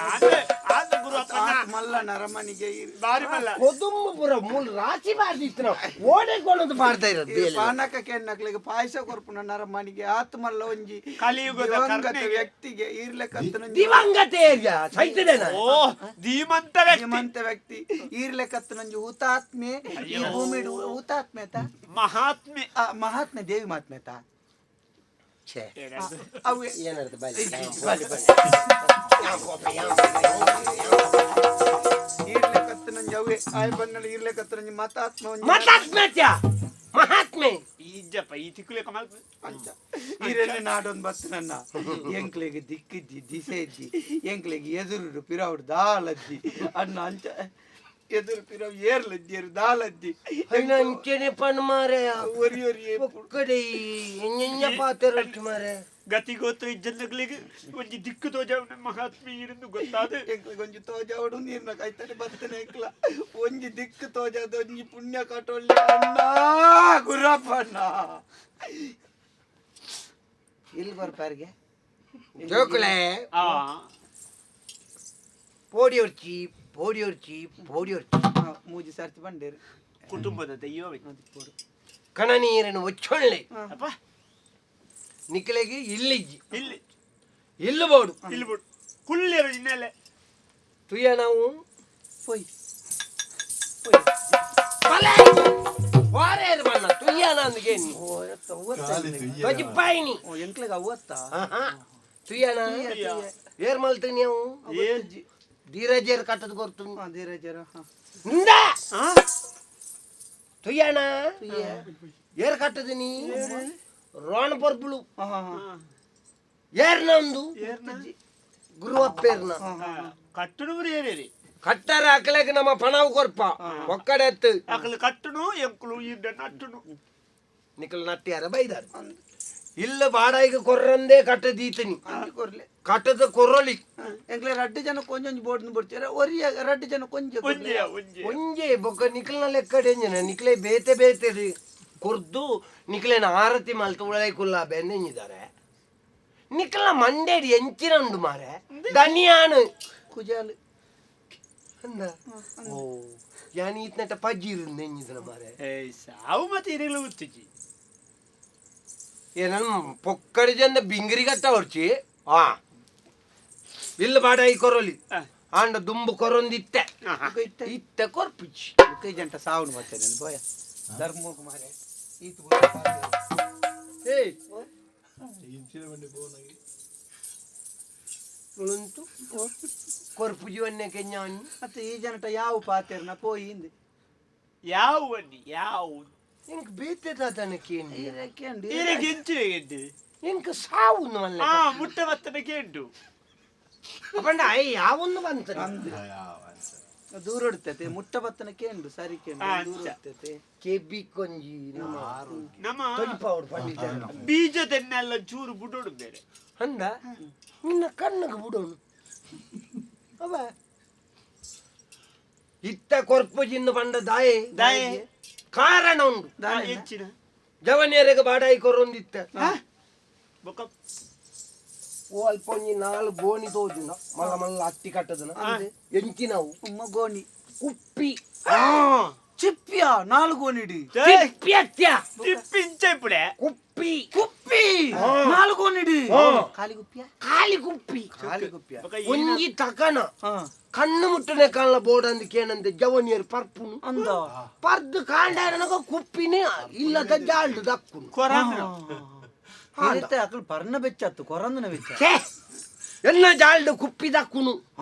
ಆದ್ರೆ ಆದ್ರೆ ಗುರುವಪ್ಪನ ಆತ್ ಮಲ್ಲ ನರಮನಿಗೆ ಬಾರಿ ಮಲ್ಲ. ಕೊದುಂಬ ಪುರ ಮೂಲ ರಾಶಿ ಬಾರ್ದಿತ್ತು ನಾವು ಓಡೆಕೊಳ್ಳೋದು ಬಾರ್ದ ಇರೋದು ಬೇಲೆ. ಪಾನಕ ಕೆನ್ನಕ್ಲಿಗೆ ಪಾಯಸ ಕೊರ್ಪುನ ನರಮನಿಗೆ ಆತ್ ಮಲ್ಲ ಒಂಜಿ ಕಲಿಯುಗದ ದಿವಂಗತ ಕರ್ಣೆಗೆ. ವ್ಯಕ್ತಿಗೆ ಈರ್ಲೆಕತ್ತನ. ದಿವಂಗತ ಏರಿಯಾ ಸೈತದೇನ. ಓ ಧೀಮಂತ ವ್ಯಕ್ತಿ. ಧೀಮಂತ ವ್ಯಕ್ತಿ ಈರ್ಲೆಕತ್ತನೊಂಜಿ ಹುತಾತ್ಮೆ ಈ ಭೂಮಿಡು ಹುತಾತ್ಮೆ ತಾ. ಮಹಾತ್ಮೆ. ಆ, ಮಹಾತ್ಮೆ ದೇವಿ ಮಹಾತ್ಮೆ ತಾ. ಛೇ. ಅವೇ. ಏನರ್ಥ ಬಾಲಿ ಬಲೆ ಬಲೆ. ಈರ್ಲೆಕತ್ತನೊಂಜಿ ಅವೇ ಆಯ್ ಬನ್ನಳ ಈರ್ಲೆಕತ್ತನೊಂಜಿ ಮತಾತ್ಮ ಒಂಜಿ. ಮತಾತ್ಮತ್ಯ ಮಹಾತ್ಮೆ. ಈಜಪ್ಪ ಈ ತಿಕ್ಕುಲೆ ಕಮಲ್. ಅಂಚ ಈರೆಲ್ಲ ನಾಡೊಂದು ಬತ್ತನನ್ನ ಎಂಕ್ಲೆಗ್ ದಿಕ್ಕಿಜ್ಜಿ ದಿಸೆ ಇಜ್ಜಿ ಎಂಕ್ಲೆಗ್ ಎದುರು ಪಿರಾವುಡು ದಾಲಜ್ಜಿ ಅಣ್ಣ ಅಂಚ ಎದುರು ಪಿರಾವು ಏರ್ಲಜ್ಜಿ ದಾಲಜ್ಜಿ. ಅಯ್ನ ಅಂಚನೆ ಪಣ್ ಮಾರೆ. ಒರಿ ಒರಿ. ಒಕ್ಕಡೆ ಎಂಜ ಪಾತೆರೊಟ್ಟು ಮಾರೆ. ಗತಿ ಗೋತ್ರ ಇಜ್ಜಂದಗಳಿಗೆ ಒಂಜಿ ದಿಕ್ಕು ತೋಜವನ ಮಹಾತ್ಮೆ ಇருந்து ಗೊತ್ತಾದ. ಎಂಕ್ಲೆಗ್ ಒಂಜಿ ತೋಜಾವಡು ನೀರ್ನ ಕೈತಡೆ ಬತ್ತನೆ ಎಂಕ್ಲ ಒಂಜಿ ದಿಕ್ಕು ತೋಜಾದ ಒಂಜಿ ಪುಣ್ಯ ಕಟೊಳ್ಳಿ ಅಣ್ಣ ಗುರಪ್ಪ ಅಣ್ಣ ಇಲ್ಲಿ ಬರ್ಪಾರಿಗೆ. ಜೋಕುಲೆ. ಆ. ಪೋಡಿ ಒರ್ಚಿ ಪೋಡಿ ಒರ್ಚಿ ಪೋಡಿ ಒರ್ಚಿ. ಮೂಜಿ ಸರ್ತಿ ಬಂಡೇರು. ಕುಟುಂಬದ ದೈವವೇ. ಕಣ ನೀರನ್ನು ಒಚ್ಚೊಳ್ಳೆ. ಅಪ್ಪ. ನಿಕ್ಕಲೆಗೆ ಇಲ್ಲಿಜ್ಜಿ. ಇಲ್ಲಿ. ಇಲ್ಲು ಬೋಡು. ಇಲ್ಲಿ ಬಿಡು ಕುಳ್ಳಿರು ಇನ್ನೆಲೆ. ತುಯ್ಯ ನಾವು. ಪೊಯ್. ಬಲೆ ವಾರೇರು ಬಣ್ಣ ತುಯ್ಯ ನಂದು ಏನು. ಓ ಎತ್ತ ಓತ್ತ. ಖಾಲಿ ತುಯ್ಯ. ಬಜಿಪಾಯಿನಿ. ಓ ಎಂಕ್ಲೆಗ್ ಅವ್ವತ್ತಾ. ತುಯ್ಯನ ಏರ್ ಮಲ್ತು ನೀವು. ಏನ್? ಧೀರಜೇರ್ ಕಟ್ಟದ ಗೊತ್ತು. ಹಾ ಧೀರಜರ ಹಾ. ಇಂದ ತುಯ್ಯಣ ಏರ್ ಕಟ್ಟದ ನೀ ರೋಣ ಪರ್ಪುಳು. ಹಾ ಹಾ ಹಾ. ಏರ್ನ ಒಂದು ಗುರುವಪ್ಪೇರ್ನ. ಕಟ್ಟುನು ಏನೇರಿ. ಕಟ್ಟರ ಅಕ್ಲೆಗ್ ನಮ್ಮ ಪಣವು ಕೊರ್ಪ ಒಕ್ಕಡೆತ್ತು. ಅಕಲು ಕಟ್ಟುನು ಎಂಕುಲು ಇಂದ ನಟ್ಟುನು. ನಿಕಲ್ ನಟ್ಟಿಯಾರ ಬೈದಾರ ಇಲ್ಲ ಬಾಡಾಯಿಗೆ ಕೊರ್ರಂದೇ ಕಟ್ಟದೀತನಿ. ಅಂಚಿ ಕೊರ್ಲೆ. ಕಟ್ಟದ ಕೊರೊಲಿ. ಎಂಕ್ಲೆ ರಡ್ಡು ಜನ ಕೊಂಜೊಂಜಿ ಬೋರ್ಡ್ ಬಿಡ್ತೀರ ಒರಿಯ ರಡ್ಡು ಜನ ಕೊಂಜ ಒಂಜೆ ಒಂಜೆ. ಒಂಜೆ ಬೊಕ್ಕ ನಿಕಲ್ನ ಲೆಕ್ಕಡೆಂಜನ ನಿಕ್ಲೆ ಬೇತೆ ಬೇತೆ ಕೊರ್ದು ನಿಕ್ಲೆನ ಆರತಿ ಮಲ್ತು ಉಳೈ ಕುಲ್ಲ ಬೆಂದೆಂಜಿದ್ದಾರೆ ನಿಕ್ಲ ಮಂಡೇಡಿ ಎಂಚಿನ ಉಂಡು ಮಾರೆ ದನಿಯಾನು. ಕುಜಾಲು. ಅಂದ ಓ ಯಾನಿ ಇತ್ನಟ ಪಜ್ಜಿರು ನೆಂಜಿದನ ಮಾರೆ. ಏಯ್ ಸಾವು ಮತ್ತೆ ಇರಲು ಗೊತ್ತಿಜ್ಜಿ. ಏ ನನ್ ಪೊಕ್ಕಡಿ ಜನ ಬಿಂಗಿರಿ ಗಟ್ಟ ಹೊರ್ಚಿ ಆ ಇಲ್ಲ ಬಾಡಾಯಿ ಕೊರೊಲಿ. ಆಂಡ ದುಂಬು ಕೊರೊಂದಿತ್ತೆ. ಇತ್ತೆ. ಇತ್ತೆ ಕೊರ್ಪಿಚ್ಚಿ. ಕೈ ಜಂಟ ಸಾವನು ಬರ್ತೇನೆ ಬೋಯ ಧರ್ಮೋಗ್ ಮಾರೆ ಈತ್. ಏಯ್. ಇಂಚಿನ ಬಂಡಿ ಬೋನಾಗಿ. ಉಂಟು ಕೊರ್ಪು ಜೀವನ್ಯ ಕೆഞ്ഞಾನಿ. ಮತ್ತೆ ಈ ಜನಟ ಯಾವ ಪಾತೆರ್ನ ಪೋಯಿಂದ್. ಯಾವ ಬನ್ನಿ ಯಾವ. ಇಂಕ್ ಬೇತೆ ತಾತನ ಕೇಂದ್ರ. ಇರಗೆ ಎಂಚಿನ ಗೆದ್ದಿ. ಎಂಕ್ ಸಾವು ಮಲ್ಲೆ. ಆ ಮುಟ್ಟ ಬತ್ತನ ಕೇಂಡು. ಪಂಡ ಅಯ್ ಯಾವೊಂದು ಬಂತ. ದೂರ ಹೊಡ್ತತೆ ಮುಟ್ಟ ಬತ್ತನ ಕೇಂಡು ಸರಿ ಕೇಂಡು ದೂರ ಹೊಡ್ತತೆ. ಕೆಬಿ ಕೊಂಜಿ ನಮ್ಮ ನಮ್ಮ ತೊಲಿಪಾವಡು ಪಂಡಿತ. ಬೀಜ ತೆನ್ನೆಲ್ಲ ಚೂರು ಬುಡೋಡು ಬೇರೆ. ಅಂದ ನಿನ್ನ ಕಣ್ಣಿಗೆ ಬಿಡೋನು ಅವ ಇತ್ತ ಕೊರ್ಪುಜಿಂದು ಪಂಡ ದಾಯೆ ದಾಯೆ ಕಾರಣ ಉಂಡು. ಹೆಚ್ಚಿನ ಜವನಿಯರಿಗೆ ಬಾಡಾಯಿ ಕೊರೊಂದಿತ್ತ. ಬೊಕ್ಕ ಓ ಅಲ್ಪ ಒಂಜಿ ನಾಲ್ ಗೋಣಿ ತೋಜುನ ಮಲ್ಲ ಮಲ್ಲ ಅಟ್ಟಿ ಕಟ್ಟದನ ಎಂಚಿನವು? ಉಮ್ಮ ಗೋಣಿ. ಕುಪ್ಪಿ. ಚಿಪ್ಪಿಯ ನಾಲ್ಕು ಗೋಣಿಡಿ. ಚಿಪ್ಪಿ ಅತ್ಯ. ತಿಪ್ಪಿಂಚ ಇಪ್ಪಡೆ. ಕುಪ್ಪಿ. ಕುಪ್ಪಿ ನಾಲ್ಕು ಗೋಣಿಡಿ ಖಾಲಿ ಕುಪ್ಪಿಯ. ಖಾಲಿ ಕುಪ್ಪಿ. ಖಾಲಿ ಕುಪ್ಪಿಯ. ಬೊಕ್ಕ ಒಂಜಿ ತಕನ ಹಾ ಕಣ್ಣು ಮುಟ್ಟನೆ ಕಾಲ ಬೋರ್ಡ್ ಕೇನಂತೆ ಜವನಿಯರು ಪರ್ಪುನು ಅಂದ ಪರ್ದು ಕಾಂಡಾರನಗ ಕುಪ್ಪಿನೇ ಇಲ್ಲದ ಜಾಲ್ಡು ದಕ್ಕುನು. ಕೊರಾಂದ್ರ. ಏತೆ ಅಕಲ್ ಪರ್ಣ ಬೆಚ್ಚತ್ತು ಕೊರಂದನ ಬೆಚ್ಚ. ಛೇ, ಎನ್ನ ಜಾಲ್ಡು ಕುಪ್ಪಿ ದಕ್ಕುನು.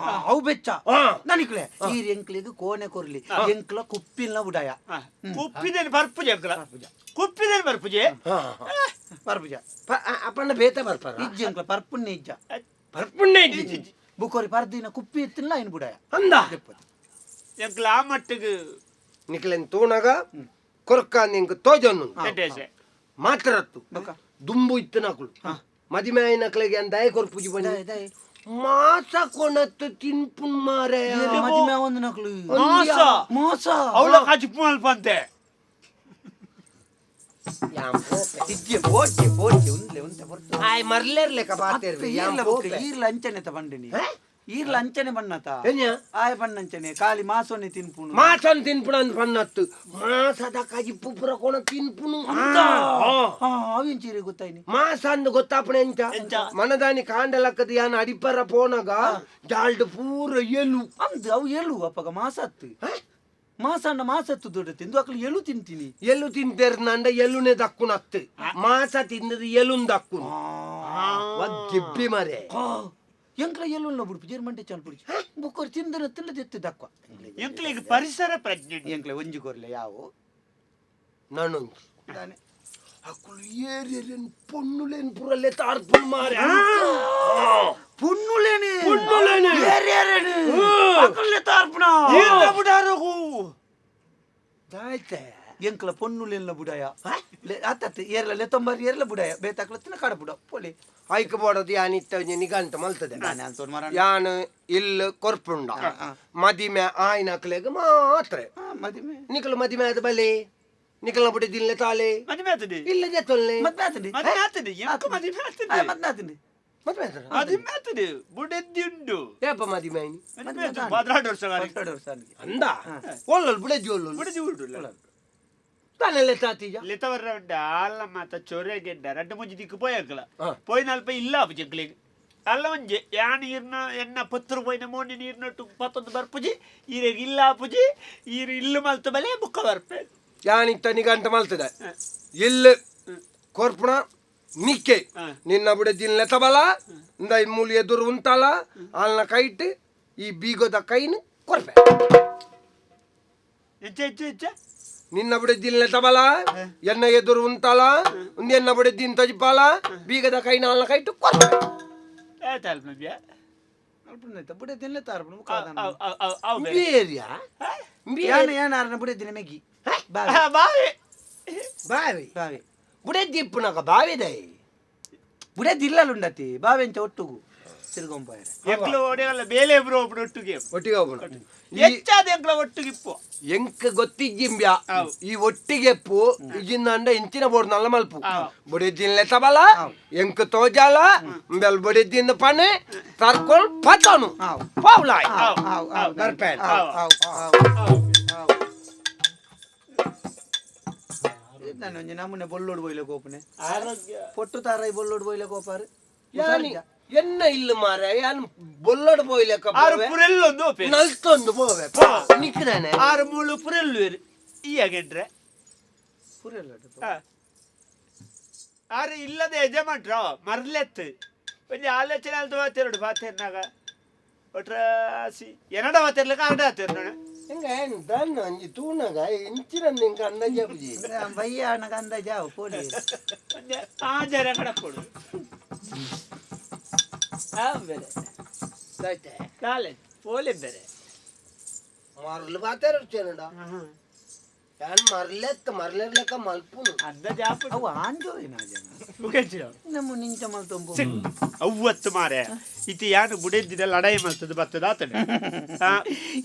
ಅವು ಬೆಚ್ಚ. ಹಾ. ನನಕ್ಲೆ ಈ ಎಂಕ್ಲಿಗೆ ಕೋಣೆ ಕೊರ್ಲಿ ಎಂಕ್ಲ ಕುಪ್ಪಿಲ್ನ ಉಡಾಯ. ಕುಪ್ಪಿದೇನು ಬರ್ಪುಜೆ ಅಂಕಲ, ಕುಪ್ಪಿದೇನು ಬರ್ಪುಜೆ. ಪರ್ಪುಜ. ಅಪ್ಪಣ್ಣ ಬೇತ ಬರ್ಪಾರ. ಇಜ್ಜ ಎಂಕ್ಲ ಪರ್ಪುಣ್ಣ ಇಜ್ಜ. ಪರ್ಪುಣ್ಣೆ ಇಜ್ಜಿ. ಬುಕೋರಿ ಪರ್ದಿನ ಕುಪ್ಪಿ ಇತ್ತಿಲ್ಲ ಇನ್ ಬುಡಾಯ. ಅಂದ ಎಂಕ್ಲ ಆ ಮಟ್ಟಿಗೆ ನಿಕ್ಲೆನ್ ತೂನಗ ಕೊರ್ಕ ನಿಂಕ್ ತೋಜೊನ್ನು ಕೆಟ್ಟೇಸೆ. ಮಾತ್ರತ್ತು ದುಂಬು ಇತ್ತನಕುಲು ಮದಿಮೆ ಆಯ್ನಕ್ಲೆಗೆ ಅಂದಾಯ ಕೊರ್ಪುಜಿ ಬನ್ನಿ. ದಾಯೆ, ದಾಯೆ. ಮಾಸ ಕೊಣತ್ತು ತಿನ್ಪುನ್ ಮಾರೆ. ಮದಿಮೆ ಒಂದು ನಕಲು. ಮಾಸ. ಮೋಸ. ಅವಳ ಕಜಿಪ್ಪು ಮಲ್ಪಂತೆ. ಇಜ್ಜೆ ಬೋಡ್ಜೆ ಬೋಡ್ಜೆ ಉಂದ್ಲೆ ಉಂತೆ ಬರ್ತದೆ. ಆಯ್ ಮರ್ಲೇರ್ಲೆಕ ಬಾತೇರ್ವೆ. ಈರ್ಲ ಬೊಕ್ಕ ಈರ್ಲ ಅಂಚನೆ ಬಂಡಿನಿ ಈರ್ಲ ಅಂಚನೆ ಬಣ್ಣತ. ಏನ್ಯ? ಆಯ ಬಣ್ಣಂಚನೆ ಖಾಲಿ ಮಾಸೋನೆ ತಿನ್ಪುನು. ಮಾಸನ್ ತಿನ್ಪುಣ ಅಂದ್ ಪನ್ನತ್ತು ಮಾಸದ ಕಜಿಪ್ಪು ಪುರ ಕೊಣ ತಿನ್ಪುನು. ಅವೇನ್ ಚೀರೆ ಗೊತ್ತಾಯ್ನಿ. ಮಾಸ ಅಂದ್ ಗೊತ್ತಾಪಣೆ ಎಂಚ? ಮನದಾನಿ ಕಾಂಡಲಕ್ಕದ ಯಾನ್ ಅಡಿಪರ ಪೋನಗ ಜಾಲ್ಡ್ ಪೂರ ಎಲು. ಅಂದ್ ಅವು ಎಲು ಅಪ್ಪಗ ಮಾಸತ್ತು ಮಾಸ ಅಣ್ಣ ಮಾಸತ್ತು ದೊಡ್ಡ ತಿಂದು ಅಕ್ಲು ಎಲು ತಿಂತೀನಿ. ಎಲು ತಿಂತೇರ್ನಂಡ ಎಲುನೆ ದಕ್ಕುನತ್ತು ಮಾಸ ತಿಂದದು ಎಲುನ್ ದಕ್ಕುನು ಗಿಬ್ಬಿ ಮರೆ. ಎಂಕ್ಲ ಎಲುಲ್ಲ ಬುಡ್ಪು ಜೇರ್ ಮಂಡೆ ಚಾಲ್ ಪುಡಿಚಿ ಬುಕ್ಕೋರ್ ತಿಂದನ ತಿನ್ನದೆತ್ತು ದಕ್ವ. ಎಂಕ್ಲ ಈಗ ಪರಿಸರ ಪ್ರಜ್ಞೆ. ಎಂಕ್ಲ ಒಂಜಿ ಕೊರ್ಲೆ ಯಾವು ನಾನೊಂದು ದಾನೆ. ಅಕುಲು ಏರಿಯನ್ ಪೊನ್ನುಲೇನ್ ಪುರಲ್ಲೆ ತಾರ್ಪುನ್ ಮಾರೆ. ಪುಣ್ಣುಲೇನೆ. ಪೊನ್ನುಲೇನೆ. ಏರ್ಯರೇನೆ ಅಕುಲ್ಲೆ ತಾರ್ಪುಣ. ಈರ್ನ ಬುಡಾರಗು. ದಾಯ್ತೆ. ಎಂಕ್ಲ ಪೊನ್ನುಲೆಲ್ಲ ಬುಡಾಯ ಅತ್ತತ್ತು ಏರ್ಲ ಲೆತ್ತೊಂಬಾರಿ ಏರ್ಲ ಬುಡಾಯ ಬೇತಾಕ್ಲ ತಿನ್ನ ಕಾಡ ಬುಡ ಪೋಲಿ. ಐಕ್ ಬೋಡದು ಯಾನ್ ಇತ್ತ ನಿಗಂತ ಮಲ್ತದೆ. ನಾನೇ ಅಂತೋನ್ ಮರ. ಯಾನ್ ಇಲ್ಲು ಕೊರ್ಪುಂಡ ಮದಿಮೆ ಆಯ್ನಕ್ಲೆಗ್ ಮಾತ್ರ. ಮದಿಮೆ. ನಿಕಲ್ ಮದಿಮೆ ಆದ ಬಲೆ ನಿಕಲ್ನ ಬುಡಿ ದಿಲ್ಲೆ ತಾಲೆ. ಮದಿಮೆ ಆತದೆ. ಇಲ್ಲ ಜತ್ತೊಲ್ಲೆ. ಮದ್ವೆ ಆತಂಡಿ. ಮದಿಮೆ ಆತದೆ, ಎಂಕ ಮದಿಮೆ ಆತದೆ. ಮದ್ವೆ ಆತಂಡಿ. ಮದ್ವೆ ಆತನ? ಮದಿಮೆ ಆತದೆ, ಬುಡೆದ್ದಿ ಉಂಡು. ಏಪ ಮದಿಮೆ ಆಯ್ನಿ? ಮದಿಮೆ ಆತು 12 ವರ್ಷ ಕಾಲಿ. 12 ವರ್ಷ ಆನಿಗೆ. ಅಂದ ಒಲ್ಲಲ್ ಬುಡೆಜಿ ಒಲ್ಲಲ್. ಬುಡೆದಿ ಉಂಡು. ತಾನೆಲ್ಲ ತಾತೀಜ. ಲೆತವರ್ರ ಉಂಡ ಆಲ್ಲ ಮಾತ ಚೊರೆ ಗೆಡ್ಡ ರಡ್ಡು ಮುಂಜಿ ದಿಕ್ಕು ಪೋಯಂಕಲ. ಹಾ. ಪೋಯಿನ ಅಲ್ಪ ಇಲ್ಲ ಅಪ್ಪು ಜಂಕ್ಲಿಗ್ ಅಲ್ಲ ಒಂಜಿ ಯಾನ್ ಈರ್ನ ಎನ್ನ ಪತ್ರ ಪೋಯಿನ ಮೋನಿ ನೀರ್ನೊಟ್ಟು ಪತ್ತೊಂದು ಬರ್ಪುಜಿ ಈರೆಗ್ ಇಲ್ಲ ಆಪುಜಿ ಈರ್ ಇಲ್ಲು ಮಲ್ತ ಬಲೆ ಬುಕ್ಕ ಬರ್ಪೆ. ಯಾನಿತ್ತ ನಿಗಂಟ ಮಲ್ತದೆ ಇಲ್ಲು ಕೊರ್ಪುಣ ನಿಕ್ಕೆ ನಿನ್ನ ಬುಡೆ ದಿನ್ಲೆ ತಬಲ ಇಂದ ಈ ಮೂಲಿ ಎದುರು ಉಂತಾಲ ಆಲ್ನ ಕೈಟ್ ಈ ಬೀಗದ ಕೈನು ಕೊರ್ಪೆ. ಎಂಚ ಎಂಚ ಎಂಚ? ನಿನ್ನ ಬುಡೆ ದಿನ್ಲೆ ತಬಲ ಎನ್ನ ಎದುರು ಉಂತಾಲ ಒಂದು ಎನ್ನ ಬುಡೆ ದಿನ್ ತಜಿಪಾಲ ಬೀಗದ ಕೈನ ಆಲ್ನ ಕೈಟ್ ಕೊರ್ಪೆ. ಏ ತಾಲ್ಪನಬ್ಯಾ. ಅಲ್ಪುನ ಬುಡೆ ತಿನ್ಲೆ ತಾರ್ಪುಣ. ಅವ್ ಅವ್ ಅವ್ ಅವ್ ಬೇರೆ. ಬೇರ್ಯಾ. ಯಾನ ಯಾನ ಆರ್ನ ಬುಡೆ ದಿನ ಮೆಗ್ಗಿ ಬಾವೆ. ಬಾವೆ. ಬಾವಿ. ಬಾವೆ. ಬುಡೆ ದಿಪ್ಪುನಕ ಬಾವಿದೈ. ಬುಡೆ ದಿಲ್ಲಲುಂಡತಿ ಬಾವೆಂಚ ಒಟ್ಟುಗು ತಿರ್ಗೊಂಬಾಯರೆ. ಎಂಕ್ಲ ಓಡಿಯಲ್ಲ ಬೇಲೆ ಬ್ರೋ ಒಬ್ಬರು ಒಟ್ಟಿಗೆ. ಒಟ್ಟಿಗೆ ಹೋಗೋಣ. ಹೆಚ್ಚಾದ ಎಂಕ್ಲ ಒಟ್ಟಿಗೆ ಇಪ್ಪು. ಎಂಕ್ ಗೊತ್ತಿಜ್ಜಿಂಬ್ಯಾ ಈ ಒಟ್ಟಿಗೆ ಪು ಇಜಿಂದ ಇಂಚಿನ ಬೋರ್ಡ್ ನಲ್ಲ ಮಲ್ಪು ಬುಡೆ ದಿನ್ಲೆ ತಬಲ ಎಂಕ್ ತೋಜಾಲ ಬೆಲ್ ಬುಡೆ ದಿನ ಪಣೆ ತರ್ಕೊಳ್ ಪತನು ಪಾವ್ಲಾಯ್ ಬರ್ಪೇನ್. ಆವ್ ಆವ್ ಆವ್ ಆವ್. ನಾನು ಒಂಜಿ ನಮೂನೆ ಬೊಲ್ಲೋಡು ಬೋಯ್ಲೆ ಕೋಪನೆ. ಆರೋಗ್ಯ. ಪೊಟ್ಟು ತಾರಾಯಿ ಬೊಲ್ಲೋಡು ಬೋಯ್ಲೆ ಕೋಪಾರು. ಯಾನಿ ಎನ್ನ ಇಲ್ಲು ಮಾರ ಯಾನ್ ಬೊಲ್ಲೋಡು ಪೋಯ್ಲೆಕ್ಕ. ಆರು ಪುರೆಲ್ಲೊಂದು ಓಪೆ. ನಲ್ತೊಂದು ಪೋವೆ ನಿಕ್ದಾನೆ. ಆರು ಮೂಳು ಪುರೆಲ್ಲು ಈ ಹಾಗೆಂಡ್ರೆ. ಪುರೆಲ್ಲ. ಆರು ಇಲ್ಲದ ಯಜಮಾನ್ರ ಮರ್ಲೆತ್ತು ಒಂಜಿ ಆಲೋಚನೆ ಅಲ್ದು ಬಾತಿರೋಡು ಬಾತಿರ್ನಾಗ ಒಟ್ರಾಸಿ ಎನ್ನಡ ಬಾತಿರ್ಲಿಕ್ಕೆ ಅರ್ಡ ಆತಿರ್ ನೋಡ. ಎಂಗ ದಾನ್ನ ಒಂಜಿ ತೂನಗ ಇಂಚಿನ ನಿಂಕ ಅಂದಾಜಿ ಆಪುಜಿ. ಬಯ್ಯ ಅಣ್ಣಗ ಅಂದಾಜಾವು ಪೋಲಿ. ಆಜರ ಕಡಪೊಡು ಆ ಬೇರೆ ಕಾಲೆ ಪೋಲೆ ಬೇರೆ. ಮರ್ಲು ಬಾತಾರ ಇರ್ತೇನಡ ಯಾನ್ ಮರ್ಲೆತ್ತ ಮರ್ಲೆರ್ಲೆಕ್ಕ ಮಲ್ಪುನು. ಅಂದಾಜು ಆಪುಡು. ಅವು ಆಂಜೋವಿನ ಜನ. ಮುಖೇಶ್. ನಮ್ಮ ನಿಂಚ ಮಲ್ತೊಂಬು. ಅವ್ವತ್ತು ಮಾರೆ ಇತಿ ಯಾನು ಬುಡೆದ್ದಿದ ಲಡಾಯಿ ಮಲ್ತದ ಬತ್ತದ ಆತನೆ.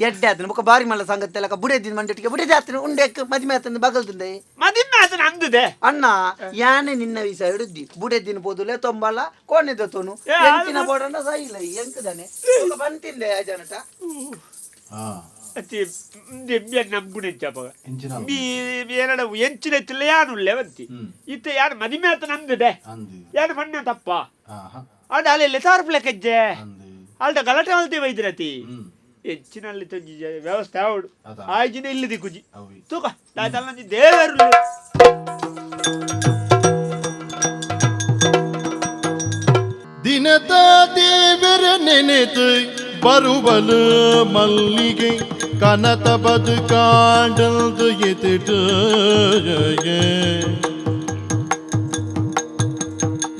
ಎಡ್ಡೆ ಆತನ ಬೊಕ ಬಾರಿ ಮಲ್ಲ ಸಂಗತಿ ಲಕ ಬುಡೆದಿನ ಮಂಡಿಟ್ಟಿಗೆ ಬುಡೆದಿ ಆತನ ಉಂಡೆಕ್ ಮದಿಮೆ ಆತನ ಬಗಲ್ತುಂಡೆ. ಮದಿಮ್ಮೆ ಆತನ ಅಂದುದೆ. ಅಣ್ಣ ಯಾನೆ ನಿನ್ನ ವಿಸ ಹಿಡುದ್ದಿ ಬುಡೆದಿನ ಪೋದುಲೆ ತೊಂಬಲ್ಲ ಕೋಣೆದ ತೋನು. ಏ, ಎಂಚಿನ ಬೋಡಣ್ಣ ಸೈಲ ಎಂಕದಾನೆ ಬಂತಿಂದೆ ಆ ಜನಟ. ಅತಿ ಇಂಬೆ ನಂಬುನೆಂಚ ಅಪಗ. ಎಂಚಿನ? ಬಿ ಏನಡ ಎಂಚಿನ ತಿಲ್ಲ ಯಾನುಲ್ಲೆ ಬಂತಿ. ಇತ್ತೆ ಯಾನು ಮದಿಮೆ ಆತನ ಅಂದುದೆ. ಅಂದು. ಯಾನು ಪಣ್ಣ ತಪ್ಪ. ಆಹಾ. ಅಡ ಅಲ್ಲೆಲ್ಲ ತಾರ್ಪ್ಲೆ ಕಜ್ಜೆ. ಅಂದು. ಅಲ್ಡ ಗಲಾಟೆ ಮಲ್ತಿ ವೈದ್ರತಿ. ಹೆಚ್ಚಿನಲ್ಲಿ ತೊಂಜಿ ವ್ಯವಸ್ಥೆ ಆವಡು. ಅದ. ಆಯ್ಜಿನ ಇಲ್ಲಿ ದಿಕ್ಕುಜಿ. ಅವಿ. ತೂಕ ದಾತಲ್ಲಂಜಿ ದೇವರು. ದಿನದ ದೇವರ ನೆನೆತು ಬರುವಲು ಮಲ್ಲಿಗೆ ಕನತ ಬದುಕಾಡಲ್ದು ಎತ್ತಿಟ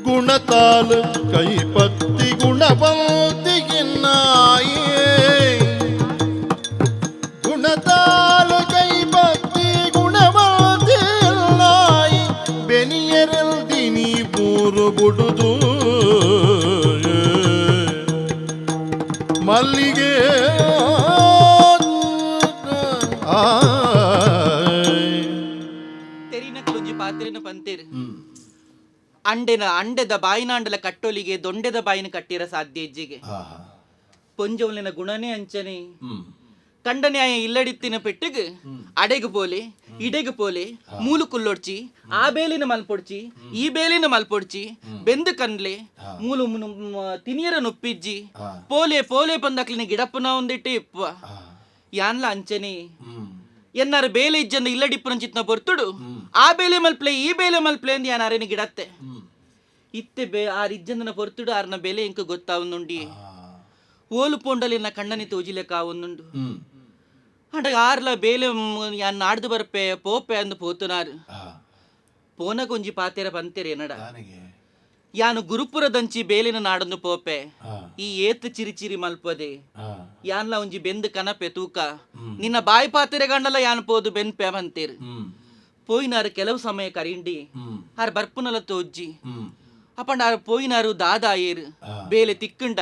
ಗುಣತಾಲು ಕೈಪತ್ತಿ ಗುಣವಂತಿಗಿನ್ನಾಯೇ ಗುಣತಾಲು ಕೈಪತ್ತಿ ಗುಣವಂತಿಲ್ಲಾಯಿ ಬೆನಿಯರಲ್ದಿನಿ ಬೂರು ಬುಡುದು ಮಲ್ಲಿಗೆ ಆ. ತೆರಿನ ಕ್ಲುಂಜಿ ಪಾತ್ರೆನ ಪಂತೇರು ಅಂಡೆನ ಅಂಡೆದ ಬಾಯಿನಾಂಡಲ ಕಟ್ಟೊಲಿಗೆ ದೊಂಡೆದ ಬಾಯಿನ ಕಟ್ಟಿರ ಸಾಧ್ಯ ಇಜ್ಜಿಗೆ. ಆಹಾ. ಪೊಂಜೊವ್ಲಿನ ಗುಣನೇ ಅಂಚನೆ. ಕಂಡ ನ್ಯಾಯ ಇಲ್ಲಡಿತ್ತಿನ ಪೆಟ್ಟಿಗ್ ಅಡೆಗ್ ಪೋಲೆ ಇಡೆಗ್ ಪೋಲೆ ಮೂಲು ಕುಲ್ಲೊಡ್ಚಿ ಆ ಬೇಲಿನ ಮಲ್ಪೊಡ್ಚಿ ಈ ಬೇಲಿನ ಮಲ್ಪೊಡ್ಚಿ ಬೆಂದು ಕನ್ಲೆ ಮೂಲು ತಿನಿಯರ ನುಪ್ಪಿಜ್ಜಿ ಪೋಲೆ ಪೋಲೆ ಪಂದಕ್ಲಿನ ಗಿಡಪ್ಪನ ಒಂದಿಟ್ಟೆ ಇಪ್ಪ ಯಾನ್ಲ ಅಂಚನೆ. ಎನ್ನಾರು ಬೇಲೆ ಇಜ್ಜಂದ ಇಲ್ಲಡಿಪ್ಪನ ಚಿತ್ನ ಬರ್ತುಡು ಆ ಬೇಲೆ ಮಲ್ಪ್ಲೆ ಈ ಬೇಲೆ ಮಲ್ಪ್ಲೆ ಅಂದ್ ಯಾನ್ ಅರೇನ ಗಿಡತ್ತೆ ಇತ್ತೆ ಬೇ ಆರ್ ಇಜ್ಜಂದನ ಪೊರ್ತುಡು ಆರ್ನ ಬೆಲೆ ಇಂಕ ಗೊತ್ತಾವನುಂಡಿ ಓಲು ಪೋಂಡಲಿನ ಕಣ್ಣನಿ ತೋಜಿಲೆ ಕಾವೊಂದುಂಡು. ಅಂಡ ಆರ್ಲ ಬೇಲೆ ಯಾನ್ ನಾಡ್ದು ಬರ್ಪೆ ಪೋಪೆ ಅಂದ್ ಪೋತುನಾರು. ಪೋನ ಕೊಂಜಿ ಪಾತೆರ ಪಂತೆರೆ ಎನ್ನಡ. ದಾನೆಗೆ? ಯಾನು ಗುರುಪುರದಂಚಿ ಬೇಲಿನ ನಾಡೊಂದು ಪೋಪೆ ಈ ಏತ್ ಚಿರಿ ಚಿರಿ ಮಲ್ಪದೆ. ಯಾನ್ಲ ಒಂಜಿ ಬೆಂದು ಕನಪೆ ತೂಕ ನಿನ್ನ ಬಾಯಿ ಪಾತೆರೆ ಗಂಡಲ ಯಾನ್ ಪೋದು ಬೆನ್ಪೆ ಬಂತೇರು. ಪೋಯಿನಾರು ಕೆಲವು ಸಮಯ ಕರಿಂಡಿ ಆರ್ ಬರ್ಪುನಲ ತೋಜ್ಜಿ ಅಪ್ಪಂಡ ಆರ್ ಪೋಯಿನಾರು ದಾದಾಯೇರು ಬೇಲೆ ತಿಕ್ಕುಂಡ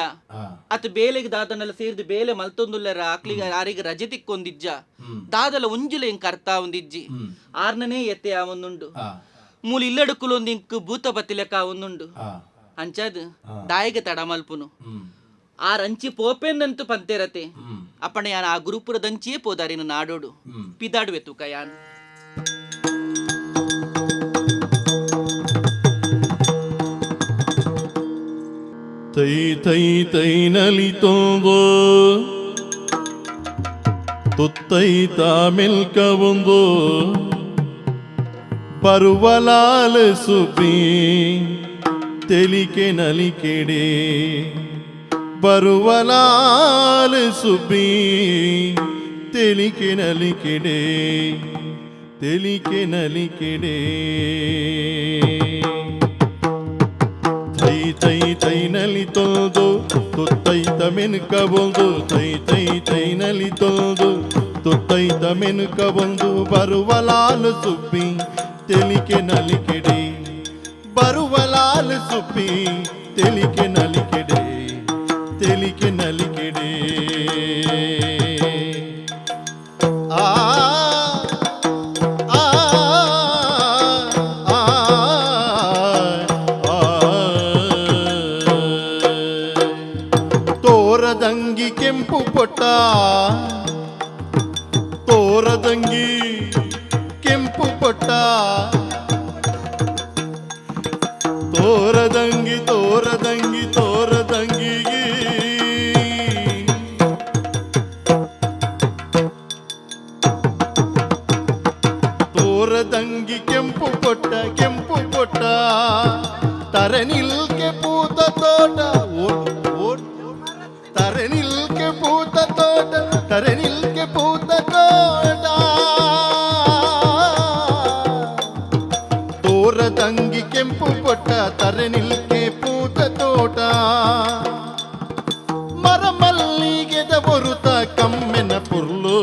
ಅತ್ ಬೇಲೆಗ್ ದಾದನಲ ಸೇರ್ದು ಬೇಲೆ ಮಲ್ತೊಂದುಲ್ಲರ ಆಕ್ಲಿಗ ಆರಿಗೆ ರಜೆ ತಿಕ್ಕೊಂದಿಜ್ಜ ದಾದಲ ಒಂಜುಲೆ ಇಂಕ್ ಅರ್ಥ ಒಂದಿಜ್ಜಿ ಆರ್ನನೇ ಎತ್ತೆ ಒಂದುಂಡು ಮೂಲ ಇಲ್ಲಡುಕುಲೊಂದು ಇಂಕ್ ಭೂತ ಬತ್ತಿಲೆಕ್ಕ ಒಂದುಂಡು ಅಂಚಾದ್ ದಾಯಿಗೆ ತಡ ಮಲ್ಪುನು ಆರ್ ಅಂಚಿ ಪೋಪೆಂದಂತು ಪಂತೇರತೆ ಅಪ್ಪಣ ಯಾನ್ ಆ ಗುರುಪುರದಂಚಿಯೇ ಪೋದಾರಿನ ನಾಡೋಡು ಪಿದಾಡುವೆ ತೂಕ ಯಾನ್. ತೈ ತೈ ತೈನಲಿ ತೊಂದು ತುತ್ತೈತ ಮಿಲ್ಕ ಒಂದು ಬರುವಲಾಲ ಸುಬ್ಬಿ ತೆಲಿಕೆ ನಲಿಕೆಡೆ ಬರುವಲಾಲ ಸುಬ್ಬಿ ತೆಲಿಕೆ ನಲಿಕೆಡೆ ತೆಲಿಕೆ ನಲಿಕೆಡೆ ತೈ ತೈ ತೈನಲಿ ತೊಲ್ದು ತುತ್ತೈತ ಮೆನುಕ ಬೊಂದು ತೈ ತೈ ತೈನಲಿ ತೊಲ್ದು ತುತ್ತೈತ ಮೆನುಕ ಬೊಂದು ಬರುವಲಾಲು ಸುಬ್ಬಿ ತೆಲಿಕೆ ನಲಿಕೆಡೆ ಬರುವಲಾಲು ಸುಬ್ಬಿ ತೆಲಿಕೆ ನಲಿಕೆಡೆ ತೆಲಿಕೆ ನಲಿಕೆಡೆ ಆ ಆ ಆ ಆ ತೋರದಂಗಿ ಕೆಂಪು ಪೊಟ್ಟ ತೋರದಂಗಿ ಕೆಂಪು ಪೊಟ್ಟ ತೋರದಂಗಿ ತೋರದಂಗಿ ತೋರದಂಗಿ ತೋರದಂಗಿ ಕೆಂಪು ಪೊಟ್ಟ ಕೆಂಪು ಪೊಟ್ಟ ತರನಿಲ್ಕೆ ಪೂತ ತೋಟ ಓಟ್ ಓಟ್ ತರನಿಲ್ಕೆ ಪೂತ ತೋಟ ತರನಿಲ್ಕೆ ಪೂತ ಮರಮಲ್ಲಿಗೆದ ಒರುತ ಕಮ್ಮೆನ ಪುರ್ಲು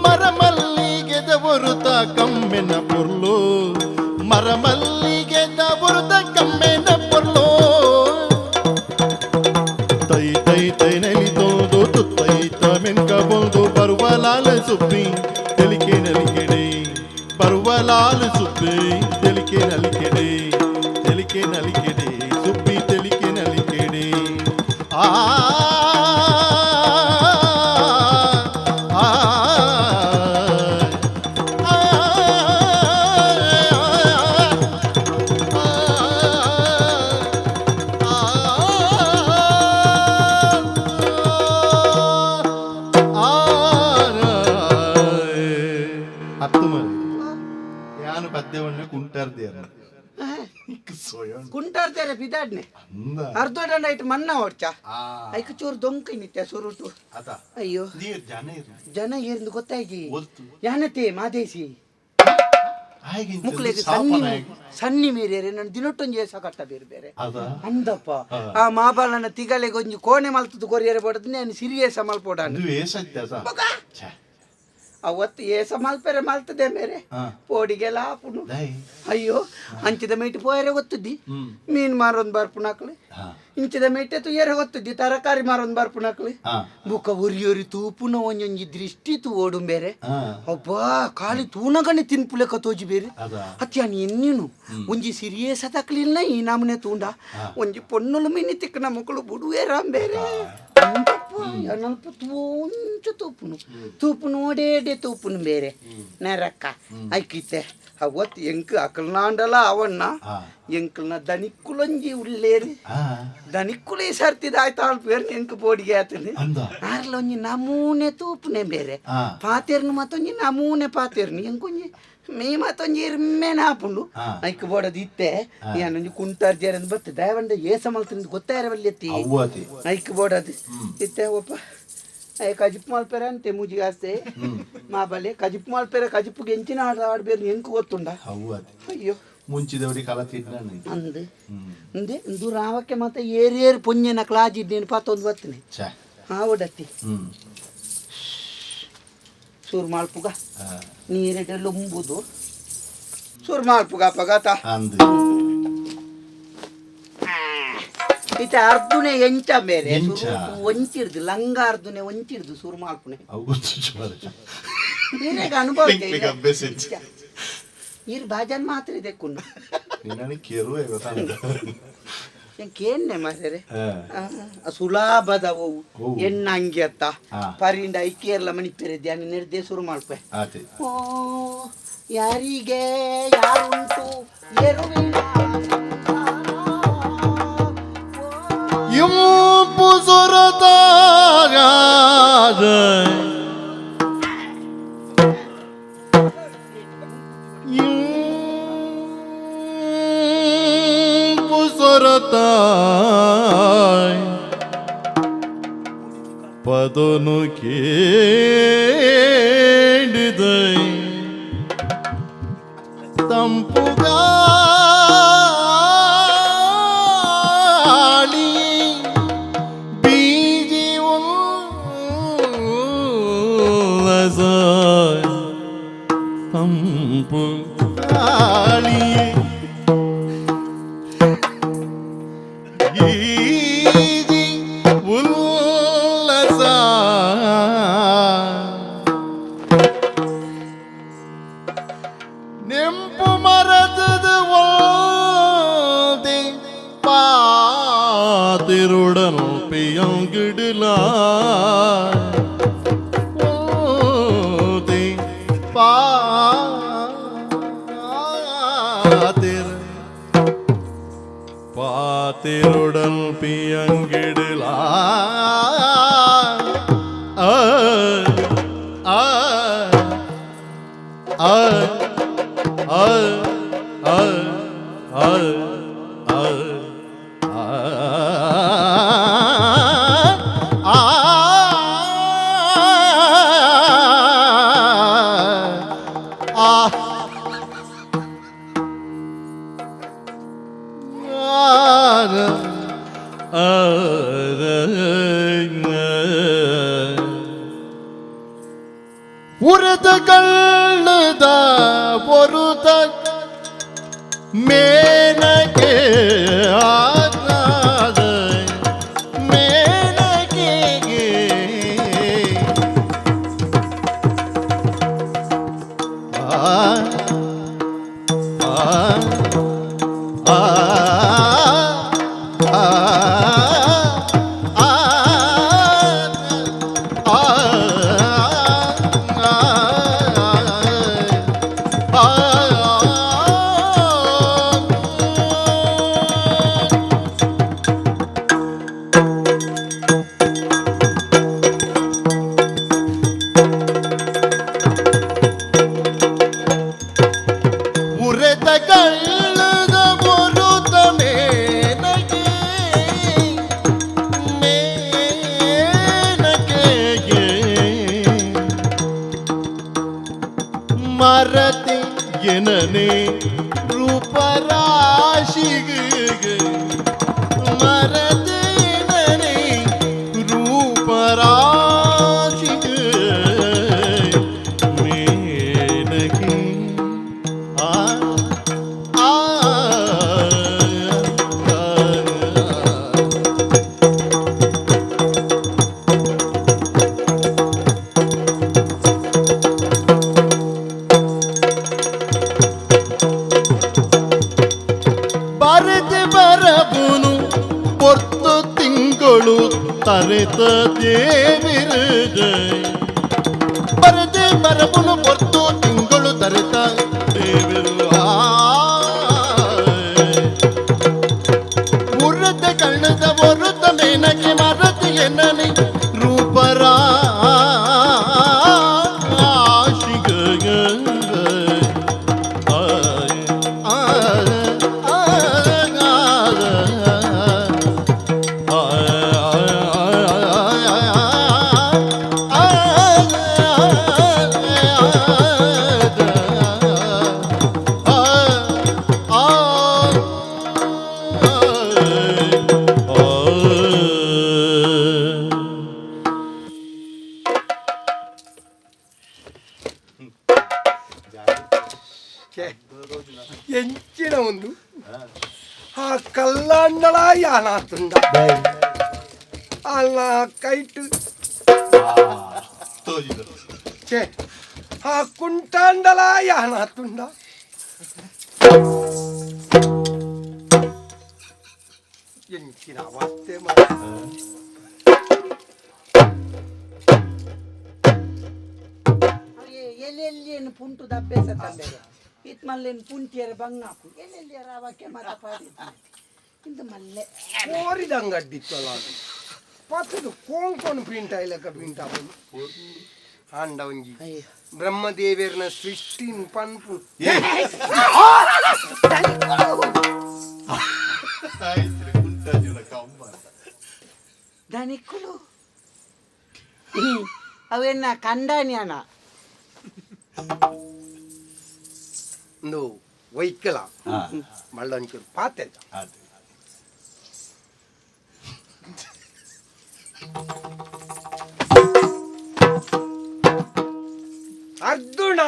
ಮರಮಲ್ಲಿಗೆದ ಒರುತ ಕಮ್ಮೆನ ಪುರ್ಲು ಮರಮಲ್ಲಿಗೆದ ಒರುತ ಕಮ್ಮೆನ ಪುರ್ಲು ತೈ ತೈ ತೈ ನಲಿ ತೋದು ತುತ್ತೈತ ಮೆಂಕ ಬೊಂದು ಬರುವಲಾಲ ಸುಪ್ಪಿ ತೆಲಿಕೆ ನಲಿಕೆಡೆ ಬರುವಲಾಲ ಸುಪ್ಪಿ ತೆಲಿಕೆ ನಲಿಕೆಡೆ ತೆಲಿಕೆ ನಲಿಕೆಡೆ ಸುಪ್ಪಿ ತೆಲಿಕೆ ನಲಿಕೆಡೆ ಆ ಆ ಹತ್ತು ಮರಿ ಯಾನು ಪದ್ಯವನ್ನ ಕುಂಟಾರ್ದಿಯರ ಕುಂಟಾರ್ತಾರೆ ಬಿದಾಡ್ನೆ ಅಂದ ಅರ್ಧೋಡ ಐಟ್ ಮನ್ನ ಓಡ್ಚ ಆ ಐಕ್ ಚೂರು ದೊಂಕ ನಿತ್ಯ ಸುರುಟು ಅದ ಅಯ್ಯೋ ನೀರ್ ಜನ ಇರು ಜನ ಏರ್ಂದು ಗೊತ್ತಾಯ್ಜಿ ಒಲ್ತು. ಯಾನತೆ ಮಾದೇಸಿ ಹಾಗೆ ಮುಕ್ಲೆಗ್ ಸನ್ನಿ ಸನ್ನಿ ಮೇರಿಯರೆ ನನ್ನ ದಿನೊಟ್ಟೊಂಜಿ ಏಸ ಕಟ್ಟ ಬೇರೆ ಬೇರೆ ಅದ ಅಂದಪ್ಪ ಆ ಮಾಬಾಲನ ತಿಗಲೆಗೆ ಒಂಜಿ ಕೋಣೆ ಮಲ್ತದ್ದು ಕೊರಿಯರೆ ಬಡದ್ ನಾನು ಸಿರಿಯೇಸ ಮಲ್ಪೋಡಾನು ಅದು ಏಸತ್ತೆ ಅದ ಛೆ. ಅವತ್ತು ಏಸ ಮಲ್ಪೆರೆ ಮಲ್ತದೆ ಮೇರೆ ಆ. ಪೋಡಿಗೆಲ್ಲ ಆಪುನು ದೈ. ಅಯ್ಯೋ ಅಂಚಿದ ಮೇಟ್ ಪೋಯರೆ ಗೊತ್ತುದ್ದಿ ಮೀನ್ ಮಾರೊಂದು ಬರ್ಪುನಾಕ್ಲು ಹಾ. ಇಂಚಿದ ಮೇಟೆ ತುಯ್ಯರೆ ಗೊತ್ತುದ್ದಿ ತರಕಾರಿ ಮಾರೊಂದು ಬರ್ಪುನಾಕ್ಲು ಹಾ. ಬುಕ್ಕ ಒರಿಯೊರಿ ತೂಪುನ ಒಂಜೊಂಜಿ ದೃಷ್ಟಿ ತೂವೋಡು ಬೇರೆ ಹಾ. ಅಬ್ಬಾ ಖಾಲಿ ತೂನಗನೆ ತಿನ್ಪುಲೆಕ ತೋಜಿ ಬೇರೆ ಅದ. ಅತ್ಯಾನ್ ಎನ್ನಿನು ಒಂಜಿ ಸಿರಿಯೇಸ ತಕ್ಲಿಲ್ಲ ಈ ನಮನೆ ತೂಂಡ ಒಂಜಿ ಪೊನ್ನುಲು ಮಿನಿ ತಿಕ್ಕನ ಮಕ್ಕಳು ಬುಡುವೇರಾಂ ಬೇರೆ ಅಂದಪ್ಪ, ಏನಲ್ಪ ತೂಂಚು ತೂಪುನು ತೂಪುನು ಓಡೇಡೆ ತೂಪುನು ಬೇರೆ ನೆರಕ್ಕ ಐಕಿತ್ತೆ ಅವತ್ತು ಎಂಕ್ ಅಕಲ್ನಾಂಡಲ ಅವಣ್ಣ ಆ. ಎಂಕಲ್ನ ದನಿಕ್ಕುಲೊಂಜಿ ಉಳ್ಳೇರಿ ಆ. ದನಿಕ್ಕುಲೇ ಸರ್ತಿದ ಆಯ್ತಾಳ್ ಪೇರ್ನ ಎಂಕ್ ಪೋಡಿಗೆ ಆತನೆ ಅಂದ. ಆರ್ಲ ಒಂಜಿ ನಮೂನೆ ತೂಪುನೆ ಬೇರೆ ಆ. ಪಾತೆರ್ನು ಮತ್ತೊಂಜಿ ನಮೂನೆ ಪಾತೆರ್ನು ಎಂಕೊಂಜಿ ಮೇ ಮತ್ತೊಂಜಿ ಇರ್ಮೇನ ಆಪುಂಡು ಆ. ಐಕ್ ಬೋಡದು ಇತ್ತೆ ಏನೊಂಜಿ ಕುಂಟಾರ್ ಜೇರಂದು ಬತ್ತೆ ದಯವಂಡ ಏಸ ಮಲ್ತಿಂದು ಗೊತ್ತಾಯಿರವಲ್ಲಿ ಎತ್ತಿ ಅವ್ವತಿ. ಐಕ್ ಬೋಡದು ಇತ್ತೆ ಒಪ್ಪ ಅಯ್ಯ ಕಜಿಪ್ ಮಲ್ಪೆರೆ ಅಂತೆ ಮೂಜಿಗೆ ಆಸ್ತೆ ಮಾ ಬಲೆ ಕಜಿಪ್ ಮಲ್ಪೆರೆ ಕಜಿಪ್ಪುಗೆ ಎಂಚಿನ ಆಟ ಆಡ್ಬೇರು ಎಂಕ್ ಗೊತ್ತುಂಡ ಅವ್ವತಿ. ಅಯ್ಯೋ ಮುಂಚಿದವಡಿ ಕಲ ತಿನ್ನ ಅಂದು ಅಂದೆ ಇಂದು ರಾವಕ್ಕೆ ಮತ್ತೆ ಏರಿ ಏರಿ ಪೊಂಜೆನ ಕ್ಲಾಜಿದ್ದೇನು ಪಾತೊಂದು ಬರ್ತನೆ ಛೆ. ಆವಡತ್ತಿ ಹ್ಮ್ ಸೂರು ಮಾಲ್ಪುಗ ಆ. ನೀರಿಡೆ ಲೊಂಬುದು ಸೂರು ಮಾಲ್ಪುಗ ಪಗತ ಅಂದು ಇತ್ತೆ ಅರ್ಧುನೆ ಎಂಚ ಬೇರೆ ಎಂಚ? ಒಂಚಿಡ್ದು ಲಂಗ ಅರ್ಧುನೆ ಒಂಚಿಡ್ದು ಸೂರು ಮಾಲ್ಪುನೆ ಅವು ಗೊತ್ತು ಮಾರ್ರೆ. ನೀನೇಗ ಅನುಭವ ನಿಂಗೆ ಅಭ್ಯಾಸ ಇತ್ತು. ನೀರು ಬಾಜಾನ್ ಮಾತ್ರ ಇದೆ ಕುನ್ನು ನಿನ್ನನ್ನು ಕೆರುವೆ ಗೊತ್ತಾಗ್ತದೆ. ಕೇನ್ನೆ ಮಾರ್ರೆ ಆ. ಸುಲಾಭದ ಅವು ಓ. ಎಣ್ಣ ಅಂಗಿ ಅತ್ತ ಆ. ಪರಿಂಡ ಐಕೇರ್ಲ ಮಣಿಪೆರೆ ಧ್ಯಾನ ನಿರ್ದೇ ಶುರು ಮಾಡ್ಪೆ ಆತೆ. ಓ ಯಾರಿಗೆ ಯಾರುಂಟು ಎರುವಿನ ಇಂಪು ಸೊರತಾಗ ಇಂಪು ಸೊರತಾಯ್ ಪದನು ಕೇಳಿದೈ ತಂಪುಗಾಳಿ ಬೀಜಿ ಉಲ್ಲಸ ತಂಪು ಗಾಳಿ ಬೀಜಿ ಉಲ್ಲಸ ನೆಂಪು ಮರದದ ಓದೆ ಪಾತಿರುಡನು ಪಿಯಂಗಿಡಲ ಓದೆ ಪಾತಿರ ಪಾತಿರುಡನ್ ಪಿಯಂಗಿಡಲ ಆ ಆ ಆ ಆ ಆ ಆ ಆ ಆ ಆ ಉರದ ಕಳ್ಳದ ಪೊರುತ ಮೇನಕೆ ಆದ ಮೇನಕೆ ಆ ಆ ಆ ಆ ಆ ಉರೆತ ಕಳ್ಳದ ಬರುತ್ತ ಮೇನಕೆ ಮೇನಕೆಗೆ ಮರತೆ ಎನನೆ ರೂಪರಾಶಿಗೆ ಮರತೆ ಎನನೆ ರೂಪರಾಶಿಗೆ ಮೇನಕೆ ಆ ಆ ಬರೆದೆ ಬರಬುನು ಪೊರ್ತು ತಿಂಗಳು ತರೆತ ದೇವಿರುಗ ಬರದೆ ಬರಬುನು ಪೊರ್ತು ತಿಂಗಳು ತರೆತ ದೇವಿರು ಉರತ ಕಣ್ಣದ ಒರುತ ಮೇನಕ್ಕೆ ಮರತಿ ಎನ್ನನೆ ರೂಪರಾಶಿಗ ಎಂಚಿನ ಒಂದು ಆ ಕಲ್ಲಾಂಡಳ ಯಾನಾತುಂಡ ಅಲ್ಲ ಕೈಟು ಛೇ ಆ ಕುಂಟಾಂಡಲ ಯಾನಾತುಂಡ ಎಂಚಿನ ಅವಸ್ಥೆ ಮಾರ್ರೆ. ಎಲ್ಲೆಲ್ಲಿಯನ್ನು ಪುಂಟು ದಬ್ಬೆಸ ತಂದೆ ಇತ್ ಮಲ್ಲೇನು ಪುಂಟಿಯರ ಬಂಗಾಪು ಎಲ್ಲೆಲ್ಲಿಯರ ಅವಕ್ಕೆ ಮತ ಪಾಡಿ ಇಂದು ಮಲ್ಲೆ ಕೋರಿದಂಗೆ ಅಡ್ಡಿತ್ತಲ್ಲ ಅದು ಪತ್ತದು ಕೋಂಕೊಂಡು ಪಿಂಟ ಇಲ್ಲಕ ಪಿಂಟ ಆಂಡ ಒಂಜಿ ಬ್ರಹ್ಮದೇವೇರ್ನ ಸೃಷ್ಟಿನ್ ಪನ್ಪು ದನಿಕ್ಕುಲು ಅವೆನ್ನ ಕಂಡಾನ್ಯಾನ ಒಂದು ವೈಕಲ ಮಳ್ಳೊಂಚೂರು ಪಾತೆ ಅರ್ಜುನ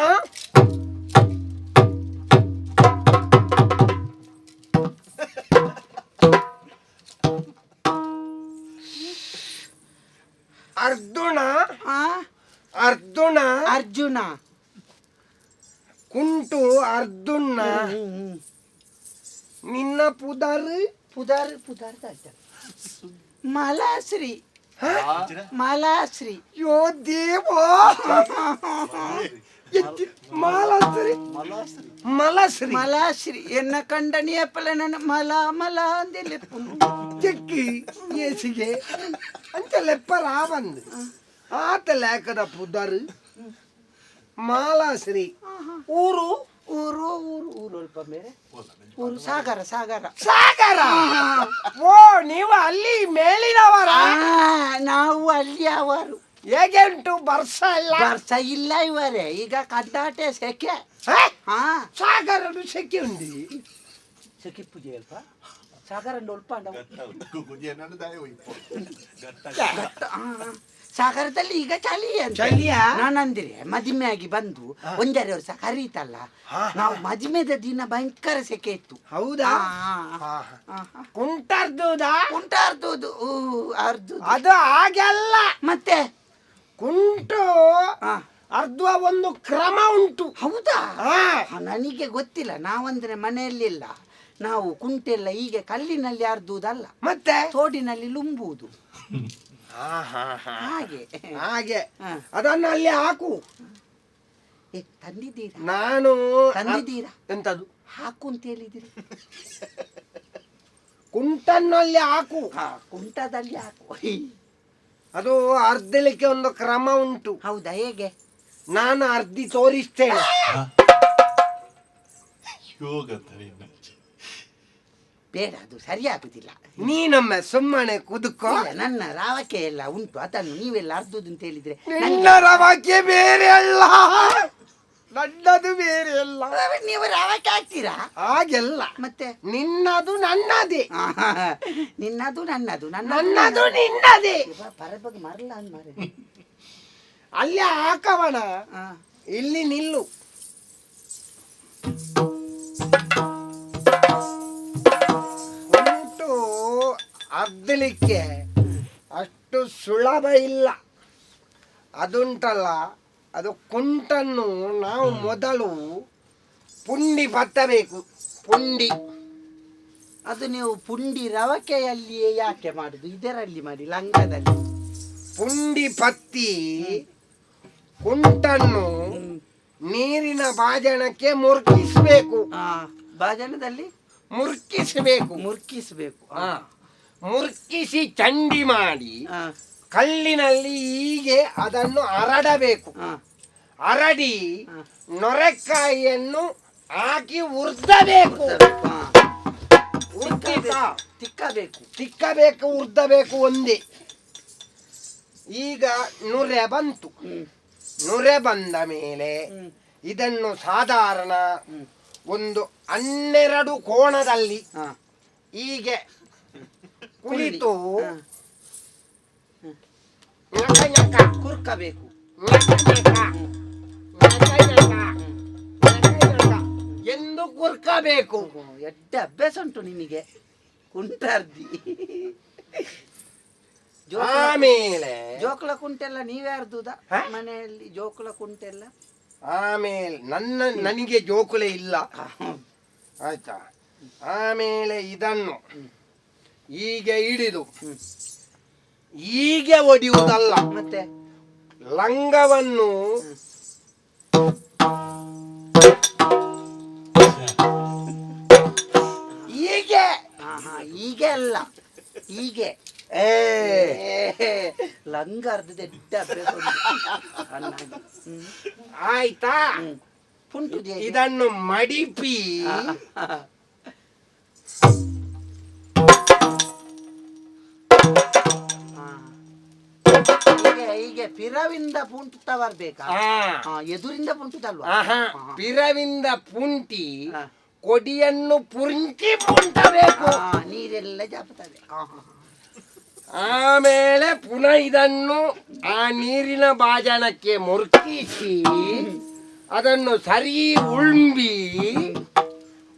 ಅರ್ಜುನ ಆ ಅರ್ಜುನ ಅರ್ಜುನ ಕುಂಟು ಅರ್ಜುನ ನಿನ್ನ ಪುದರ್ ಪುದಾರ್ ಪುದಾರ್ ದಾಟ ಮಾಲಾಶ್ರೀ ಮಾಲಾಶ್ರೀ ಯೋ ದೇವಾ ಮಾಲಾಶ್ರೀ ಮಲಶ್ರೀ ಮಲಾಶ್ರೀ ಎನ್ನ ಕಂಡನಿಯ ಪಲ ನನ್ನ ಮಲ ಮಲ ಅಂದೆಲ್ಲೆಪ್ಪುನು ಚೆಕ್ಕಿ ಏಸಿಗೆ ಅಂಚ ಲೆಪ್ಪ ರಾವಂದು ಆತ ಲೇಖದ ಪುದರ್ ಮಾಲಾಶ್ರೀ ಊರು ಊರು ಊರು ಊರು ಅಲ್ಪ ಮೇರೆ ಊರು ಸಾಗರ ಸಾಗರ ಸಾಗರ ಓ ನೀವು ಅಲ್ಲಿ ಮೇಲಿನವರ ಆ, ನಾವು ಅಲ್ಲಿ ಅವರು ಹೇಗೆ ಉಂಟು ಬರ್ಸ ಇಲ್ಲ ವರ್ಷ ಇಲ್ಲ ಇವರೇ ಈಗ ಕದ್ದಾಟೆ ಸೆಕೆ ಹೇ? ಹಾ ಸಾಗರಡು ಸೆಕೆ ಉಂಡಿ ಸೆಕೆ ಪೂಜೆ ಅಲ್ಪ ಸಾಗರ ಒಲ್ಪಾಂಡ ಸಾಗರದಲ್ಲಿ ಈಗ ಚಳಿ ಅಂತ. ಚಳಿಯಾ? ನಾನಂದ್ರೆ ಮದಿಮೆ ಆಗಿ ಬಂದು ಒಂದೆರಡು ವರ್ಷ ಕರೀತಲ್ಲ, ನಾವು ಮದಿಮೆದ ದಿನ ಭಯಂಕರ ಸೆಕೆ ಇತ್ತು. ಹೌದಾ? ಕುಂಟರ್ದುದಾ? ಕುಂಟ ಅರ್ದುದು, ಅರ್ದು. ಅದು ಹಾಗೆಲ್ಲ. ಮತ್ತೆ? ಕುಂಟು ಅರ್ದುವ ಒಂದು ಕ್ರಮ ಉಂಟು. ಹೌದಾ? ನನಗೆ ಗೊತ್ತಿಲ್ಲ. ನಾವಂದ್ರೆ ಮನೆಯಲ್ಲಿಲ್ಲ, ನಾವು ಕುಂಟೆಲ್ಲ ಹೀಗೆ ಕಲ್ಲಿನಲ್ಲಿ ಅರ್ದುವುದಲ್ಲ. ಮತ್ತೆ? ತೋಡಿನಲ್ಲಿ ಲುಂಬುವುದು ಹಾಗೆ. ಹಾಗೆ. ಅದನ್ನು ಅಲ್ಲಿ ಹಾಕು. ತಂದಿದ್ದೀರಾ? ನಾನು ತಂದಿದ್ದೀರಾ? ಎಂತದು? ಹಾಕು ಅಂತ ಹೇಳಿದಿರಿ. ಕುಂಟನ್ನು ಅಲ್ಲಿ ಹಾಕು. ಕುಂಟದಲ್ಲಿ ಹಾಕು. ಅದು ಅರ್ಧಲಿಕ್ಕೆ ಒಂದು ಕ್ರಮ ಉಂಟು. ಹೌದಾ? ಹೇಗೆ? ನಾನು ಅರ್ಧಿ ತೋರಿಸ್ತೇನೆ. ಬೇಡ, ಅದು ಸರಿಯಾಗುದಿಲ್ಲ. ನೀನೊಮ್ಮೆ ಸುಮ್ಮನೆ ಕುದುಕೋ. ನನ್ನ ರಾವಕೆ ಎಲ್ಲ ಉಂಟು, ಅದನ್ನು ನೀವೆಲ್ಲ ಅರ್ಧುದು ಅಂತ ಹೇಳಿದ್ರೆ. ನಿನ್ನ ರವಕೆ ಬೇರೆ ಅಲ್ಲ, ನನ್ನದು ಬೇರೆ ಅಲ್ಲ. ನೀವು ರವಕೆ ಹಾಕ್ತೀರಾ? ಹಾಗೆಲ್ಲ. ಮತ್ತೆ? ನಿನ್ನದು ನನ್ನದೇ. ನಿನ್ನದು ನನ್ನದು, ನನ್ನದು ನಿನ್ನದೇ. ಪರಬಗ್ ಮರಲ್ಲ ಮಾರೆ. ಅಲ್ಲಿ ಹಾಕವಣ, ಇಲ್ಲಿ ನಿಲ್ಲು. ಉಂಟು ಅರ್ಧಲಿಕ್ಕೆ ಅಷ್ಟು ಸುಲಭ ಇಲ್ಲ. ಅದುಂಟಲ್ಲ, ಅದು ಕುಂಟನ್ನು ನಾವು ಮೊದಲು ಪುಂಡಿ ಬತ್ತಬೇಕು. ಪುಂಡಿ. ಅದು ನೀವು ಪುಂಡಿ ರವಕೆಯಲ್ಲಿಯೇ ಯಾಕೆ ಮಾಡುದು? ಇದರಲ್ಲಿ ಮಾಡಿ, ಲಂಗದಲ್ಲಿ. ಪುಂಡಿ ಪತ್ತಿ ಕುಂಟನ್ನು ನೀರಿನ ಭಾಜನಕ್ಕೆ ಮುರುಕಿಸಬೇಕು. ಭಾಜನದಲ್ಲಿ ಮುರುಕಿಸಬೇಕು. ಮುರುಕಿಸಬೇಕು. ಮುರುಕಿಸಿ ಚಂಡಿ ಮಾಡಿ ಕಲ್ಲಿನಲ್ಲಿ ಹೀಗೆ ಅದನ್ನು ಹರಡಬೇಕು. ಹರಡಿ ನೊರೆಕಾಯಿಯನ್ನು ಹಾಕಿ ಉರ್ದಬೇಕು. ತಿಕ್ಕಬೇಕು. ತಿಕ್ಕಬೇಕು, ಉರ್ದಬೇಕು ಒಂದೇ. ಈಗ ನುರೆ ಬಂತು. ನುರೆ ಬಂದ ಮೇಲೆ ಇದನ್ನು ಸಾಧಾರಣ ಒಂದು 12 ಕೋಣದಲ್ಲಿ ಹೀಗೆ ಕುಳಿತು ಕುರ್ಕಬೇಕು. ಎಂದು ಕುರ್ಕಬೇಕು. ಎಡ್ಡ ಅಭ್ಯಾಸ ಉಂಟು ನಿಮಗೆ ಕುಂಟಾರ್ದಿ. ಆಮೇಲೆ ಜೋಕುಲ ಕುಂಟೆಲ್ಲ ನೀವೇ ಅರ್ದುದ ಮನೆಯಲ್ಲಿ? ಜೋಕುಲ ಕುಂಟೆಲ್ಲ? ಆಮೇಲೆ ನನಗೆ ಜೋಕುಲೆ ಇಲ್ಲ, ಆಯ್ತಾ? ಆಮೇಲೆ ಇದನ್ನು ಹೀಗೆ ಹಿಡಿದು ಹೀಗೆ ಒಡೆಯುವುದಲ್ಲ, ಮತ್ತೆ ಲಂಗವನ್ನು ಹೀಗೆ. ಹೀಗೆ ಅಲ್ಲ, ಹೀಗೆ. ಲಂಗ ಅರ್ಧದ ಅಭ್ಯಾಸ. ಆಯ್ತಾ? ಇದನ್ನು ಮಡಿಪಿ ಹೀಗೆ ಪಿರವಿಂದ ಪುಂಟುತ್ತಾ ಬರ್ಬೇಕಾ? ಎದುರಿಂದ ಪುಂಟುದಲ್ವಾ? ಪಿರವಿಂದ ಪುಂಟಿ ಕೊಡಿಯನ್ನು ಪುಂಟಿ ಪುಂಟಬೇಕು, ನೀರೆಲ್ಲ ಜಾಪುತ್ತದೆ. ಆಮೇಲೆ ಪುನಃ ಇದನ್ನು ಆ ನೀರಿನ ಭಾಜನಕ್ಕೆ ಮುರುಕಿಸಿ ಅದನ್ನು ಸರಿ ಉಳ್ಂಬಿ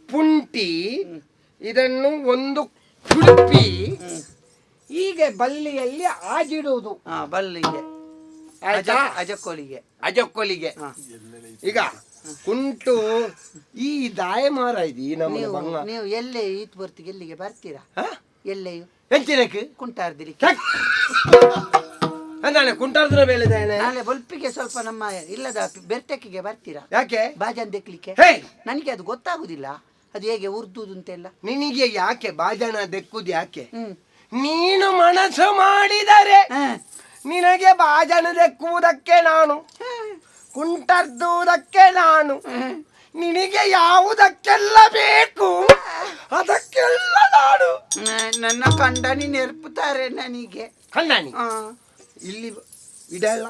ಪುಂಟಿ ಇದನ್ನು ಒಂದು ಕುಡುಪಿ ಹೀಗೆ ಬಲ್ಲಿಯಲ್ಲಿ ಆಜಿಡುವುದು. ಬಲ್ಲಿಗೆ, ಅಜಕ್ಕೋಲಿಗೆ. ಅಜಕ್ಕೋಲಿಗೆ. ಈಗ ಕುಂಟು ಈ ದಾಯ ಮಾರ ಇದು ನಮ್ಮ. ನೀವು ಎಲ್ಲೇ ಈತ್ ಬರ್ತೀಗೆ ಎಲ್ಲಿಗೆ ಬರ್ತೀರಾ? ಎಲ್ಲೆಯು ಎಂಚಿನಕ್ಕೆ? ಕುಂಟಾರ್ದಿಲಿಕ್ಕೆ. ನಾಳೆ ಕುಂಟಾರ್ದ್ರ ಮೇಲೆ ನಾಳೆ ಬೊಲ್ಪಿಗೆ ಸ್ವಲ್ಪ ನಮ್ಮ ಇಲ್ಲದ ಬೆರ್ಟೆಕ್ಕಿಗೆ ಬರ್ತೀರಾ? ಯಾಕೆ? ಬಾಜನ್ ದೆಕ್ಲಿಕ್ಕೆ. ನನಗೆ ಅದು ಗೊತ್ತಾಗುದಿಲ್ಲ, ಅದು ಹೇಗೆ ಉರ್ದುದು ಅಂತೆಲ್ಲ. ನಿನಗೆ ಯಾಕೆ ಬಾಜನ ದೆಕ್ಕುದು ಯಾಕೆ? ನೀನು ಮನಸ್ಸು ಮಾಡಿದರೆ ನಿನಗೆ ಬಾಜನ ದೆಕ್ಕುವುದಕ್ಕೆ ನಾನು, ಕುಂಟರ್ದುವುದಕ್ಕೆ ನಾನು, ನಿನಗೆ ಯಾವುದಕ್ಕೆಲ್ಲ ಬೇಕು ಅದಕ್ಕೆಲ್ಲ ನಾನು. ನನ್ನ ಕಂಡನಿ ನೆರ್ಪುತ್ತಾರೆ ನನಗೆ. ಕಂಡನಿ? ಇಲ್ಲಿ ಇದೆಲ್ಲ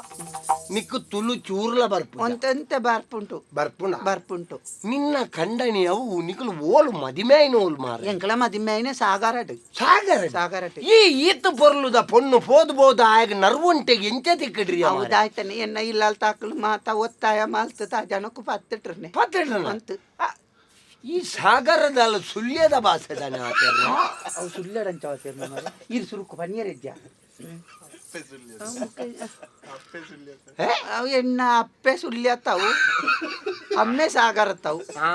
ನಿಕ್ಕು ತುಳು ಚೂರ್ಲ ಬರ್ಪು ಒಂತೆಂತೆ ಬರ್ಪುಂಟು. ಬರ್ಪುಂಡ? ಬರ್ಪುಂಟು. ನಿನ್ನ ಕಂಡನಿ ಅವು ನಿಕುಲು ಓಲು ಮದಿಮೆ ಆಯ್ನ ಓಲು ಮಾರ? ಎಂಕಲ ಮದಿಮೆ ಸಾಗರಡ್. ಸಾಗರ? ಸಾಗರಡ್. ಈ ಈತ ಪೊರ್ಲುದ ಪೊಣ್ಣು ಪೋದು ಬೋದು ಆಗ ನರ್ವುಂಟೆಗೆ ಎಂಚ ತಿಕ್ಕಡ್ರಿ? ಹೌದಾಯ್ತಾನೆ, ಎನ್ನ ಇಲ್ಲಲ್ ತಾಕಲು ಮಾತ ಒತ್ತಾಯ ಮಾಲ್ತ ಜನಕ್ಕೂ ಪತ್ತಿಟ್ರನೆ. ಪತ್ತಿಟ್ರನ? ಅಂತು. ಈ ಸಾಗರದಲ್ಲ ಸುಳ್ಯದ ಭಾಷೆ ತಾನೆ ಆತೇರ್ನ? ಅವು ಸುಳ್ಳಡಂಚ ಇರು ಸುರುಕು ಪನ್ನಿಯರಿದ್ಯಾ ಅವು ಎಣ್ಣ ಅಪ್ಪೆ ಸುಳ್ಯತ್ತಾವು, ಅಮ್ಮೆ ಸಾಗರತ್ತಾವು. ಆ,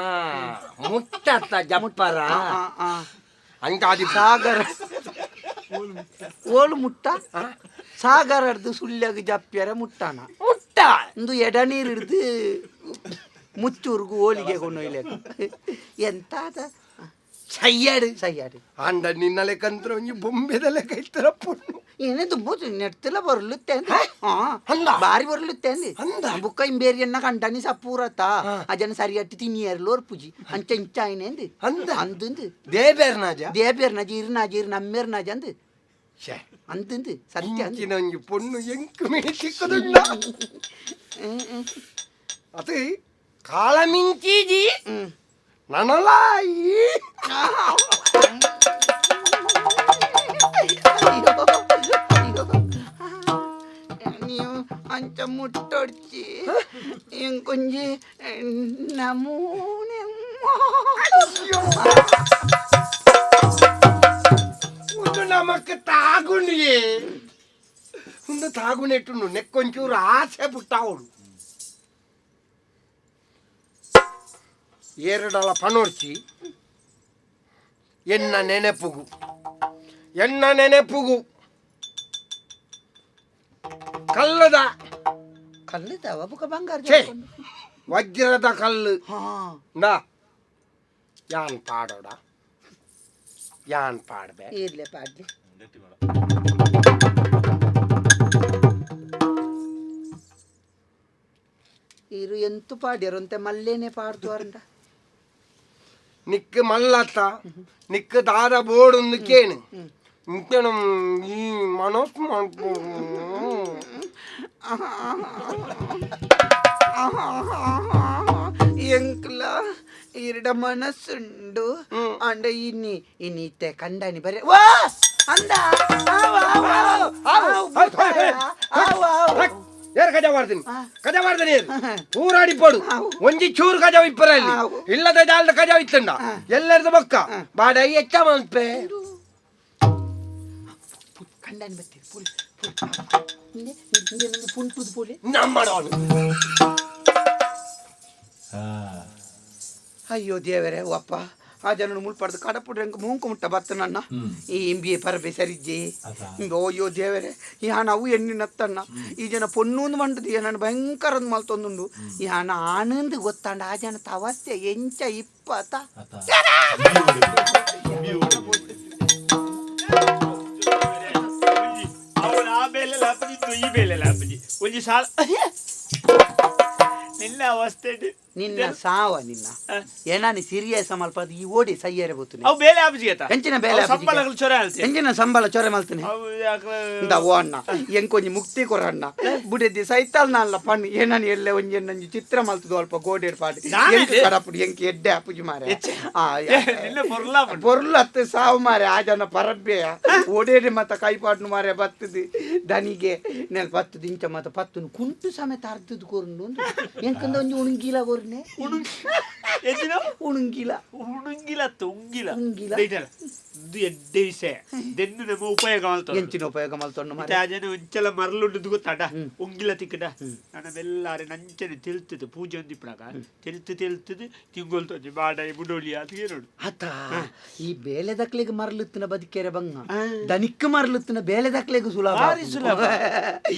ಮುಟ್ಟತ್ತ ಜಪ್ಪರ. ಆ. ಅಂಕಾದಿ. ಸಾಗರ ಓಳು ಮುಟ್ಟ ಸಾಗರಡ್ದು ಸುಳ್ಯಗ್ ಜಪ್ಪ್ಯರ ಮುಟ್ಟಾನ. ಮುಟ್ಟ. ಒಂದು ಎಡನೀರು ಹಿಡ್ದು ಮುಚ್ಚೂರ್ಗು ಹೋಳಿಗೆ ಕೊಂಡೊಯ್ಲೆ ಎಂತ ಅದ? ಸಯ್ಯಾಡು. ಸಯ್ಯಾಡಿ. ಅಂಡ ನಿನ್ನ ಲೆಕ್ಕಂತ್ರ ಒಂಜಿ ಬೊಂಬೆದ ಲೆಕ್ಕ ಇತ್ತರ ಪೊಣ್ಣು. ಏನೇ ದುಂಬು ನೆಡ್ತಿಲ್ಲ ಬರ್ಲುತ್ತೆ ಹಾ. ಅಂದ? ಬಾರಿ ಬರ್ಲುತ್ತೆ ಅಂದಿ. ಅಂದ? ಬುಕ್ಕ ಇಂಬೇರಿಯನ್ನ ಕಂಡನಿ ಸಪೂರತ ಅಜನ ಸರಿಯಟ್ಟಿ ತಿನ್ನಿಯರ್ಲು ಒರ್ಪುಜಿ ಅಂಚ ಇಂಚ ಆಯ್ನೇಂದು. ಅಂದ? ಅಂದಂದು. ದೇಬೇರ್ನಾಜ? ದೇಬೇರ್ನಜ, ಇರ್ನಾಜ, ಇರ್ ನಮ್ಮೇರ್ನಾಜ ಅಂದು. ಛೆ. ಅಂದಂದು ಸತ್ಯ ಅಂದು. ಇಂಚಿನ ಒಂಜಿ ಪೊಣ್ಣು ಎಂಕ್ ಮೇ ತಿಕ್ಕದುಂಡ ಅದು ಕಾಳ ಮಿಂಚೀಜಿ ನನಲಾಯಿ. ಅಯ್ಯೋ ಅಯ್ಯೋ, ನೀವು ಅಂಚ ಮುಟ್ಟೊಡ್ಚಿ, ಇಂಕೊಂಜಿ ನಮೂನೆ. ಒಂದು ನಮಕ್ ತಾಗುಣಿಯೇ ಒಂದು ತಾಗುನೆಟ್ಟುಂಡು ನೆಕ್ಕೊಂಚೂರು ಆಸೆ ಪುಟ್ಟಾವಡು ಏರಡಲ ಪಣೋರ್ಚಿ ಎನ್ನ ನೆನಪುಗು ಎನ್ನ ನೆನಪುಗು ಕಲ್ಲದ. ಕಲ್ಲುದವ ಬುಕ ಬಂಗಾರ? ಛೇ, ವಜ್ರದ ಕಲ್ಲು. ಹಾ. ನಾ ಯಾನ್ ಪಾಡೋಡ ಯಾನ್ ಪಾಡ್ಬೆ. ಇರ್ಲೆ ಪಾಡ್ಲಿ. ಇರು ಎಂತು ಪಾಡ್ಯರಂತೆ ಮಲ್ಲೇನೆ ಪಾಡ್ದು ಅರಂಡ. ನಿಕ್ ಮಲ್ಲತ್ತ ನಿಕ್ ದಾದ ಬೋಡೊಂದು ಕೇನು ಇಂಚನ ಈ ಮನಸ್ ಮನ್ಪು. ಎಂಕ್ಲ ಇರಡ ಮನಸ್ಸುಂಡು ಅಂಡ ಇನ್ನಿ ಇನ್ನಿತ್ತೆ ಕಂಡನಿ ಬರೆ ವಾ ಅಂದ ಆವ್ ಆವ್ ಆವ್ ಆವ್ ಭೂತಾಯ, ಆವ್ ಆವ್. ಏರ್ ಕಜ ಮಾಡ್ತೀನಿ ಕಜ ಮಾಡ್ತೀನಿ ಏರ್ ಪೂರಾಡಿ ಪೋಡು. ಒಂಜಿ ಚೂರು ಕಜ ಇಪ್ಪರ ಅಲ್ಲಿ. ಇಲ್ಲದ ಜಾಲದ ಕಜ ಇತ್ತಂಡ ಎಲ್ಲರದು ಬೊಕ್ಕ ಬಾಡ ಹೆಚ್ಚ ಮಲ್ಪೆ. ಕಂಡನಿ ಬರ್ತೀರಿ ಪುಲ್ ಪುಲ್ ಹಿಂದೆ ಹಿಂದೆ ನಂಗೆ ಪುಂಟುದು ಪೋಲೆ. ನಮ್ಮಡೋನು. ಅಯ್ಯೋ ದೇವರೇ ಒಪ್ಪ, ಆ ಜನನು ಮುಳ್ಪಡ್ದು ಕಡಪುಡ್ರೆ ಮೂಂಕು ಮುಟ್ಟ ಬತ್ತ ನನ್ನ ಈ ಇಂಬಿಯೆ ಪರಬೆ ಸರಿಜ್ಜೆ ಇಂಬ. ಅಯ್ಯೋ ದೇವರೇ, ಈ ಹಣ ಅವು ಎಣ್ಣಿನತ್ತಣ್ಣ ಈ ಜನ ಪೊಣ್ಣೂಂದು ಮಂಡದು ನನ್ನ ಭಯಂಕರ ಮಲ್ತೊಂದುಂಡು. ಈ ಹಣ ಆನಂದ್ ಗೊತ್ತಾಂಡ ಆ ಜನ ತವಸ್ತೆ ಎಂಚ ಇಪ್ಪತ್ತ. ಅವಳು ಆ ಬೇಲೆ ಲಾಪಜಿ ಈ ಬೇಲೆ ಲಾಪಜಿ ಒಂಜಿ ಸಾಲ ನಿನ್ನ ಅವಸ್ಥೆ. ನಿನ್ನ ಸಾವ ನಿನ್ನ ಏನಾನಿ ಸೀರಿಯಸ್ ಮಲ್ಪ ಈ ಓಡಿ ಸೈಯರೆ ಬೋತುನೆ. ಅವು ಬೇಲೆ ಆಪಜಿ ಆತ. ಎಂಚಿನ ಬೇಲೆ ಆಪುಜಿ? ಸಂಬಳಗಳು ಚೊರೆ ಆಲ್ತಿ. ಎಂಚಿನ ಸಂಬಳ ಚೊರೆ ಮಲ್ತನೆ? ಅವು ಯಾಕೆ? ಇಂದ ಓ ಅಣ್ಣ, ಎಂಕೊಂಜಿ ಮುಕ್ತಿ ಕೊರ ಅಣ್ಣ, ಬುಡೆದಿ ಸೈತಾಲ್ ನಾನ್ಲ ಪಣ್ಣು ಏನನ್ ಎಲ್ಲೆ ಒಂಜಿ ನಂಜಿ ಚಿತ್ರ ಮಲ್ತದು ಅಲ್ಪ ಗೋಡೆಡ್ ಪಾಡಿ. ದಾನೆ? ಎಂಕ್ ಕಡಪುಡಿ ಎಂಕ್ ಎಡ್ಡೆ ಆಪುಜಿ ಮಾರೆ. ಆ ನಿನ್ನ ಪೊರ್ಲ ಆಪುಂಡು. ಪೊರ್ಲು ಅತ್ತೆ ಸಾವು ಮಾರೆ, ಆ ಜನ ಪರಬ್ಬೆಯ ಓಡೇಡಿ ಮತ್ತ ಕೈಪಾಡ್ನು ಮಾರೆ ಬತ್ತದು ದನಿಗೆ ನೆಲ್ ಬತ್ತದು ಇಂಚ ಮತ್ತ ಪತ್ತುನು ಕುಂಟು ಸಮೇತ ಅರ್ಧದ ಕೊರುಂಡು ಎಂಕಂದ ಒಂಜಿ ಉಣುಂಗಿಲ ಕೊರ್ನೆ. ಎಂಚಿನ? ಉಣುಂಗಿಲ. ಉಣುಂಗಿಲ ಅತ್ತ ಉಂಗಿಲ. ಉಂಗಿಲ. ದೈಟಲ. ಇದು ಎಡ್ಡೆ ವಿಷಯ ದೆನ್ನು ನಮ್ಮ ಉಪಯೋಗ ಮಲ್ತೊಂಡು. ಎಂಚಿನ ಉಪಯೋಗ ಮಲ್ತೊಂಡು ಮಾರೆ? ಇತ್ತೆ ಆ ಜನ ಒಂಚಲ ಮರಳುಂಡು ಗೊತ್ತಾಡ ಉಂಗಿಲ ತಿಕ್ಕಡ ನನ್ನ ಬೆಲ್ಲಾರೆ ನಂಚನೆ ತೆಲ್ತದು ಪೂಜೆ ಒಂದಿಪ್ಪನಾಗ ತೆಲ್ತು ತೆಲ್ತದು ತಿಂಗೊಲ್ತೊಂಜಿ ಬಾಡೈ ಬುಡೋಲಿ ಅದು ಏರೋಡು. ಆತ ಈ ಬೇಲೆದಕ್ಲೆಗ್ ಮರಳುತ್ತಿನ ಬದುಕೆರೆ ಬಂಗ ದನಿಕ್ ಮರಳುತ್ತಿನ ಬೇಲೆದಕ್ಲೆಗ್ ಸುಲಭ. ಭಾರಿ ಸುಲಭ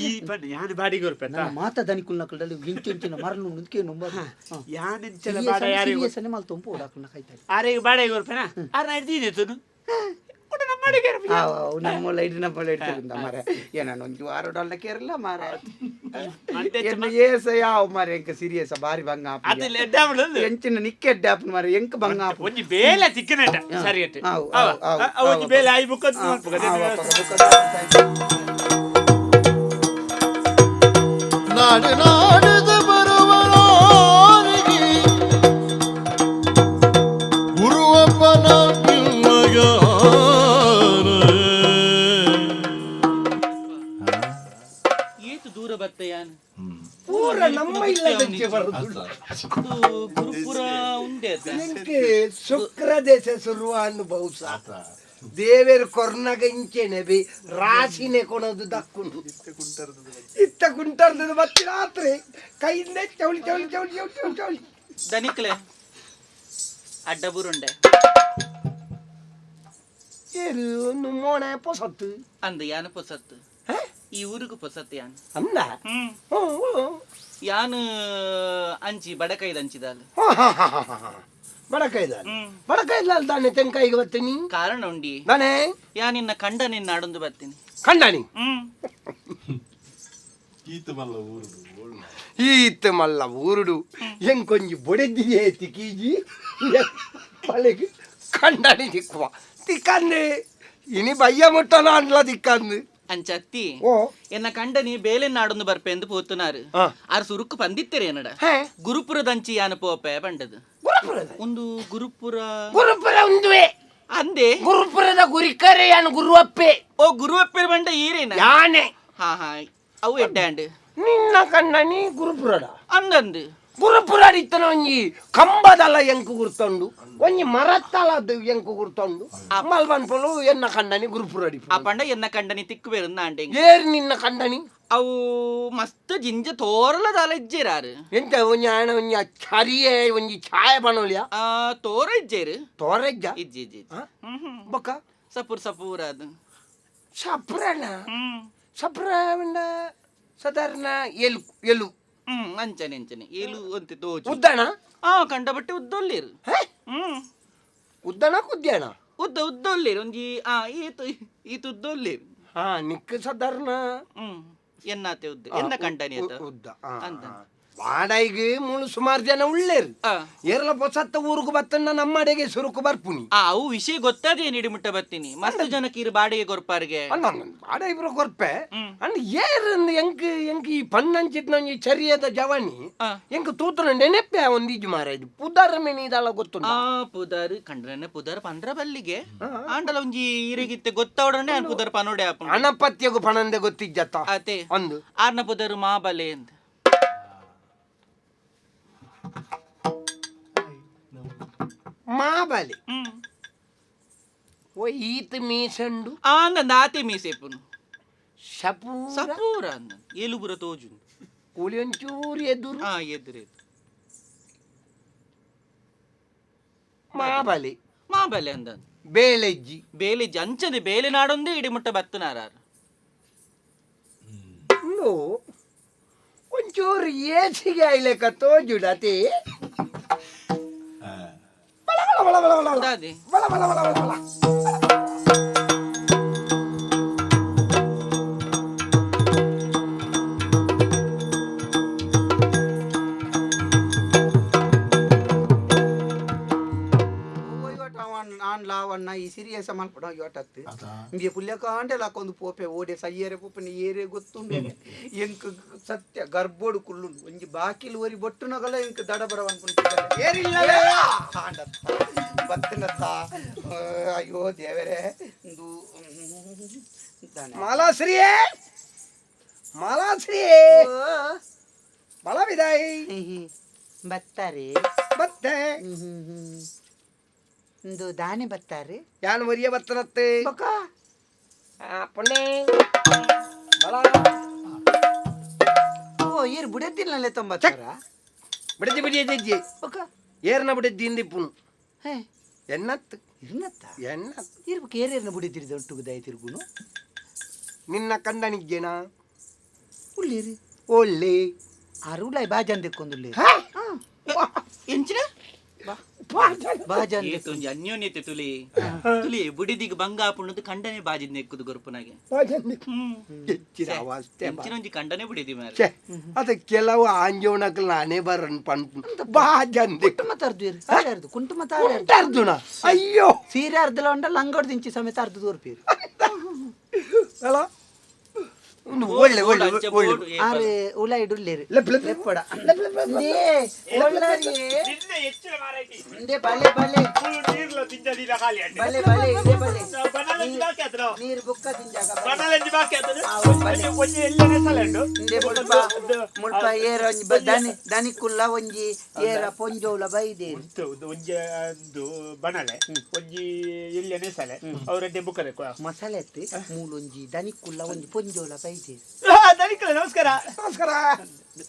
ಈ ಪನ್ನ ಯಾನ್ ಬಾಡಿಗೆ ಕೊರ್ಪೆತ್ತ. ನನ್ನ ಮಾತ ದನಿಕುಲ್ನ ಕಡಲಿ ಇಂಚು ಇಂಚಿನ ಮರಳು ಮುಂದಕ್ಕೆ ನುಂಬ. ಯಾನ್ ಇಂಚಲ ಬಾಡ ಯಾರಿಗೆ ಸೀರಿಯಸ್ ಮಲ್ತೊಂಪು ಓಡಾಕುನ ಕೈತಾಡಿ. ಆರೆಗೆ ಬಾಡಿಗೆ ಕೊರ್ಪೆನಾ ಆರ್ ನಾ ಇರ್ತೀನಿ ಕೂಡ ನಮ್ಮ ಬಾಡಿಗೆ ಕೊರ್ಪೆ. ನಮ್ಮಲ್ಲ ಇಡು ನಮ್ಮಲ್ಲ ಇಡ್ತಿರಿಂದ ಮಾರೆ ಏನಾನ ಒಂಜಿ ವಾರ ಡೊಲ್ಲ ಕೇರಳ ಮಾರೆ. ಮಂಡೆ ಎನ್ನ ಏಸ ಯಾವ ಮಾರೆ ಎಂಕ ಸೀರಿಯಸ್ ಬಾರಿ ಬಂಗ. ಅದು ಎಡ್ಡೆ ಆಪುಂಡು. ಎಂಚಿನ ನಿಕ್ಕೆ ಎಡ್ಡೆ ಆಪುಂಡು ಮಾರೆ, ಎಂಕ್ ಬಂಗ ಆಪುಂಡು. ಒಂಜಿ ಬೇಲೆ ತಿಕ್ಕನಟ ಸರಿ ಅಟ್ಟೆ. ಆವು, ಆವು, ಆವು, ಒಂಜಿ ಆವು. ಬೇಲೆ ಆಯಿ ಬುಕ್ಕ ಆವು, ಅಪ್ಪಗ ಬುಕ್ಕ. ನಾಡು ನಾಡುದು ಬರುವನಾರಿಗೆ ಗುರುವಪ್ಪನ ಪಿಲ್ಲಗ. ಏತು ದೂರ ಬತ್ತಯಾನ್. ಪೂರ ನಮ್ಮ ಇಲ್ಲದಂಚೆ ಬರುದು. ಗುರುಪುರ ಉಂಡೆ ಅತ್ತ. ನಿಂಗೆ ಶುಕ್ರ ದೇಶ ಶುರುವ ಬಹುಸ ದೇವೇರು ಕೊರ್ನಗ ಇಂಚೆನೆ ಬಿ ರಾಶಿನೇ ಕೊಣದು ದಕ್ಕುಂಡು ಇತ್ತ ಕುಂಟರ್ದು ಮತ್ತೆ ರಾತ್ರಿ ಕೈಯಿಂದ ಚೌಳಿ ಚೌಳಿ ಚೌಳಿ ಚೌಳಿ ಚೌಳಿ ಚೌಳಿ. ದನಿಕ್ಲೆ ಅಡ್ಡ ಬುರುಂಡೆ. ಏನು ಮೋಣೆ ಪೊಸತ್ತು? ಅಂದ ಯಾನ ಪೊಸತ್ತು, ಈ ಊರಿಗೆ ಪೊಸತ್ತು ಯಾನ್. ಅಂದ. ಹ್ಮ್. ಹ್ಮ್, ಹ್ಮ್. ಯಾನು ಅಂಚಿ ಬಡಕೈದ ಅಂಚಿದಾಲ್. ಬಡಕೈದ? ಹ್ಮ್. ಬಡಕೈದ ತಾನೆ ತೆಂಕಾಯಿಗೆ ಬರ್ತೀನಿ. ಕಾರಣ ಉಂಡಿ. ನಾನೇ. ಯಾ ನಿನ್ನ ಕಂಡ ನಿನ್ನ ಆಡೊಂದು ಬರ್ತೀನಿ. ಕಂಡಾಣಿ. ಹ್ಮ್. ಈತ ಮಲ್ಲ ಊರುಡು. ಈತ ಮಲ್ಲ ಊರುಡು ಎಂಕೊಂಜಿ ಬೊಡೆದಿಯೇ ತಿಕೀಜಿ ಮಳೆಗೆ ಕಂಡಾಣಿ ತಿಕ್ಕುವ ತಿಕ್ಕಂದು ಇನಿ ಬಯ್ಯ ಮುಟ್ಟನ ಅನ್ಲ ತಿಕ್ಕಂದು. ಅಂಚತ್ತಿ. ಓ. ಎನ್ನ ಕಂಡನಿ ಬೇಲೆ ನಾಡೊಂದು ಬರ್ಪೆಂದು ಪೋತುನಾರು. ಆ. ಆರ್ ಸುರುಕು ಪಂದಿತ್ತೆರೆ ಏನಡ. ಹೇ. ಗುರುಪುರದಂಚಿ ಯಾನ ಪೋಪೆ ಬಂಡದು. ಗುರುಪುರದ? ಒಂದು ಗುರುಪುರ. ಗುರುಪುರ ಉಂದುವೆ. ಅಂದೆ. ಗುರುಪುರದ ಗುರಿಕರೆ ಯಾನು ಗುರುವಪ್ಪೆ. ಓ, ಗುರುವಪ್ಪೆ ಬಂಡ ಈರೇನ? ಯಾನೆ. ಹಾ ಹಾ, ಅವು ಎಡ್ಡಾಂಡ್. ನಿನ್ನ ಕಣ್ಣನಿ ಗುರುಪುರದ? ಅಂದಂದು. ಗುರುಪುರ ಇತ್ತನ ಒಂಜಿ ಕಂಬದಲ್ಲ ಎಂಕು ಗುರ್ತುಂಡು, ಒಂಜಿ ಮರತ್ತಲ ಎಂಕು ಗುರ್ತುಂಡು. ಮಲ್ಬನ್ ಪೊಲು ಎನ್ನ ಕಂಡನಿ ಗುರುಪುರಡಿ. ಆ ಪಂಡ ಎನ್ನ ಕಂಡನಿ ತಿಕ್ಕು ನಾಂಡೆ. ಏರ್ ನಿನ್ನ ಕಂಡನಿ? ಅವು ಮಸ್ತ್ ಜಿಂಜ ತೋರಲದಾಲ ಇಜ್ಜೇರಾರು. ಎಂತ ಒಂಜಿ ಆಯನ ಒಂಜಿ ಚರಿಯೆ ಒಂಜಿ ಛಾಯೆ ಪಣೋಲಿಯ? ಆ ತೋರ ಇಜ್ಜೇರು. ತೋರೆಜ್ಜ? ಇಜ್ಜಿ ಇಜ್ಜಿ ಇಜ್ಜಿ. ಆ? ಹ್ಮ್ ಹ್ಮ್. ಬೊಕ್ಕ? ಸಪೂರ್ ಸಪೂರ್ ಅದು. ಸಪ್ರಣ? ಹ್ಮ್. ಸಪ್ರ ಪಂಡ ಸಾಧಾರಣ ಎಲು ಎಲು. ಹ್ಮ್, ಅಂಚನೆ ಅಂಚನೆ ಏಲು ಅಂತೆ ತೋಜು. ಉದ್ದಣ? ಆ ಕಂಡ ಬಟ್ಟೆ ಉದ್ದೊಲ್ಲಿರು. ಹೇ? ಹ್ಮ್. ಉದ್ದಣ ಕುದ್ಯಣ? ಉದ್ದ ಉದ್ದೊಲ್ಲಿರು ಒಂಜಿ ಆ ಈತು ಈತು ಉದ್ದೊಲ್ಲಿರು. ಹಾ, ನಿಕ್ ಸಾಧಾರಣ. ಹ್ಮ್, ಎನ್ನಾತೆ ಉದ್ದ ಎನ್ನ ಕಂಡನಿ ಆತ. ಉದ್ದ. ಅಂದ. ವಾಡೈಗೆ ಮೂಳು ಸುಮಾರು ಜನ ಉಳ್ಳೇರು. ಆ. ಏರ್ಲ ಪೊಸತ್ತ ಊರುಗು ಬತ್ತನ್ನ ನಮ್ಮಡೆಗೆ ಸುರುಕು ಬರ್ಪುನಿ. ಆ ಅವು ವಿಷಯ ಗೊತ್ತಾದೆ ನೀಡಿ ಮುಟ್ಟ ಬರ್ತೀನಿ ಮಸ್ತ್ ಜನಕ್ಕೆ ಇರು ಬಾಡಿಗೆ ಕೊರ್ಪಾರ್ಗೆ. ಅಣ್ಣ ಬಾಡ ಇಬ್ರು ಕೊರ್ಪೆ ಅಣ್ಣ. ಏರ್ ಎಂಕ್ ಎಂಕ್ ಈ ಪನ್ನಂಚಿತ್ ಒಂಜಿ ಚರಿಯದ ಜವಾನಿ. ಆ. ಎಂಕ್ ತೂತನ ನೆನಪೆ ಒಂದಿಜು ಮಾರ. ಇದು ಪುದರ್ ಮೆನಿ ಇದಲ್ಲ ಗೊತ್ತುಂಡ? ಆ ಪುದರ್ ಕಂಡ್ರನೆ ಪುದರ್ ಪಂದ್ರ ಬಲ್ಲಿಗೆ ಆಂಡಲ ಒಂಜಿ ಈರೆಗಿತ್ತೆ ಗೊತ್ತಾವಡನೆ ಆನ್ ಪುದರ್ ಪನೋಡೆ ಆಪುಂಡು. ಅಣಪತ್ಯಗು ಪಣಂದೆ ಗೊತ್ತಿಜ್ಜತ್ತ? ಅತೆ. ಒಂದು ಆರ್ನ ಪುದರ್ ಮಾಬಲೆ ಅಂತ. ಮಾಬಲಿ? ಹ್ಮ್. ಓ, ಈತ ಮೀಸಂಡು? ಆಂದ ಆತೆ ಮೀಸೆಪುನು. ಸಪೂರ? ಸಪೂರ ಅಂದ ಏಲುಬುರ ತೋಜು. ಕೂಲಿ ಒಂಚೂರು ಎದುರು. ಆ ಎದುರು ಎದುರು. ಮಾಬಲಿ. ಮಾಬಲೆ ಅಂದ. ಬೇಳೆಜ್ಜಿ? ಬೇಲೆ ಅಂಚನೆ ಬೇಲೆ ನಾಡೊಂದೇ ಇಡಿ ಮುಟ್ಟ ಬತ್ತನಾರಾರು. ನೋ, ಒಂಚೂರು ಏಸಿಗೆ ಆಯ್ಲೆಕ್ಕ ತೋಜುಡತಿ. ಬಳ ಬಳ ಬಳ ಬಳ ಬಳ. ದಾದಿ. ಬಳ ಬಳ ಬಳ ಬಳ ಬಳ. ಆನ್ ಲಾವಣ್ಣ ಈ ಸೀರಿಯಸ್ ಮಲ್ಪಡ ಯೋಟತ್ತು ಇಂಗೆ ಪುಲ್ಯ ಕಾಂಡೆ ಲಾಕೊಂದು ಪೋಪೆ ಓಡೆ ಸಯ್ಯರೆ ಪೋಪನೆ ಏರೆ ಗೊತ್ತುಂಡೆ. ಎಂಕ್ ಸತ್ಯ ಗರ್ಭೋಡು ಕುಳ್ಳುಂಡು ಒಂಜಿ ಬಾಕಿಲ್ ಒರಿ ಬೊಟ್ಟುನಗಲ ಎಂಕ್ ದಡ ಬರವ ಅನ್ಕೊಂಡು ಏರಿಲ್ಲ ಆಂಡತ್ತ ಬತ್ತಿನತ್ತ. ಅಯ್ಯೋ ದೇವರೇ, ಇಂದು ದಾನೆ. ಮಾಲಾಶ್ರೀಯೇ, ಮಾಲಾಶ್ರೀಯೇ, ಬಳ ವಿದಾಯಿ. ಬತ್ತಾರೆ. ಬತ್ತೆ. ಇಂದು ದಾನೆ ಬತ್ತಾರೆ? ಯಾನ್ ಒರಿಯ ಬತ್ತನತ್ತೆ. ಬೊಕ? ಪೊಣ್ಣೆ ಬಲ. ಓ, ಏರ್ ಬುಡತಿಲ್ಲ ತೊಂಬತ್ತರ? ಬಿಡದಿ ಬಿಡಿ ಜಜ್ಜಿ. ಬೊಕ? ಏರ್ನ ಬಿಡದ್ದಿ ಇಂದಿಪ್ಪುನು. ಹೇ. ಎನ್ನತ್ತು. ಇರ್ನತ್ತ? ಎನ್ನತ್ತು. ಇರ್ಬೇಕು ಏರೇರ್ನ ಬುಡಿತಿರಿದ ಒಟ್ಟುಗುದಾಯ ತಿರುಗುನು. ನಿನ್ನ ಕಂಡನಿಜ್ಜೇನಾ? ಉಳ್ಳೇರಿ? ಒಳ್ಳೆ. ಅರುಳಾಯ್ ಬಾಜಾನ್ ದೆಕ್ಕೊಂದುಲ್ಲೇರಿ. ಎಂಚಿನ? ಬಾಜಾನ್. ಏತ್ ಒಂಜಿ ಅನ್ಯೋನ್ಯತೆ ತುಲಿ ತುಲಿ. ಬುಡಿದಿಗ್ ಬಂಗ ಆಪುಂಡು ಕಂಡನೆ ಬಾಜಿದ್ ನೆಕ್ಕುದು ಗೊರ್ಪುನಾಗೆ. ಹ್ಮ್. ಹೆಚ್ಚಿನ ಅವಸ್ಥೆ. ಎಂಚಿನ ಒಂಜಿ ಕಂಡನೆ ಬುಡಿದಿ ಮಾರ್ರೆ. ಛೆ, ಅದ ಕೆಲವು ಆಂಜೋನಕ್ಲು ನಾನೇ ಬರನ್ ಪನ್ಪು ಬಾಜಂದೆ. ಕುಟುಂಬ ತರ್ದು ಅರ್ದು ಕುಂಟುಮ ತಾರೆ. ಅರ್ಜುನ, ಅಯ್ಯೋ. ಸೀರೆ ಅರ್ಧಲ ಉಂಡ ಲಂಗೋಡ್ ದಿಂಚಿ ಸಮೇತ ಅರ್ಧ ತೋರ್ಪೀರು. ಅಲ್ಲ, ಒಂದು. ಒಳ್ಳೆ ಒಳ್ಳೆ ಅಂಚೆ ಒಳ್ಳೆ. ಬೋರ್ಡು ಏಪಲ. ಆರು ಉಲ ಇಡುಲ್ಲೇರು. ಲೆಪ್ ಲೆಪ್. ಲೆಪ್ಪಡ. ಇಂದೇ, ಒಳ್ಳಾರಿಯೇ. ನಿನ್ನೆ ಹೆಚ್ಚಿನ ಮಾರಾಯ್ತಿ. ಇಂದೇ ಬಲೆ ಬಲೆ. ಮುಳ್ಳು ನೀರ್ಲ ತಿಂಜದಿಲ್ಲ ಖಾಲಿ ಅಂಡೆ. ಬಲೆ ಬಲೆ ಇಂದೇ ಬಲೆ. ಬನಲಂಜಿ ಬಾಕಿ ಆತನ. ನೀರು ಬುಕ್ಕ ತಿಂಜಾಗ ಬಲೆ. ಬನಲಂಜಿ ಬಾಕಿ ಆತನ. ಆ, ಬಲೆ. ಒಂಜಿ ಎಲ್ಲನೇ ಸಲ ಉಂಡು. ಇಂದೇ ಮುಲ್ಪ ಮುಲ್ಪ ಏರ ಒಂಜಿ ದನಿ ದನಿ ಕುಲ್ಲ ಒಂಜಿ ಏರ ಪೊಂಜೋಲ ಬೈದೇರು. ಉಂಟು, ಒಂದು ಒಂಜಿ ಒಂದು ಬನಲೆ ಒಂಜಿ ಎಲ್ಲನೇ ಸಲೆ ಅವರಡ್ಡೆ ಬುಕ್ಕದೆ. ಮಸಾಲೆ ಅತ್ತೆ ಮೂಲೊಂಜಿ ದನಿ ಕುಲ್ಲ ಒಂಜಿ ಪೊಂಜೋಲ ಬೈದೇರು. ದನಿಕಲೆ ನಮಸ್ಕಾರ. ನಮಸ್ಕಾರ.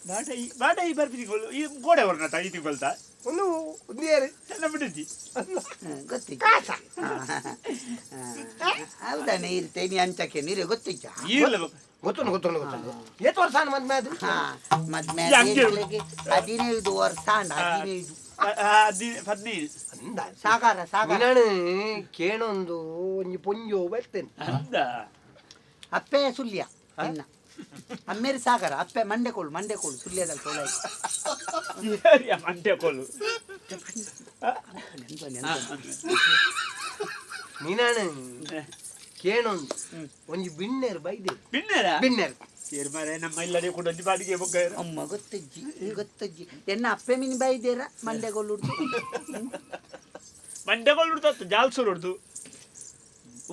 ಬಾಟ ಈ ಬಾಟ ಈ ಬರ್ಪಿ ತಿಂಗಳು ಈ ಗೋಡೆ ಹೊರನ ಈ ತಿಂಗಳ್ತಾ ಒಂದು ಒಂದು ಏರು ನನ್ನ ಬಿಡುಜಿ. ಗೊತ್ತಿಜ್ಜ ಹೌದಾನೆ ಇರುತ್ತೆ ನೀ ಅಂಚಕ್ಕೆ ನೀರು ಗೊತ್ತಿಜ್ಜ? ಈರ್ಲ ಗೊತ್ತುಂಟು ಗೊತ್ತುಂಟು ಗೊತ್ತುಂಟು. ಏತ್ ವರ್ಷ ಆನ್ ಮದ್ಮೆ ಅದು? ಹಾ, ಮದ್ಮೆ ಹಂಗೆ. 15 ವರ್ಷ ಅಂಡ 15. 15. ಅಂದ. ಸಾಗರ ಸಾಗರ. ನಿನಾನು ಕೇಣೊಂದು ಒಂಜಿ ಪೊಂಜೋ ಬರ್ತೇನೆ. ಅಂದ. ಅಪ್ಪೆ ಸುಳ್ಯ ಇನ್ನ ಅಮ್ಮೇರಿ ಸಾಗರ ಅಪ್ಪೆ ಮಂಡೆಕೋಳು ಮಂಡೆಕೋಳು ಸುಳ್ಯದಲ್ಲಿ ತೋಲಾಯ್ತು. ಮಂಡ್ಯ ಕೋಲು. ನಿನಾನು ಕೇಣೊಂದು ಒಂಜಿ ಬಿಣ್ಣೆರ್ ಬೈದೆ. ಬಿನ್ನೆರ ಬಿಣ್ಣೆರ್. ಮಾರೆ ನಮ್ಮ ಇಲ್ಲಡೆ ಕೂಡ ಒಂಜಿ ಬಾಡಿಗೆ ಬೊಕ್ಕ. ಅಮ್ಮ ಗೊತ್ತಜ್ಜಿ ಗೊತ್ತಜ್ಜಿ ಎನ್ನ ಅಪ್ಪೆ ಮಿನಿ ಬೈದೇರ ಮಂಡೆಗೋಳು ಉಡ್ದು. ಮಂಡ್ಯಗೋಳು ಉಡ್ದತ್ತು ಜಾಲ್ಸೂರು ಉಡ್ದು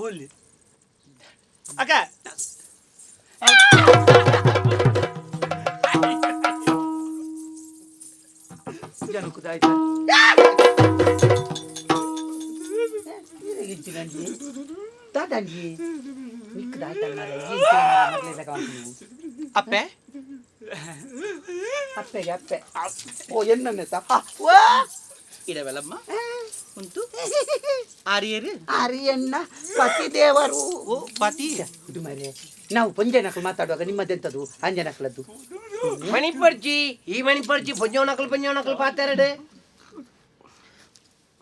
ಓಲಿ ಅಕ್ಕ. ಜನಕುದಾಯ್ತ ದಾದಾಂಜಿ ಮಿಕ್ಕದಾಯ್ತ. ಅಪ್ಪೆ. ಅಪ್ಪೆಗೆ ಅಪ್ಪೆ ಓ ಎನ್ನನ್ನೆ ತಪ್ಪ. ಇಡವೆಲ್ಲಮ್ಮ ಉಂಟು ಆರ್ಯರು. ಆರ್ಯಣ್ಣ ಪತಿ ದೇವರು. ಓ ಪತಿ. ಇದು ಮಾರ್ರೆ, ನಾವು ಪೊಂಜನಕ್ಳು ಮಾತಾಡುವಾಗ ನಿಮ್ಮದೆಂತದು ಅಂಜನಕ್ಲದ್ದು? ಮಣಿಪರ್ಚಿ ಈ ಮಣಿಪರ್ಚಿ ಪೊಂಜೋನಕಲ್ ಪೊಂಜೋನಕಲ್ ಪಾತೆರಡು.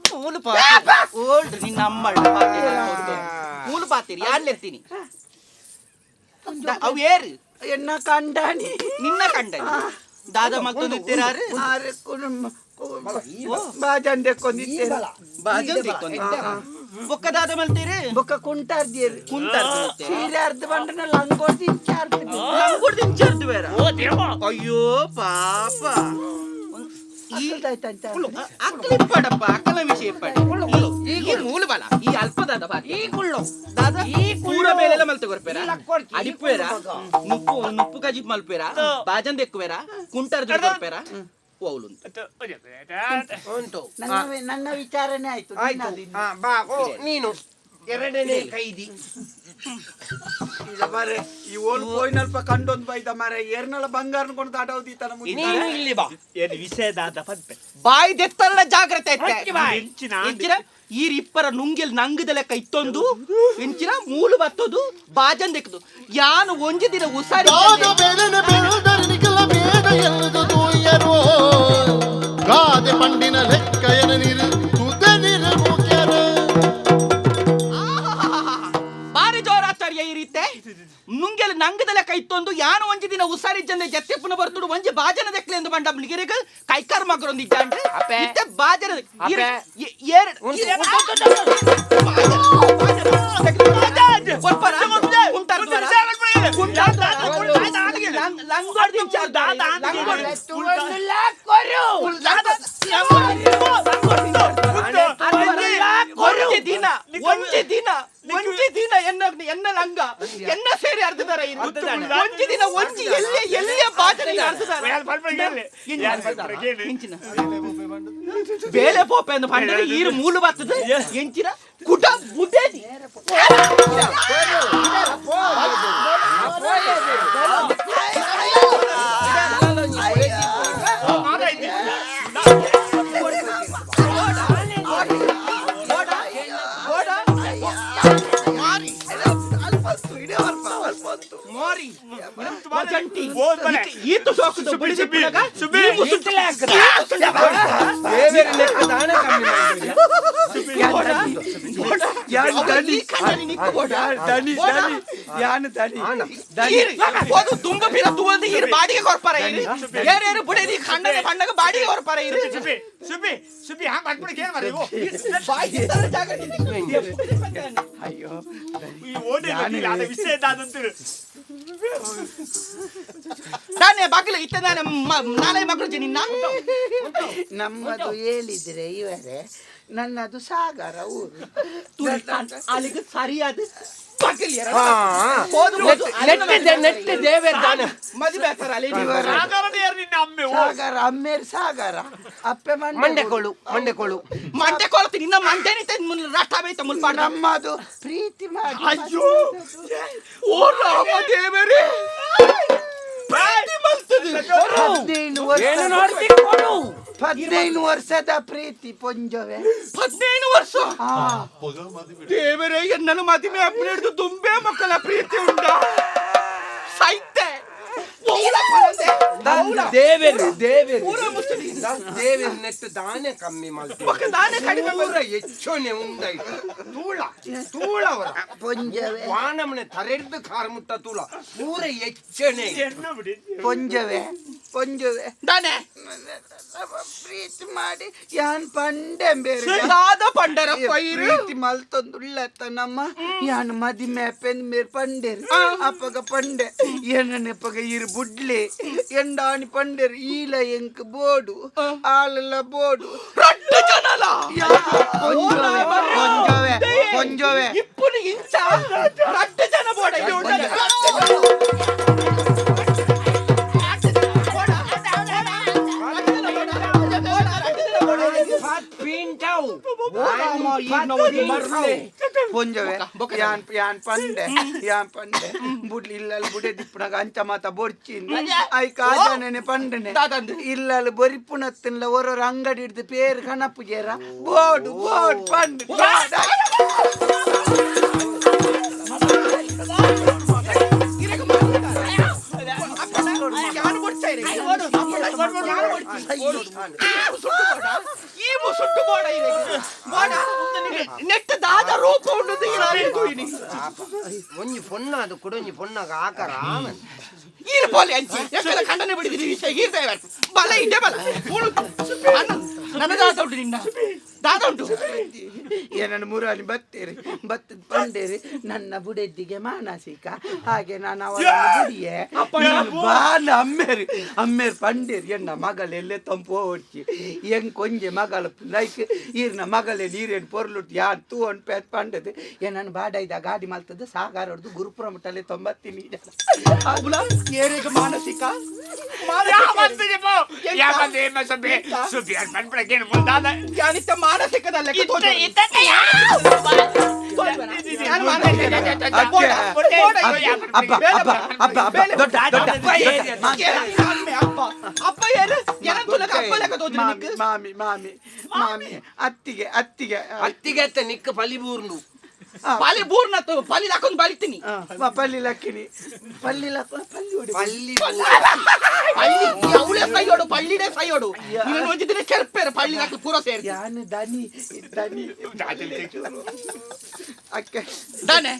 ಮೂಲು ಪಾತೀರಿ ಓಲ್ಡ್ ನಿನ್ನ ಅಮ್ಮಳ್ಳ ಪಾತೀರಿ ಮೂಲು ಪಾತೀರಿ ಯಾರ್ಲೆತ್ತೀನಿ ಅವು ಏರು? ಎನ್ನ ಕಂಡಾಣಿ. ನಿನ್ನ ಕಂಡ ದಾದ ಮತ್ತೊಂದು ಇತ್ತೀರಾರು? ಆರೆ ಬಾಜನ್ ದೆಕ್ಕೊಂದಿತ್ತೇರು. ಬಾಜನ್ ತಿಕ್ಕೊಂಡಿದ್ದೆ ಬೊಕ್ಕ ದಾದ ಮಲ್ತೀರಿ? ಬೊಕ್ಕ ಕುಂಟಾರ್ದಿಯರು. ಕುಂಟಾರ್ದು. ಸೀರೆ ಅರ್ಧ ಬಂಡನ ಲಂಗೋಟಿ ಅರ್ಧ. ಲಂಗೋಡ್ ತಿಂಚಾರ್ದು ಬೇರೆ. ಓ ದೇವ. ಅಯ್ಯೋ ಪಾಪ ಈ ಆಯ್ತಂತ. ಅಕ್ಕಲ ಇಪ್ಪಡಪ್ಪ ಅಕ್ಕಲ ವಿಷಯ ಇಪ್ಪಡ ಈ ಮೂಲು ಬಲ ಈ ಅಲ್ಪದಾದ ಬಾ ಈ ಕುಳ್ಳು. ದಾದ ಈ ಪೂರ ಬೇಲೆಲ್ಲ ಮಲ್ತ ಕೊರ್ಪೇರ? ಕೊಡ್ಚಿ, ಈ ಅಡಿಪೇರ ನುಪ್ಪು ನುಪ್ಪು ಕಜಿಪ್ ಮಲ್ಪೇರ ಬಾಜನ್ ದೆಕ್ಕುವೇರ ಕುಂಟಾರ್ ಕೊರ್ಪೇರ ಓವುಲು. ಉಂಟು. ನನ್ನ ನನ್ನ ವಿಚಾರಣೆ ಆಯ್ತು. ಆಯ್ತು. ನಿನ್ನದು ಇನ್ನು. ಹಾ, ಬಾ ಓ ನೀನು ಎರಡನೇ ಕೈದಿ. ಈಗ ಮಾರ್ರೆ, ಈ ಓಲ್ ಪೋಯಿನಲ್ಪ ಕಂಡೊಂದು ಬೈದ ಮಾರೆ ಏರ್ನಲ ಬಂಗಾರನ ಕೊಂಡು ದಾಟೋದಿ ತನ ಮುಂದೆ. ನೀನು ಇಲ್ಲಿ ಬಾ. ಏನು ವಿಷಯ ದಾದ ಪನ್ಪೆ. ಬಾಯಿ ದೆತ್ತಲ್ಲ ಜಾಗ್ರತೆ ಐತೆ. ಎಂಚಿನ? ಎಂಚಿನ ಈರ್ ಇಪ್ಪರ ನುಂಗೆಲ್ ನಂಗದ ಲೆಕ್ಕ ಇತ್ತೊಂದು ಎಂಚಿನ ಮೂಲು ಬತ್ತೋದು ಬಾಜನ್ ದೆಕ್ಕದು ಯಾನು ಒಂಜಿ ದಿನ ಉಸಾರಿ ದಾದ ಬೇಡನ ಬೇಡರಿ ನಿಖಲ ಬೇಡ ಎಲ್ಲದು ತೂಯರೋ ಗಾದೆ ಪಂಡಿನ ಲೆಕ್ಕಯನ ನೀರು ತುದೆ ನೀರು ಮೂಕ್ಯರ. ಬಾರಿ ಜೋರಾಚಾರ್ಯ ಈ ರೀತೆ ನುಂಗೆಲ್ ನಂಗದ ಲೆಕ್ಕ ಇತ್ತೊಂದು ಯಾನು ಒಂಜಿ ದಿನ ಉಸಾರಿ ಜನ ಜತ್ತೆಪ್ಪನ ಬರ್ತುಡು ಒಂಜಿ ಬಾಜನ ದೆಕ್ಲೆ ಎಂದು ಬಂಡ ನಿಗರಿಗ ಕೈಕಾರ್ ಮಗರೊಂದು ಇದ್ದಾಂಡ್ರೆ ಅಪ್ಪೆ. ಇತ್ತೆ ಬಾಜನ ಅಪ್ಪೆ. ಏರ್ ಉಂಟು, ಒಂಜಿ ದಿನ ಒಂಜಿ ದಿನ ಒಂಜಿ ದಿನ ಎನ್ನ ಎನ್ನ ಲಂಗ ಎನ್ನ ಸೇರಿ ಅರ್ಧದಾರ. ಒಂಜಿ ದಿನ ಒಂಜಿ ಎಲ್ಲೆ ಎಲ್ಲೆ ಬಾಜನ ಅರ್ಧದಾರ. ಎಂಚಿನ ಬೇಲೆ ಪೋಪೆ ಅಂದ್ ಪಂಡರೆ ಈರು ಮೂಲು ಬರ್ತದೆ ಎಂಚಿನ ಕುಟ ಬುದ್ಧಿ. ಮೋರಿ ಜಂಟಿ ಈತು ಸೋಕುದು ಸುಬ್ಬಿ, ಸುಬ್ಬಿ, ಸುಬ್ಬಿ. ದೇವೇರ ಲೆಕ್ಕ ದಾನೆ ಕಮ್ಮಿ ಮಾಡಿದ್ರಿ. ಯಾನ್ ದನಿ ದನಿ ದನಿ ಯಾನ್ ದನಿ ದನಿ. ತುಂಬ ಪಿರ ತುವಂದು ಈರು ಬಾಡಿಗೆ ಕೊರ್ಪಾರ ಇರು ಏರು ಏರು ಬುಡೇದಿ ಖಂಡನೆ ಪಂಡಗ ಬಾಡಿಗೆ ಕೊರ್ಪಾರ ಇರು. ಸುಬ್ಬಿ ಸುಬ್ಬಿ ಸುಬ್ಬಿ ಹಾ ಮಾಡ್ಬಿಡಿ ಏನು ಮಾರ್ರೆ ಇವು? ಬಾಯಿ ಎತ್ತರ ಜಾಗ್ರತೆ. ಅಯ್ಯೋ. ಈ ಓಡಿ ಗೊತ್ತಿಲ್ಲ, ಅದ ವಿಷಯ ದಾದಂತಿರು. ದಾನೆ ಬಾಗಿಲು ಇತ್ತೆ ನಾನೆ ನಾಳೆ ಮಗಳು ನಿನ್ನ. ನಮ್ಮದು ಹೇಳಿದ್ರೆ ಇವರೇ, ನನ್ನದು ಸಾಗರ ಊರು. ಅಲ್ಲಿಗೆ ಸರಿಯಾದ ಬಾಗಿಲು ಎರಡು. ಹಾ. ಹೋದು ಹೋದು ನೆಟ್ಟಿದೆ ನೆಟ್ಟಿದೆ ದೇವೇರ್ ದಾನೆ. ಮದುವೆ ಆಗ್ತಾರ ಅಲ್ಲಿ. ಸಾಗರನೇ ಯಾರು ನಿನ್ನ ಅಮ್ಮೆ ಓ. ಸಾಗರ ಅಮ್ಮೇರ್, ಸಾಗರ ಅಪ್ಪೆ. ಮಂಡೆಕೋಳು ಮಂಡೆಕೋಳು. ಮಂಡೆ ಕೊಳ್ತೀನಿ ನಿನ್ನ. ಮಂಡೆನಿತೆ ರಥ ಬೇಯ್ತ ಮುಲ್ಪಾಡ. ನಮ್ಮದು ಪ್ರೀತಿ ಮಾಡಿ. ಅಯ್ಯೋ, ಓ ರಾಮ ದೇವರೇ, ಪ್ರೀತಿ ಮಲ್ತದೆ. 15 ವರ್ಷ. ಏನು ನೋಡ್ತಿ ಕೊಡು. 15 ವರ್ಷದ ಪ್ರೀತಿ ಪೊಂಜವೆ. 15 ವರ್ಷ. ಹಾ. ದೇವರೇ, ಎನ್ನನು ಮದುವೆ ಅಪ್ಪನ ಹಿಡಿದು ತುಂಬೆ ಮಕ್ಕಳ ಪ್ರೀತಿ ಉಂಟ ಸೈತೆ. ಓಲ ಪರಂದೆ, ಓಲ. ದೇವೇರು ದೇವೇರು. ಪೂರ ಮುಸ್ಲಿ. ದೇವೇರ್ ನೆಟ್ಟು ದಾನೆ ಕಮ್ಮಿ ಮಲ್ತು. ಬೊಕ್ಕ ದಾನೆ ಕಡಿಮೆ. ಪೂರ ಹೆಚ್ಚೋನೆ ಉಂದಾಯ್ತು ತೂಳ ತೂಳ ಅವರ. ಪೊಂಜವೆ. ವಾನಮನೆ ತರೆಡ್ದು ಕಾರ್ ಮುಟ್ಟ ತೂಳ ಪೂರ ಹೆಚ್ಚನೆ. ಎನ್ನ ಬಿಡಿ. ಪೊಂಜವೆ ಪೊಂಜವೆ. ದಾನೆ. ಪ್ರೀತಿ ಮಾಡಿ ಯಾನ್ ಪಂಡೆ ಬೇರೆ. ದಾದ ಪಂಡರ ಪೈರು? ಪ್ರೀತಿ ಮಲ್ತೊಂದುಳ್ಳತ್ತ ನಮ್ಮ ಯಾನ್ ಮದಿಮೆ ಪೆನ್ ಮೇರ್ ಪಂಡೇರ್. ಅಪ್ಪಗ ಪಂಡೆ ಏನನೆಪಗ ಇರು ಬುಡ್ಲೆ ಎಂಡಾಣಿ ಪಂಡೇರ್, ಈಲ ಎಂಕ್ ಬೋಡು ಆಲೆಲ್ಲ ಬೋಡು. ರಡ್ಡು ಜನಲ. ಯಾ, ಪೊಂಜೋವೆ ಪೊಂಜೋವೆ ಪೊಂಜೋವೆ. ಇಪ್ಪುನು ಇಂಚ ರಡ್ಡು ಜನ ಬೋಡ ಇಲ್ಲಿ ಉಂಡಲ್ಲ. ಪಿಂಟಾವು. ಪೊಂಜವೆ, ಯಾನ್ ಯಾನ್ ಪಂಡೆ ಯಾನ್ ಪಂಡೆ ಬುಡ್ಲಿ ಇಲ್ಲಲ್ ಬುಡೆ ದಿಪ್ಪುನಗ ಅಂಚ ಮಾತ ಬೊಡ್ಚಿನ್ I ಕಾಜಾನೆ ಪಂಡನೆ. ದಾದಂದು? ಇಲ್ಲಲ್ ಬೊರಿಪುನತ್ತಿನ್ಲ ಒರೊರ ಅಂಗಡಿ ಹಿಡ್ದು ಪೇರ್ ಕಣಪುಜೇರ ಬೋಡು ಬೋಡ್ ಪಂಡ್. ಯಾನು ಕೊಡ್ತಾ ಇರಿ? ಈ ಮುಸುಟ್ಟು ಬೋಡ ಇದೆ ಬೋಡ. ನೆಟ್ ದಾದ ರೂಪ ಉಂಡು ತೂಯಿನಿ. ಒಂಜಿ ಪೊನ್ನ ಅದು ಕುಡೊಂಜಿ ಪೊನ್ನಾಗ ಆಕಾರ ಆಮನ್. ಈರು ಪೋಲೆ ಅಂಚಿ ಎಕ್ಕಲ ಖಂಡನೆ ಬಿಡಿದಿರಿ ವಿಷಯ ಈರ್ದ ಬಲ ಇಡ್ಡೆ ಬಲ ಅಣ್ಣ, ನನ್ನ ದಾದ ಉಂಟು, ನಿನ್ನ ದಾದ ಉಂಟು. ಏನನ್ನು ಮುರಾನಿ ಬತ್ತೀರಿ ಬತ್ತದ ಪಂಡೇರಿ ನನ್ನ ಬುಡೆದ್ದಿಗೆ ಮಾನಸಿಕ ಹಾಗೆ ನಾನು ಅವಳನ್ನು ಬುಡಿಯೆ. ನೀನು ಬಾಲ ಅಮ್ಮೇರಿ ಅಮ್ಮೇರ್ ಪಂಡೇರಿ ಎನ್ನ ಮಗಳೆಲ್ಲೆ ತಂಪು ಹೊಡ್ಚಿ ಹೆಂಗ್ ಕೊಂಜೆ ಮಗಳ ಲೈಕ್ ಈರ್ನ ಮಗಳೇ ನೀರೇನು ಪೊರ್ಲುಟ್ ಯಾನ್ ತೂ ಅನ್ ಪೇತ್ ಪಂಡದು ಏನನ್ನು ಬಾಡೈದ ಗಾಡಿ ಮಲ್ತದ್ದು ಸಾಗಾರ ಹೊಡ್ದು ಗುರುಪುರ ಮಟ್ಟಲ್ಲಿ ತೊಂಬತ್ತೀನಿ. ಅಬುಲ ಏರೆಗ ಮಾನಸಿಕ. ಯಾನಿತ್ತ ಮಾನಸಿಕದ ಲೆಕ್ಕ ತೋಜು. ಯಾನ್ ಮಾನಸಿಕದ. ಅಕ್ಕೆ, ಅಬ್ಬ ಅಬ್ಬ ಅಬ್ಬ ಅಬ್ಬ ದೊಡ್ಡ ದೊಡ್ಡ. ಅಮ್ಮೆ, ಅಪ್ಪ ಅಪ್ಪ ಏರು ಎನನ್ ತುಲಕ ಅಪ್ಪ ಲೆಕ್ಕ ತೋಜು ಮಾಮಿ ನಿಕ್ಕ್. ಮಾಮಿ ಮಾಮಿ ಮಾಮಿ ಅತ್ತಿಗೆ ಅತ್ತಿಗೆ. ಅತ್ತಿಗೆ ಅತ್ತ ನಿಕ್ಕ ಪಲಿ ಬೂರ್ನು. ಪಾಲಿ ಬೂರ್ನ ಪಾಲಿ ಹಾಕೊಂಡು ಬಾಳಿತೀನಿ. ಪಲ್ಲಿ ಲಕ್ಕಿನಿ ಪಲ್ಲಿ ಲಕ್ಕ ಪಲ್ಲಿ ಹೊಡಿ. ಪಲ್ಲಿ. ಪಳ್ಳಿ ಅವಳೇ ಸೈಯೋಡು, ಪಳ್ಳಿನೇ ಸೈಯೋಡು. ನೀನು ಒಂಜಿ ದಿನ ಕೆರ್ಪೇರು ಪಳ್ಳಿ ಹಾಕಿ ಪೂರ ಸೇರಿ. ಯಾನು ದನಿ ದನಿ ಅಕ್ಕ. ದಾನೆ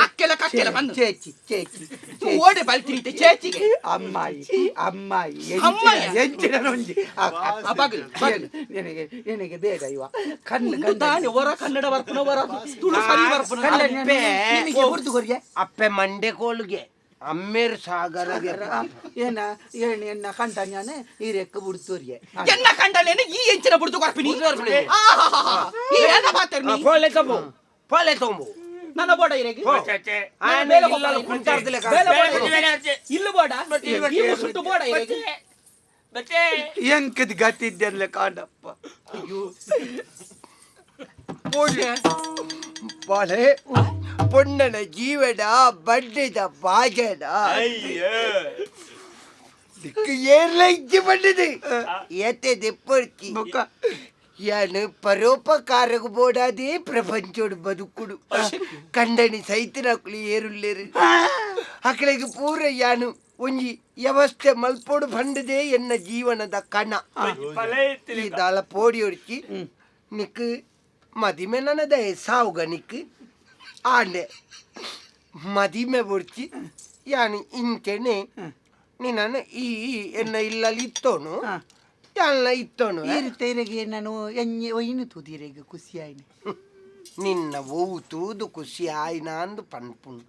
ಅಕ್ಕೆಲ ಕಕ್ಕೆಲ ಬಂದು. ಚೇಚಿ ಚೇಚಿ ಚೇಚಿ. ಓಡೆ ಬಲ್ತೀನಿ ಚೇಚಿಗೆ. ಅಮ್ಮಾಯಿ ಅಮ್ಮಾಯಿ. ಅಮ್ಮಾಯ? ಎಂಚಿನ ಒಂಜಿ. ಆ ಬಾಗಿಲು, ಬಾಗಿಲು. ನಿನಗೆ ನಿನಗೆ ಬೇಡ ಇವ ಕಣ್ಣು. ಒಂದು ದಾನೆ ಹೊರ ಕನ್ನಡ ಬರ್ಪುನ, ಹೊರ ತುಳು ಸರಿ ಬರ್ಪುನ. ಅಪ್ಪೆ. ನಿನಗೆ ಬುಡ್ದು ಕೊರಿಯ. ಅಪ್ಪೆ ಮಂಡೆ ಕೋಳುಗೆ ಅಮ್ಮೇರ್ ಸಾಗರಗೆ. ಏನ ಏನ್ ಎನ್ನ ಕಂಡ ನಾನು ಈರೆಕ್ಕ ಬುಡ್ತೋರಿಯೆ. ಎನ್ನ ಕಂಡಲೇನೆ ಈ ಎಂಚಿನ ಬುಡ್ದು ಕೊರ್ಪಿನಿ. ಆಹಾಹಾಹಾ. ಈ ಏನ ಮಾತಾಡ್ ನೀ? ಪೋಲೆ ತೊಂಬು ಪೋಲೆ ತೊಂಬು. ನನ್ನ ಬೋಡ ಇರೆಗೆ. ಆನೆ ಬೇಲೆ ಇಲ್ಲಲ್ಲ ಹೋಗ್ತಾರೆ. ಕುಂಟಾರ್ದಲೆ ಬೇಲೆ ಬೋಡ ಕಾಣ್ತದೆ. ಇರೆಗೆ. ಇಲ್ಲು ಬೋಡ ಈ ಸುಟ್ಟು ಬೋಡ ಇರೆಗೆ. ಎಂಕದ ಗತಿ ಇದ್ದೆಲ್ಲ ಕಾಂಡಪ್ಪ. ಬಾಳೆ ಪೊಣ್ಣನ ಜೀವನ ಬಡ್ಡಿದ ಬಾಜನ. ದಿಕ್ಕು ಏರ್ಲ ಇಜ್ಜಿ ಬಂದಿದೆ ಏತೆ ದೆಪ್ಪಡ್ತಿ. ಬೊಕ್ಕ. ಯಾನು ಪರೋಪಕಾರకు ಬೋಡಾದೇ ಪ್ರಪಂಚೋಡು ಬದುಕುಡು. ಕಂಡನಿ ಸೈತಿನಕುಲು ಏರುಲ್ಲೇರು, ಅಕಲೆಗ್ ಪೂರ ಯಾನು ಒಂಜಿ ವ್ಯವಸ್ಥೆ ಮಲ್ಪೊಡು ಪಂಡದೇ ಎನ್ನ ಜೀವನದ ಕಣ. ಈ ದಾಲ ಪೋಡಿ ಒಡ್ಚಿ ನಿಕ್ ಮದಿಮೆ ನನದ ಸಾವುಗ ನಿಕ್ ಆಂಡೆ ಮದಿಮೆ ಬೊಡ್ಚಿ ಯಾನು ಇಂಚೆನೆ ನಿನ್ನ ಈ ಎನ್ನ ಇಲ್ಲಲ್ಲಿ ಇತ್ತೋನು ಯಾನ್ಲ ಇತ್ತೋನು. ಈರು ತೇರೆಗೆ ನಾನು ಎಣ್ಣೆ ಒಯ್ನು ತೂದಿರೆಗೆ ಖುಷಿ ಆಯ್ನೆ. ನಿನ್ನ ಒವು ತೂದು ಖುಷಿ ಆಯ್ನ ಅಂದು ಪನ್ಪುಂಡು.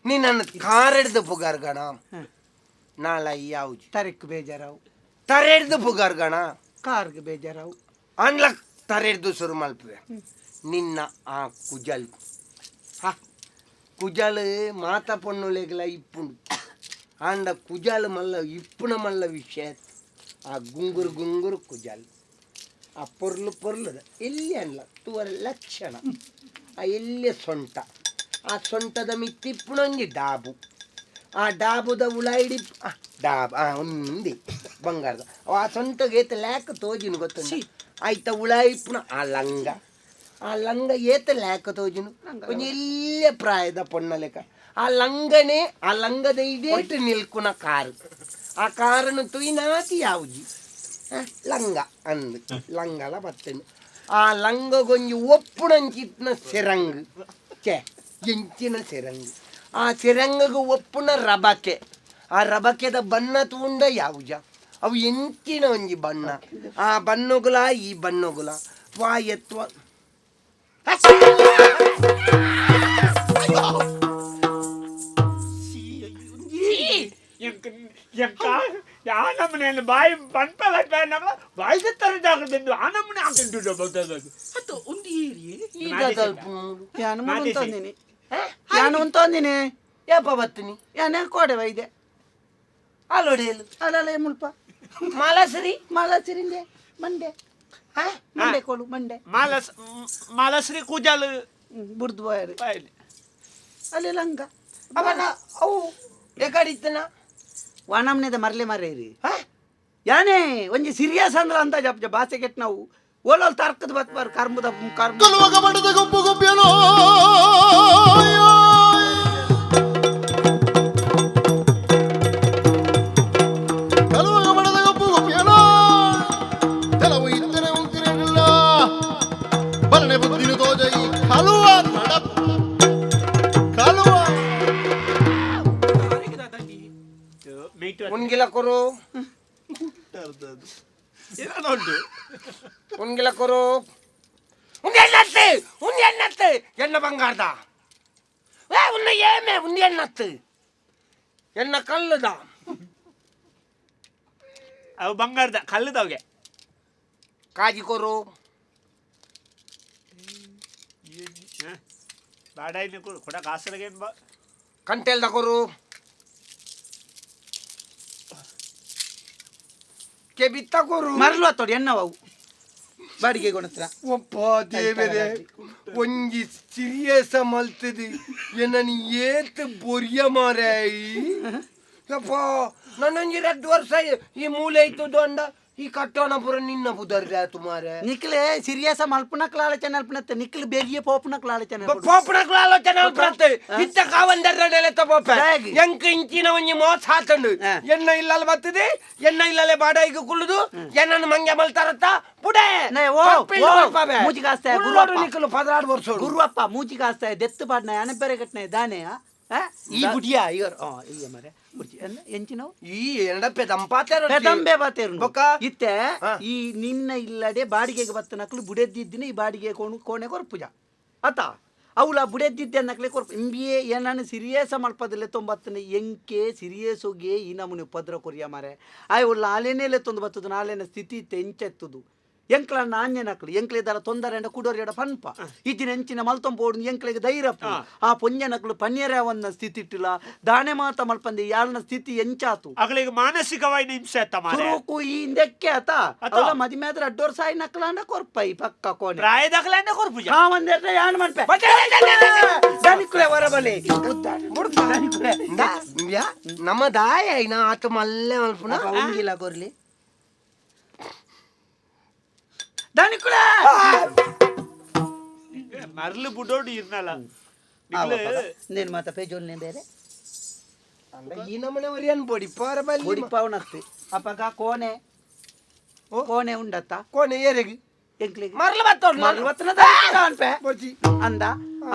ನಿನ್ನನ್ನು ಕಾರೆಡ್ದು ಪುಗಾರ್ಗಣ ನಾಳ ಯಾವುದು ತರೆಕ್ ಬೇಜಾರಾವು. ತರೆಡ್ದು ಪುಗಾರ್ಗಣ. ಕಾರ್ಗ್ ಬೇಜಾರಾವು. ಅನ್ಲ ತರೆಡ್ದು ಶುರು ಮಲ್ಪುವೆ. ನಿನ್ನ ಆ ಕುಜಲ್, ಹಾ ಕುಜಲ್ ಮಾತ ಪೊಣ್ಣುಲೆಗ್ಲ ಇಪ್ಪುಂಡು. ಆಂಡ ಕುಜಲ್ ಮಲ್ಲ ಇಪ್ಪುನ ಮಲ್ಲ ವಿಷಯ. ಆ ಗುಂಗುರು ಗುಂಗುರು ಕುಜಲ್, ಆ ಪೊರ್ಲು ಪೊರ್ಲುದ ಎಲ್ಲಿ ಅನ್ಲ ತೂವರ ಲಕ್ಷಣ, ಆ ಎಲ್ಲಿ ಸೊಂಟ, ಆ ಸೊಂಟದ ಮಿತ್ತಿಪ್ಪುನೊಂಜಿ ಡಾಬು, ಆ ಡಾಬುದ ಉಳಾಯಿಡಿ ಆ ಡಾಬ್ ಆ ಒಂದಿ ಬಂಗಾರದ ಆ ಸೊಂಟಗೆ ಏತ ಲ್ಯಾಕ್ ತೋಜಿನ ಗೊತ್ತುಂಡ? ಆಯ್ತ ಉಳಾಯಿಪ್ಪುನ ಆ ಲಂಗ, ಆ ಲಂಗ ಏತ ಲ್ಯಾಕ್ ತೋಜಿನು, ಒಂಜಿ ಎಲ್ಯ ಪ್ರಾಯದ ಪೊಣ್ಣ ಲೆಕ್ಕ. ಆ ಲಂಗನೆ, ಆ ಲಂಗದ ಇಡೇಟ್ ನಿಲ್ಕುನ ಕಾರು, ಆ ಕಾರನ್ನು ತುಯ್ನಾತಿ ಯಾವುಜಿ. ಆ, ಲಂಗ ಅಂದ್ ಲಂಗಲ ಬತ್ತಂಡು. ಆ ಲಂಗಗೊಂಜಿ ಒಪ್ಪುಣಂಚಿತ್ನ ಸೆರಂಗ್, ಛೆ ಎಂಚಿನ ಸೆರಂಗ್! ಆ ಸೆರಂಗಗ್ ಒಪ್ಪುನ ರಬಕೆ, ಆ ರಬಕೆದ ಬಣ್ಣ ತೂಂಡ ಯಾವುಜ, ಅವು ಎಂಚಿನ ಒಂಜಿ ಬಣ್ಣ! ಆ ಬಣ್ಣಗುಲ ಈ ಬಣ್ಣಗುಲ ವಾ ಎತ್ವ. ಎಂಕ ಆ ನಮ್ಮನೆ ಬಾಯಿ ಪನ್ಪಲ ನಮ್ಮ ಬಾಯಿ ತರ ಜಾಗದಿಂದ ಆ ನಮ್ಮನೆ ಹಾಕಿಂಟು. ಅತ್ತು ಒಂದು ಏರಿಯೇ. ಯಾನು ಮಾದೇಶಿ. ಉಂತೊಂದಿನಿ, ಯಾನು ಉಂತೊಂದಿನಿ. ಯಾಪ ಬತ್ತಿನಿ? ಯಾನೆ ಕೋಡೆ ವೈದೆ. ಅಲ್ಲೊಡೆಯಲು. ಅಲ್ಲಲ್ಲ, ಮುಲ್ಪ. ಮಾಲಾಸರಿ. ಮಾಲಾಸಿರಿಂದೆ ಮಂಡೆ. ಮಂಡೆ ಕೋಲು ಮಂಡೆ. ಮಾಲಸ್ ಮಾಲಶ್ರೀ ಕೂಜಾಲು. ಬುಡ್ದು ಬೋಯರು. ಬಾಯಲ್ಲಿ. ಅಲ್ಲಿ ಲಂಗ. ಅವನ ಅವು ಎಕಡಿತ್ತನ? ವಾನಮ್ನೆದ ಮರ್ಲೆ ಮರೇರಿ. ಯಾನೇ ಒಂಜಿ ಸೀರಿಯಸ್ ಅಂದ್ರ ಅಂತ ಜಪ್ ಬಾಸೆ ಕೆಟ್ಟ ನಾವು ಓಲೋಲ್ ತರ್ಕದ ಬತ್ಬಾರು ಕರ್ಮದ ಕರ್ಮ. ಕಲುವಗ ಬಡದ ಗುಂಪು ಗುಂಪಿಯಲೋ, ಕಲುವಗ ಬಡದ ಗುಂಪು ಗುಂಪಿಯಲೋ, ಕೆಲವು ಇದ್ದರೆ ಉಂತಿರಲಿಲ್ಲ ಬಲನೆ ಬುದ್ಧಿನು ತೋಜೈ ಕಲುವ ನಡ ಕಲುವ. ಮೇಯ್ಟು. ಉನ್ಗಿಲ ಕೊರು. ಏನಾದ್ರು ಉಂಟು. ಉನ್ಗಿಲ ಕೊರು. ಉಂದು ಎಣ್ಣತ್ತು, ಉಂದು ಎಣ್ಣತ್ತು, ಎಣ್ಣ ಬಂಗಾರದ. ಏ ಉನ್ನ ಏಮೆ ಉಂದು ಎಣ್ಣತ್ತು, ಎಣ್ಣ ಕಲ್ಲುದ. ಅವು ಬಂಗಾರದ ಕಲ್ಲದವ್ಗೆ. ಕಾಜಿ ಕೊರು. ಬಾಡಾಯಿನ ಕೊಡ ಕಾಸಲಗೇನು ಬಾ. ಕಂಟೆಲ್ದ ಕೊರು. ಕೆಬಿತ್ತ ಕೊರು. ಮರಲು ಅತ್ತೋಡಿ ಎಣ್ಣವು ಬಾಡಿಗೆ ಕೊಣತ್ರ. ಒಪ್ಪ ದೇವರೇ, ಒಂಜಿ ಸೀರಿಯಸ್ ಮಲ್ತದೆ ಎನ್ನನಿ ಏತ್ ಬೊರಿಯ ಮಾರಾಯಿ. ಯಪ್ಪ, ನನ್ನೊಂಜಿ 2 ವರ್ಷ ಈ ಮೂಲೆ ಇತ್ತು ಅಂಡ ಈ ಕಟ್ಟೋಣ ಪುರ ನಿನ್ನ ಪುದರ್ ಆತು ಮಾರೆ. ನಿಕ್ಲೆ ಸೀರಿಯಸ್ ಮಲ್ಪನಕ್ಲ ಆಲೋಚನೆ ಅಲ್ಪನತ್ತೆ, ನಿಕ್ಲು ಬೇಗಿಯ ಪೋಪನಕ್ಲ ಆಲೋಚನೆ. ಪೋಪುನಕ್ಲ ಆಲೋಚನೆ ಅಲ್ಪನತ್ತೆ. ಇತ್ತ ಕಾವಂದರ್ನಡೆಲೆತ್ತ ಪೋಪೆ. ಹೇಗೆ? ಎಂಕ್ ಇಂಚಿನ ಒಂಜಿ ಮೋಸ ಆತಂಡು. ಎನ್ನ ಇಲ್ಲಲ್ ಬತ್ತದೆ, ಎನ್ನ ಇಲ್ಲಲೆ ಬಾಡಾಯಿಗೆ ಕುಳ್ಳುದು ಎನ್ನನ್ನು ಮಂಗೆ ಮಲ್ತಾರತ್ತ ಪುಡೆ. ನೇ, ಓ, ಕಪ್ಪಿಲ್ಲು ಓ, ಮಲ್ಪವೆ. ಮೂಜಿಗೆ ಆಸ್ತೆ, ಕುಳ್ಳೋಡು. ಗುರುವಪ್ಪ. ನಿಕ್ಕಲು 16 ವರ್ಷ. ಗುರುವಪ್ಪ ಮೂಜಿಗೆ ಆಸ್ತೆ ದೆತ್ತು ಪಾಡ್ನ ಅಣಬೆರೆ ಕಟ್ನ ದಾನೆ ಆ? ಈ ಬುಡಿಯಾ ಇವರು ಈ ಮರೆ ಬುಡ್ಜಿ ಎಂಚಿನವು. ಈ ಎನ್ನಡಪ್ಪೆ ದಂಪಾತಾರ. ಪೆದಂಬೆ ಬಾತೇರು. ಬೊಕ್ಕ? ಇತ್ತೆ ಈ ನಿನ್ನ ಇಲ್ಲಡೆ ಬಾಡಿಗೆಗೆ ಬತ್ತ ನಕ್ಲು ಬುಡೆದ್ದಿದ್ದಿನ ಈ ಬಾಡಿಗೆ ಕೋಣು ಕೋಣೆ ಕೊರ್ಪುಜ ಅತ. ಅವಳ ಬುಡೆದ್ದಿದ್ದೆ ನಕ್ಲೆ ಕೊರ್ಪು ಇಂಬಿಯೇ ಏನನ್ನು ಸಿರಿಯೇಸ ಮಲ್ಪದಲ್ಲೇ ತೊಂಬತ್ತನ ಎಂಕೆ ಸಿರಿಯೇಸೋಗೆ ಈ ನಮೂನೆ ಉಪದ್ರ ಕೊರಿಯ ಮಾರೆ. ಆಯ್ ಒಳ್ಳ ಆಲೇನೇಲೆ ತೊಂದು ಬತ್ತದು ನಾಲೇನ ಸ್ಥಿತಿ ಇತ್ತೆ ಎಂಚೆತ್ತುದು. ಎಂಕ್ಲ ನಾಣ್ಯ ನಕ್ಲು ಎಂಕ್ಲೆ ದರ ತೊಂದರೆ ಅಂಡ ಕುಡೋರಿ ಎಡ ಪನ್ಪ ಇತ್ತಿನ ಎಂಚಿನ ಮಲ್ತೊಂಬೋಡು ಎಂಕ್ಲೆಗೆ ಧೈರ್ಯ. ಆ ಪೊಂಜ ನಕ್ಲು ಪನ್ಯರೆ ಅವನ್ನ ಸ್ಥಿತಿ ಇಟ್ಟಿಲ್ಲ ದಾನೆ ಮಾತ ಮಲ್ಪಂದೆ ಯಾಳನ ಸ್ಥಿತಿ ಎಂಚಾತು. ಅಗಳಿಗೆ ಮಾನಸಿಕವಾಗಿ ಹಿಂಸೆ ಆತ ಮಾರೆ. ತುರುಕು ಈ ಹಿಂದಕ್ಕೆ ಆತ. ಆತ. ಅವಳ ಮದಿಮೆ ಆದ್ರೆ ಅಡ್ಡೋರ್ ಸಾಯಿ ನಕ್ಲಾಂಡ ಕೊರ್ಪ ಈ ಪಕ್ಕ ಕೋಣೆ. ಪ್ರಾಯದಾಗಲೇ ಕೊರ್ಪುಜ. ಕಾವಂದೇರ್ನ ಯಾನ್ ಮನ್ಪೆ ದನಿಕುಲೆ ಹೊರಬಲೆ ದನಿಕುಲೆ. ನಮ್ಮ ದಾಯ ಇನ್ನ ಆತ ಮಲ್ಲೆ ಮಲ್ಪುನ. ಉಂಗಿಲ ಕೊರ್ಲಿ ದನಿಕುಲೆ. ಮರ್ಲು ಬುಡೋಡು ಇರ್ನಲ್ಲ. ನೇನು ಮಾತ ಪೇಜೋಲ್ನೇ ಬೇರೆ. ಅಂಡ ಈ ನಮ್ಮನೆ ಒರಿಯನ್ ಬೊಡಿ ಪಾರ ಬಲ್ಲಿ. ಬೊಡಿಪಾವನತ್ತು ಅಪಗ ಕೋಣೆ ಕೋಣೆ ಉಂಡತ್ತ. ಕೋಣೆ ಏರೆಗ್? ಎಂಕ್ಲಿಗೆ. ಮರ್ಲು ಬತ್ತೋಡು. ಮರ್ಲು ಬತ್ತನ ದನಿಕುಲೆ ಅನ್ಪೆ. ಬೊಡ್ಚಿ. ಅಂದ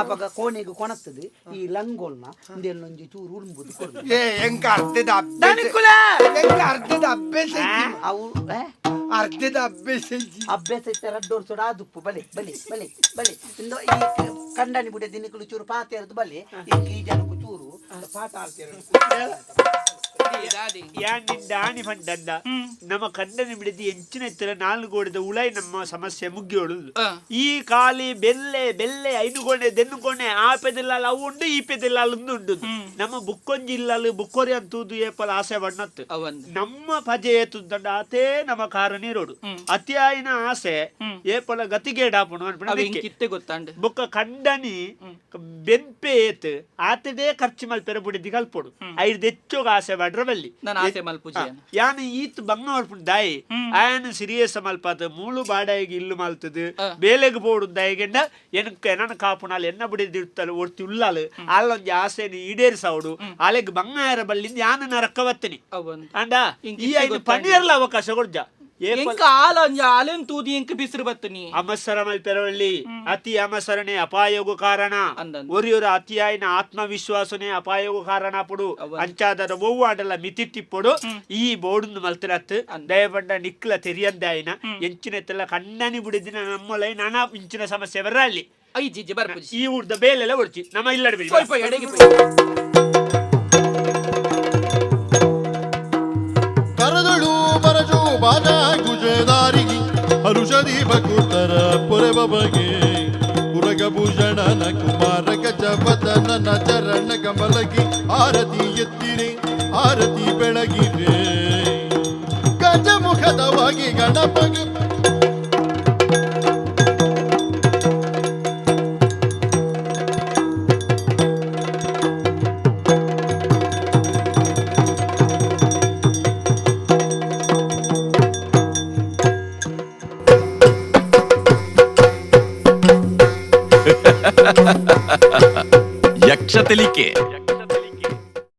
ಅಪಗ ಕೋಣೆಗೆ ಕೊಣತ್ತದು ಈ ಲಂಗೋಲ್ನ ಇಂದೆಲ್ಲೊಂಜಿ ಚೂರು ಉಳುಂಬುದು ಕೊರ್ಲು. ಏ ಎಂಕ ಅರ್ಧದ ಅಭ್ಯಾಸ. ದನಿಕುಲೆ. ಎಂಕ ಅರ್ಧದ ಅಭ್ಯಾಸ ಇಜ್ಜಿ. ಅವು ಏ? ಅರ್ಧದ ಅಭ್ಯಾಸ ಇಜ್ಜಿ. ಅಭ್ಯಾಸ ಇತ್ತ ರಡ್ಡೋರ್ ಸೋಡ ಆದುಪ್ಪು ಬಲೆ ಬಲೆ ಬಲೆ ಬಲೆ ಇಂದು ಈ ಕಂಡನಿ ಬುಡೆ ದಿನಕಲು ಚೂರು ಪಾತೆರ್ದು ಬಲೆ. ಈ ಈ ಜನಕ್ಕೂ ಚೂರು ಪಾಠ ಆಲ್ತೇರು. ದಾದಿ. ಯಾನ್ ನಿಂದ ಆಣಿ ಪಂಡಂದ ನಮ್ಮ ಕಂಡನಿ ಬಿಡದಿ ಎಂಚಿನ ಇತ್ತರ ನಾಲ್ಕು ಗೋಡೆದ ಉಳೈ ನಮ್ಮ ಸಮಸ್ಯೆ ಮುಗಿಯೋಳು. ಈ ಖಾಲಿ ಬೆಲ್ಲೆ ಬೆಲ್ಲೆ ಐನು ಕೋಣೆ ದೆನ್ನು ಕೋಣೆ, ಆ ಪೆದಿಲ್ಲಾಲ್ ಅವು ಉಂಡು, ಈ ಪೆದಿಲ್ಲಾಲ್ ಉಂದು ಉಂಡು. ನಮ್ಮ ಬುಕ್ಕೊಂಜಿ ಇಲ್ಲಲ್ ಬುಕ್ಕೊರಿ ಅಂತೂದು ಏಪಲ ಆಸೆ ಬಣ್ಣತ್ತು. ಅವಂದು. ನಮ್ಮ ಪಜೆ ಏತುದಂಡ ಆತೇ ನಮ್ಮ ಕಾರ ನೀರೋಡು. ಅತಿಯಾಯಿನ ಆಸೆ ಏಪಲ ಗತಿಗೇಡಾಪುಣು ಅನ್ಪುಣ. ಅವು ಇಂಕಿತ್ತೆ ಗೊತ್ತಾಂಡ್. ಬೊಕ್ಕ ಕಂಡನಿ ಬೆನ್ಪೆ ಏತ್ ಆತದೇ ಖರ್ಚು ಮಲ್ಪೆರ ಬುಡಿದಿ ಕಲ್ಪೊಡು. ಐರ್ದ ಹೆಚ್ಚೋಗ ಆಸೆ ಮಾಡ್ರ ಬಲ್ಲಿ. ನಾನು ಆಸೆ ಮಲ್ಪುಜಿ. ಯಾನ್ ಈತ್ ಬಂಗ ಮಲ್ಪುಂಡು ದಾಯಿ ಆಯನ್ ಸಿರಿಯಸ ಮಲ್ಪಾತ ಮೂಳು ಬಾಡಾಯಿಗೆ ಇಲ್ಲು ಮಲ್ತದು ಬೇಲೆಗ್ ಪೋಡು. ದಾಯಿಗೆಂಡ ಎನಕ್ ಎನನ ಕಾಪುನಾಲ್ ಎನ್ನ ಬುಡಿದಿ ಇರ್ತಲು ಒರ್ತಿ ಉಲ್ಲಾಲು ಅಲ್ಲೊಂಜಿ ಆಸೆನ ಈಡೇರಿಸವಡು ಆಲೆಗ್ ಬಂಗ ಆಯರ ಬಲ್ಲಿಂದ ಯಾನ್ ನರಕ ಬತ್ತಿನಿ. ಅವಂದು. ಅಂಡ ಇಂಕ್ ಈ ಇತ್ತೆ ಐನು ಗೊತ್ತಾಂಡ್. ಪನಿಯರ್ಲ ಅವಕಾಶ ಕೊಡ್ಜ. ಎಂಕ ಆಲ ಒಂಜಿ ಆಲೆನ್ ತೂದಿ ಎಂಕ್ ಬಿಸಿರು ಬತ್ತನಿ. ಅಮಸರ ಮಲ್ಪೆರವಳ್ಳಿ. ಅತಿ ಅಮಸರಣೆ ಅಪಾಯಗು ಕಾರಣ. ಅಂದಂದು. ಒರಿಯೊರ ಅತಿಯಾಯಿನ ಆತ್ಮವಿಶ್ವಾಸನೆ ಅಪಾಯಗು ಕಾರಣ ಪುಡು. ಅಂಚಾದರ ಒವ್ವಾಡಲ ಮಿತಿಟ್ಟಿಪ್ಪೊಡು. ಈ ಬೋರ್ಡ್ ಮಲ್ತಿರತ್ ದಯಪಂಡ ನಿಕ್ಲ ತೆರಿಯಂದೆ ಆಯಿನ ಎಂಚಿನ ಕಣ್ಣನಿ ಬಿಡಿದಿನ ನಮ್ಮಲೈ ನಾನಾ ಇಂಚಿನ ಸಮಸ್ಯೆ ಬರಲ್ಲಿ. I G ಬರ್ಪುಜಿ. ಈ ಊರ್ದ ಬೇಲೆಲ್ಲ ಒಡ್ಚಿ ನಮ್ಮ ಇಲ್ಲಡೆ. ಪೋಯ್ ಪೋಯ್ ಎಡೆಗೆ ಪೋಯ್. ಕರದಳು ಬರಜು ಬಾಜ ಗುಜದಾರಿಗೆ ಹರುಷದಿ ಬಕುತರ ಪೊರೆವ ಬಗೆ ಉರಗಭೂಷಣನ ಕುಮಾರ ಗಜವದನನ ಚರಣ ಕಮಲಗಿ ಆರತಿ ಎತ್ತಿರೆ ಆರತಿ ಬೆಳಗಿರೆ ಗಜಮುಖದವಾಗಿ ಗಣಪಗೆ. ಯಕ್ಷ ತೆಲಿಕೆ.